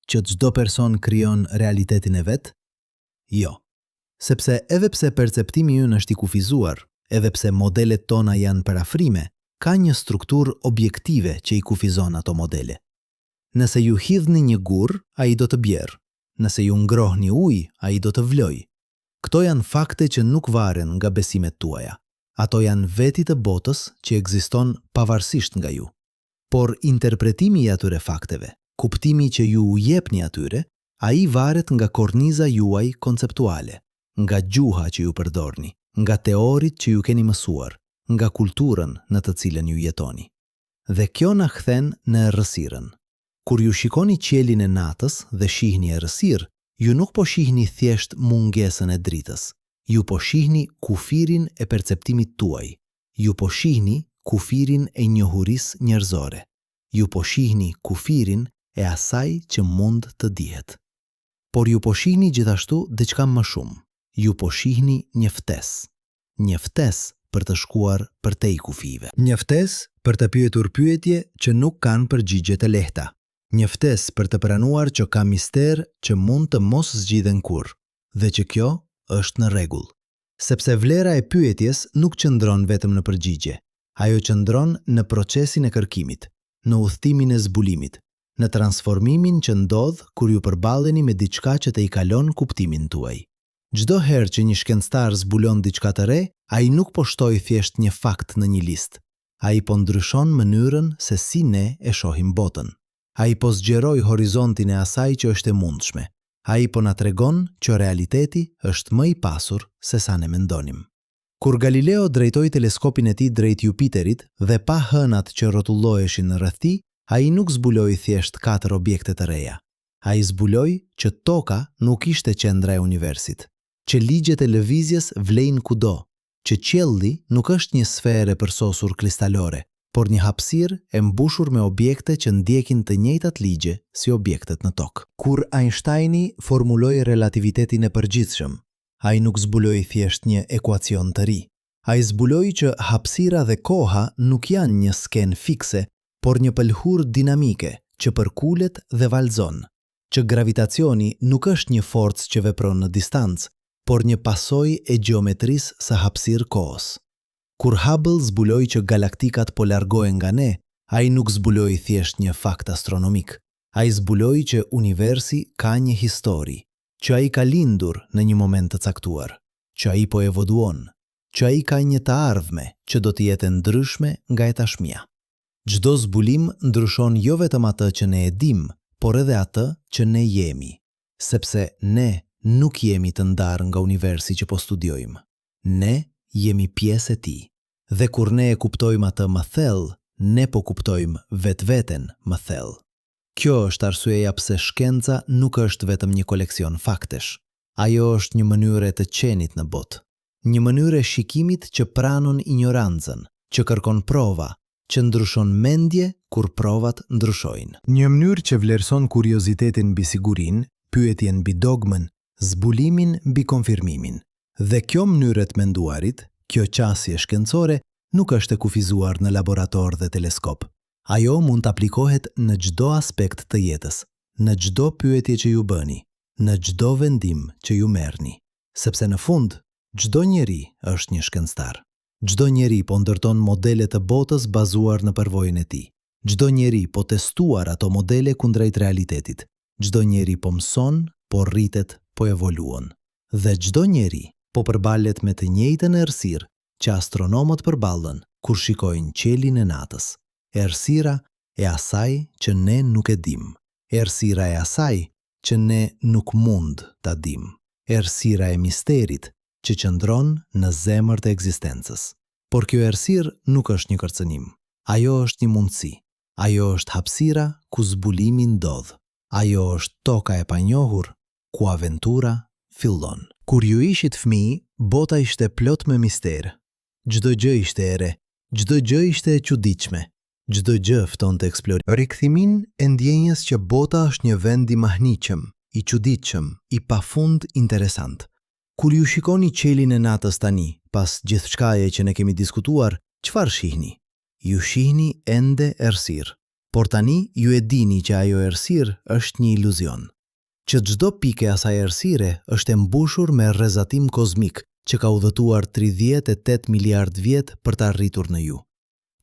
Që çdo person krijon realitetin e vet? Jo. Sepse edhe pse perceptimi ynë është i kufizuar, edhe pse modelet tona janë përafrime, ka një strukturë objektive që i kufizon ato modele. Nëse ju hidhni një gur, ai do të bjerë. Nëse ju ngrohni ujë, ai do të vlojë. Këto janë fakte që nuk varen nga besimet tuaja. Ato janë veti të botës që ekziston pavarësisht nga ju. Por interpretimi i atyre fakteve, kuptimi që ju u jepni atyre, ai varet nga korniza juaj konceptuale, nga gjuha që ju përdorni, nga teoritë që ju keni mësuar, nga kulturën në të cilën ju jetoni. Dhe kjo na kthen në errësirën. Kur ju shikoni qiellin e natës dhe shihni errësirë, ju nuk po shihni thjesht mungesën e dritës. Ju po shihni kufirin e perceptimit tuaj. Ju po shihni kufirin e njohurisë njerëzore. Ju po shihni kufirin e asaj që mund të dihet. Por ju po shihni gjithashtu diçka më shumë. Ju po shihni një ftesë. Një ftesë për të shkuar përtej kufijve. Një ftesë për të pyetur pyetje që nuk kanë përgjigje të lehta. Një ftesë për të pranuar që ka mister që mund të mos zgjidhen kurrë, dhe që kjo është në rregull. Sepse vlera e pyetjes nuk qëndron vetëm në përgjigje. Ajo qëndron në procesin e kërkimit, në udhëtimin e zbulimit, në transformimin që ndodh kur ju përballeni me diçka që tejkalon kuptimin tuaj. Çdo herë që një shkencëtar zbulon diçka të re, ai nuk po shtoi thjesht një fakt në një listë. Ai po ndryshon mënyrën se si ne e shohim botën. Ai po zgjeroi horizontin e asaj që është e mundshme. Ai po na tregon që realiteti është më i pasur sesa ne mendonim. Kur Galileo drejtoi teleskopin e tij drejt Jupiterit dhe pa hënat që rrotulloheshin rreth tij, ai nuk zbuloi thjesht katër objekte të reja. Ai zbuloi që Toka nuk ishte qendra e universit, që ligjet e lëvizjes vlejnë kudo, që qielli nuk është një sferë e përsosur kristalore, por një hapësirë e mbushur me objekte që ndjekin të njëjtat ligje si objektet në Tokë. Kur Einsteini formuloi relativitetin e përgjithshëm, ai nuk zbuloi thjesht një ekuacion të ri. Ai zbuloi që hapësira dhe koha nuk janë një skenë fikse, por një pëlhurë dinamike që përkulet dhe valëzon, që gravitacioni nuk është një forcë që vepron në distancë, por një pasojë e gjeometrisë së hapësirë-kohës. Kur Hubble zbuloi që galaktikat po largohen nga ne, ai nuk zbuloi thjesht një fakt astronomik. Ai zbuloi që universi ka një histori, që ai ka lindur në një moment të caktuar, që ai po evoluon, që ai ka një të ardhme që do të jetë e ndryshme nga e tashmja. Çdo zbulim ndryshon jo vetëm atë që ne e dimë, por edhe atë që ne jemi. Sepse ne nuk jemi të ndarë nga universi që po studiojmë. Ne jemi pjesë e tij. Dhe kur ne e kuptojmë atë më thellë, ne po kuptojmë vetveten më thellë. Kjo është arsyeja pse shkenca nuk është vetëm një koleksion faktesh. Ajo është një mënyrë e të qenit në botë. Një mënyrë e shikimit që pranon injorancën, që kërkon prova, që ndryshon mendje kur provat ndryshojnë. Një mënyrë që vlerëson kuriozitetin mbi sigurinë, pyetjen mbi dogmën, zbulimin mbi konfirmimin. Dhe kjo mënyrë e të menduarit, kjo qasje shkencore, nuk është e kufizuar në laborator dhe teleskop. Ajo mund të aplikohet në çdo aspekt të jetës, në çdo pyetje që ju bëni, në çdo vendim që ju merrni. Sepse në fund, çdo njeri është një shkencëtar. Çdo njeri po ndërton modele të botës bazuar në përvojën e tij. Çdo njeri po testuar ato modele kundrejt realitetit. Çdo njeri po mëson, po rritet, po evoluon. Dhe çdo njeri po përballet me të njëjtën errësirë që astronomët përballen kur shikojnë qiellin e natës. Errësira e asaj që ne nuk e dimë. Errësira e asaj që ne nuk mund ta dimë. Errësira e misterit që qëndron në zemër të ekzistencës. Por kjo errësirë nuk është një kërcënim. Ajo është një mundësi. Ajo është hapësira ku zbulimi ndodh. Ajo është toka e panjohur ku aventura fillon. Kur ju ishit fëmijë, bota ishte plot me mister. Çdo gjë ishte e re, çdo gjë ishte e çuditshme, çdo gjë ftonte eksplorim. Rikthimin e ndjenjës që bota është një vend i mahnitshëm, i çuditshëm, i pafund interesant. Kur ju shikoni qiellin e natës tani, pas gjithçkaje që ne kemi diskutuar, çfarë shihni? Ju shihni ende errësirë. Por tani ju e dini që ajo errësirë është një iluzion. Që çdo pikë e asaj errësire është e mbushur me rrezatim kozmik që ka udhëtuar 38 miliardë vjet për të arritur në ju.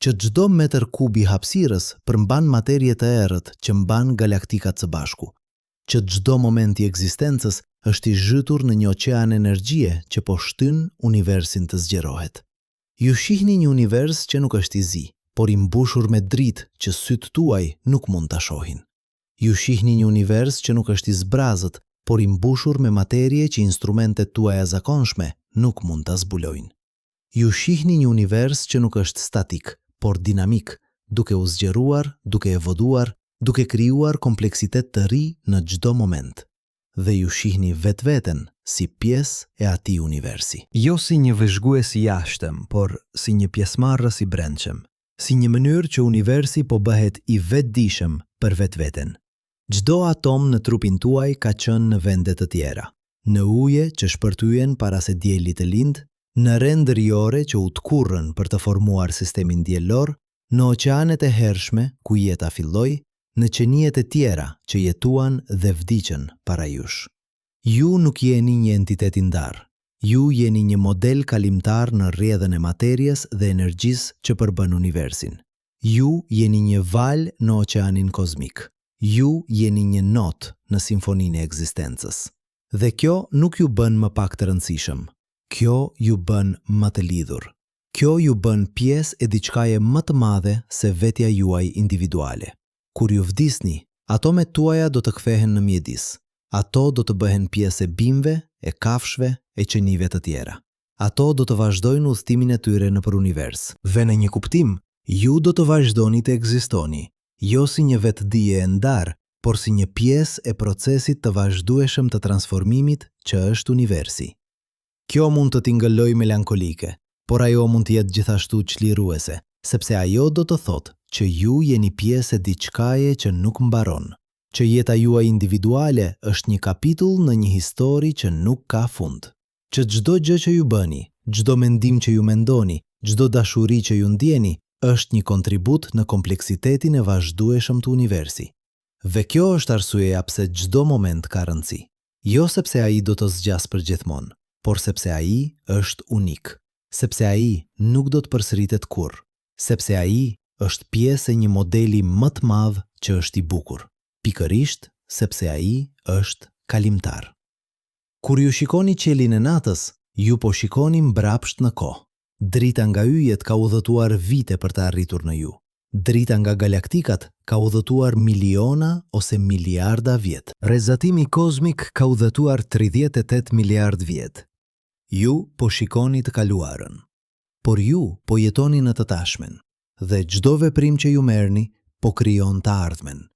Që çdo metër kub i hapësirës përmban materie të errët që mban galaktikat së bashku. Që çdo moment i ekzistencës është i zhytur në një oqean energjie që po shtyn universin të zgjerohet. Ju shihni një univers që nuk është i zi, por i mbushur me dritë që sytë tuaj nuk mund ta shohin. Ju shihni një univers që nuk është i zbrazët, por i mbushur me materie që instrumentet tuaja zakonshme nuk mund ta zbulojnë. Ju shihni një univers që nuk është statik, por dinamik, duke u zgjeruar, duke evoluar, duke krijuar kompleksitet të ri në çdo moment. Dhe ju shihni vetveten si pjesë e atij universi. Jo si një vëzhgues i jashtëm, por si një pjesëmarrës i brendshëm. Si një mënyrë që universi po bëhet i vetëdijshëm për vetveten. Çdo atom në trupin tuaj ka qenë në vende të tjera. Në uje që shpërthyen para se dielli të lindë, në re ndëryjore që u tkurrën për të formuar sistemin diellor, në oqeanet e hershme ku jeta filloi, në qeniet e tjera që jetuan dhe vdiqën para jush. Ju nuk jeni një entitet i ndarë. Ju jeni një model kalimtar në rrjedhën e materies dhe energjisë që përbën universin. Ju jeni një valë në oqeanin kozmik. Ju jeni një notë në simfoninë e ekzistencës. Dhe kjo nuk ju bën më pak të rëndësishëm. Kjo ju bën më të lidhur. Kjo ju bën pjesë e diçkaje më të madhe se vetja juaj individuale. Kur ju vdisni, atomet tuaja do të kthehen në mjedis. Ato do të bëhen pjesë e bimëve, e kafshëve, e qenive të tjera. Ato do të vazhdojnë udhëtimin e tyre nëpër univers. Dhe në një kuptim, ju do të vazhdoni të ekzistoni, jo si një vetëdije e ndarë, por si një pjesë e procesit të vazhdueshëm të transformimit që është universi. Kjo mund të tingëllojë melankolike, por ajo mund të jetë gjithashtu çliruese. Sepse ajo do të thotë që ju jeni pjesë e diçkaje që nuk mbaron, që jeta juaj individuale është një kapitull në një histori që nuk ka fund. Që çdo gjë që ju bëni, çdo mendim që ju mendoni, çdo dashuri që ju ndjeni, është një kontribut në kompleksitetin e vazhdueshëm të universit. Dhe kjo është arsyeja pse çdo moment ka rëndësi. Jo sepse ai do të zgjasë përgjithmonë, por sepse ai është unik. Sepse ai nuk do të përsëritet kurrë. Sepse ai është pjesë e një modeli më të madh që është i bukur. Pikërisht sepse ai është kalimtar. Kur ju shikoni qiellin e natës, ju po shikoni mbrapsht në kohë. Drita nga yjet ka udhëtuar vite për të arritur në ju. Drita nga galaktikat ka udhëtuar miliona ose miliarda vjet. Rrezatimi kozmik ka udhëtuar 38 miliardë vjet. Ju po shikoni të kaluarën. Por ju po jetoni në të tashmen. Dhe çdo veprim që ju merrni po krijon të ardhmen.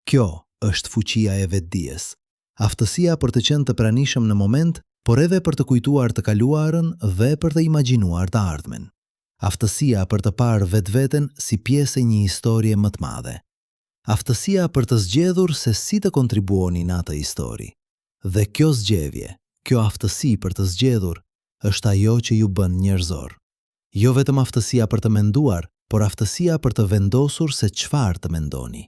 Kjo është fuqia e vetëdijes. Aftësia për të qenë të pranishëm në moment, por edhe për të kujtuar të kaluarën dhe për të imagjinuar të ardhmen. Aftësia për të parë vetveten si pjesë e një historie më të madhe. Aftësia për të zgjedhur se si të kontribuoni në atë histori. Dhe kjo zgjedhje, kjo aftësi për të zgjedhur, është ajo që ju bën njerëzor. Jo vetëm aftësia për të menduar, por aftësia për të vendosur se çfarë të mendoni.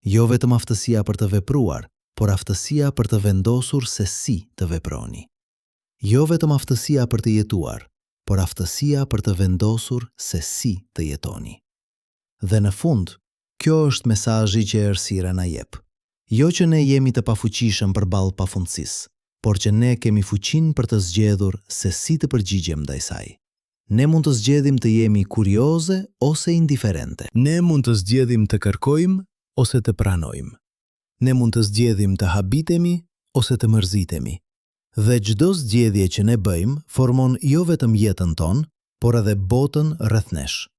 Jo vetëm aftësia për të vepruar, por aftësia për të vendosur se si të veproni. Jo vetëm aftësia për të jetuar, por aftësia për të vendosur se si të jetoni. Dhe në fund, kjo është mesazhi që errësira na jep. Jo që ne jemi të pafuqishëm përballë pafundësisë, por që ne kemi fuqinë për të zgjedhur se si të përgjigjem ndaj saj. Ne mund të zgjedhim të jemi kurioze ose indiferente. Ne mund të zgjedhim të kërkojmë ose të pranojmë. Ne mund të zgjedhim të habitemi ose të mërzitemi. Dhe çdo zgjedhje që ne bëjmë formon jo vetëm jetën tonë, por edhe botën rreth nesh.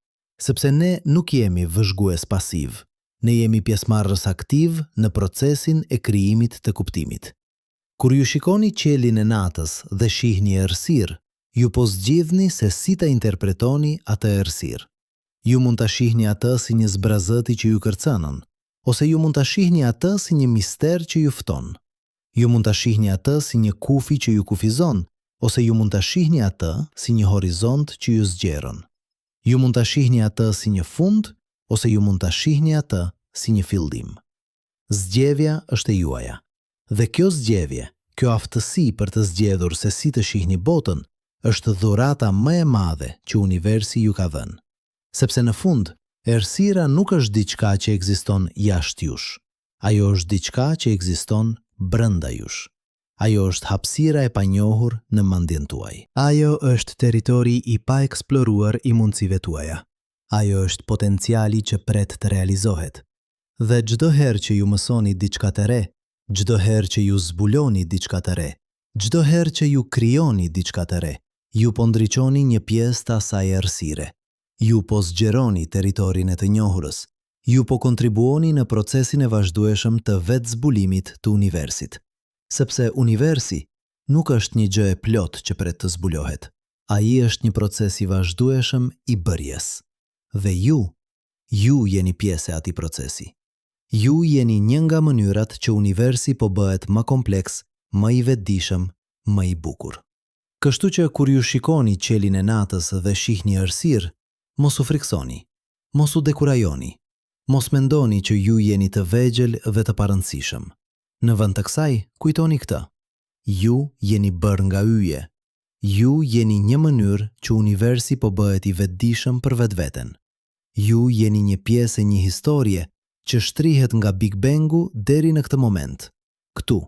Sepse ne nuk jemi vëzhgues pasivë, ne jemi pjesëmarrës aktivë në procesin e krijimit të kuptimit. Kur ju shikoni qiellin e natës dhe shihni errësirë, ju po zgjidhni se si ta interpretoni atë errësirë. Ju mund ta shihni atë si një zbrazëti që ju kërcënon, ose ju mund ta shihni atë si një mister që ju fton. Ju mund ta shihni atë si një kufi që ju kufizon, ose ju mund ta shihni atë si një horizont që ju zgjeron. Ju mund ta shihni atë si një fund, ose ju mund ta shihni atë si një fillim. Zgjedhja është e juaja. Dhe kjo zgjedhje, kjo aftësi për të zgjedhur se si të shihni botën, është dhurata më e madhe që universi ju ka dhënë. Sepse në fund, errësira nuk është diçka që ekziston jashtë jush. Ajo është diçka që ekziston brenda jush. Ajo është hapësira e panjohur në mendjen tuaj. Ajo është territori i paeksploruar i mundësive tuaja. Ajo është potenciali që pret të realizohet. Dhe çdo herë që ju mësoni diçka të re, çdo herë që ju zbuloni diçka të re, çdo herë që ju krijoni diçka të re, ju po ndriçoni një pjesë të asaj errësire. Ju po zgjeroni territorin e të njohurës. Ju po kontribuoni në procesin e vazhdueshëm të vetëzbulimit të universit. Sepse universi nuk është një gjë e plotë që pret të zbulohet. Ai është një proces i vazhdueshëm i bërjes. Dhe ju Ju jeni pjesë e atij procesi. Ju jeni një nga mënyrat që universi po bëhet më kompleks, më i vetëdijshëm, më i bukur. Kështu që kur ju shikoni qiellin e natës dhe shihni errësirë, mos u frikësoni. Mos u dekurajoni. Mos mendoni që ju jeni të vegjël dhe të parëndësishëm. Në vend të kësaj, kujtoni këtë. Ju jeni bërë nga yje. Ju jeni një mënyrë që universi po bëhet i vetëdijshëm për vetveten. Ju jeni një pjesë e një historie që shtrihet nga Big Bang-u deri në këtë moment, këtu,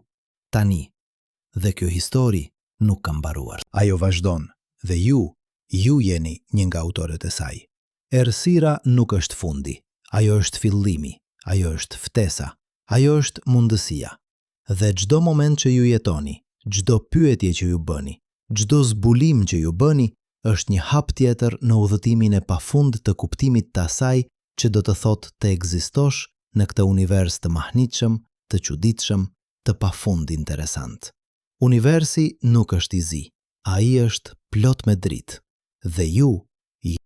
tani. Dhe kjo histori nuk ka mbaruar. Ajo vazhdon, dhe ju, ju jeni një nga autorët e saj. Errësira nuk është fundi, ajo është fillimi, ajo është ftesa, ajo është mundësia. Dhe çdo moment që ju jetoni, çdo pyetje që ju bëni, çdo zbulim që ju bëni, është një hap tjetër në udhëtimin e pafund të kuptimit të asaj që do të thotë të ekzistosh në këtë univers të mahnitshëm, të çuditshëm, të pafund interesant. Universi nuk është i zi, ai është plot me dritë. Dhe ju.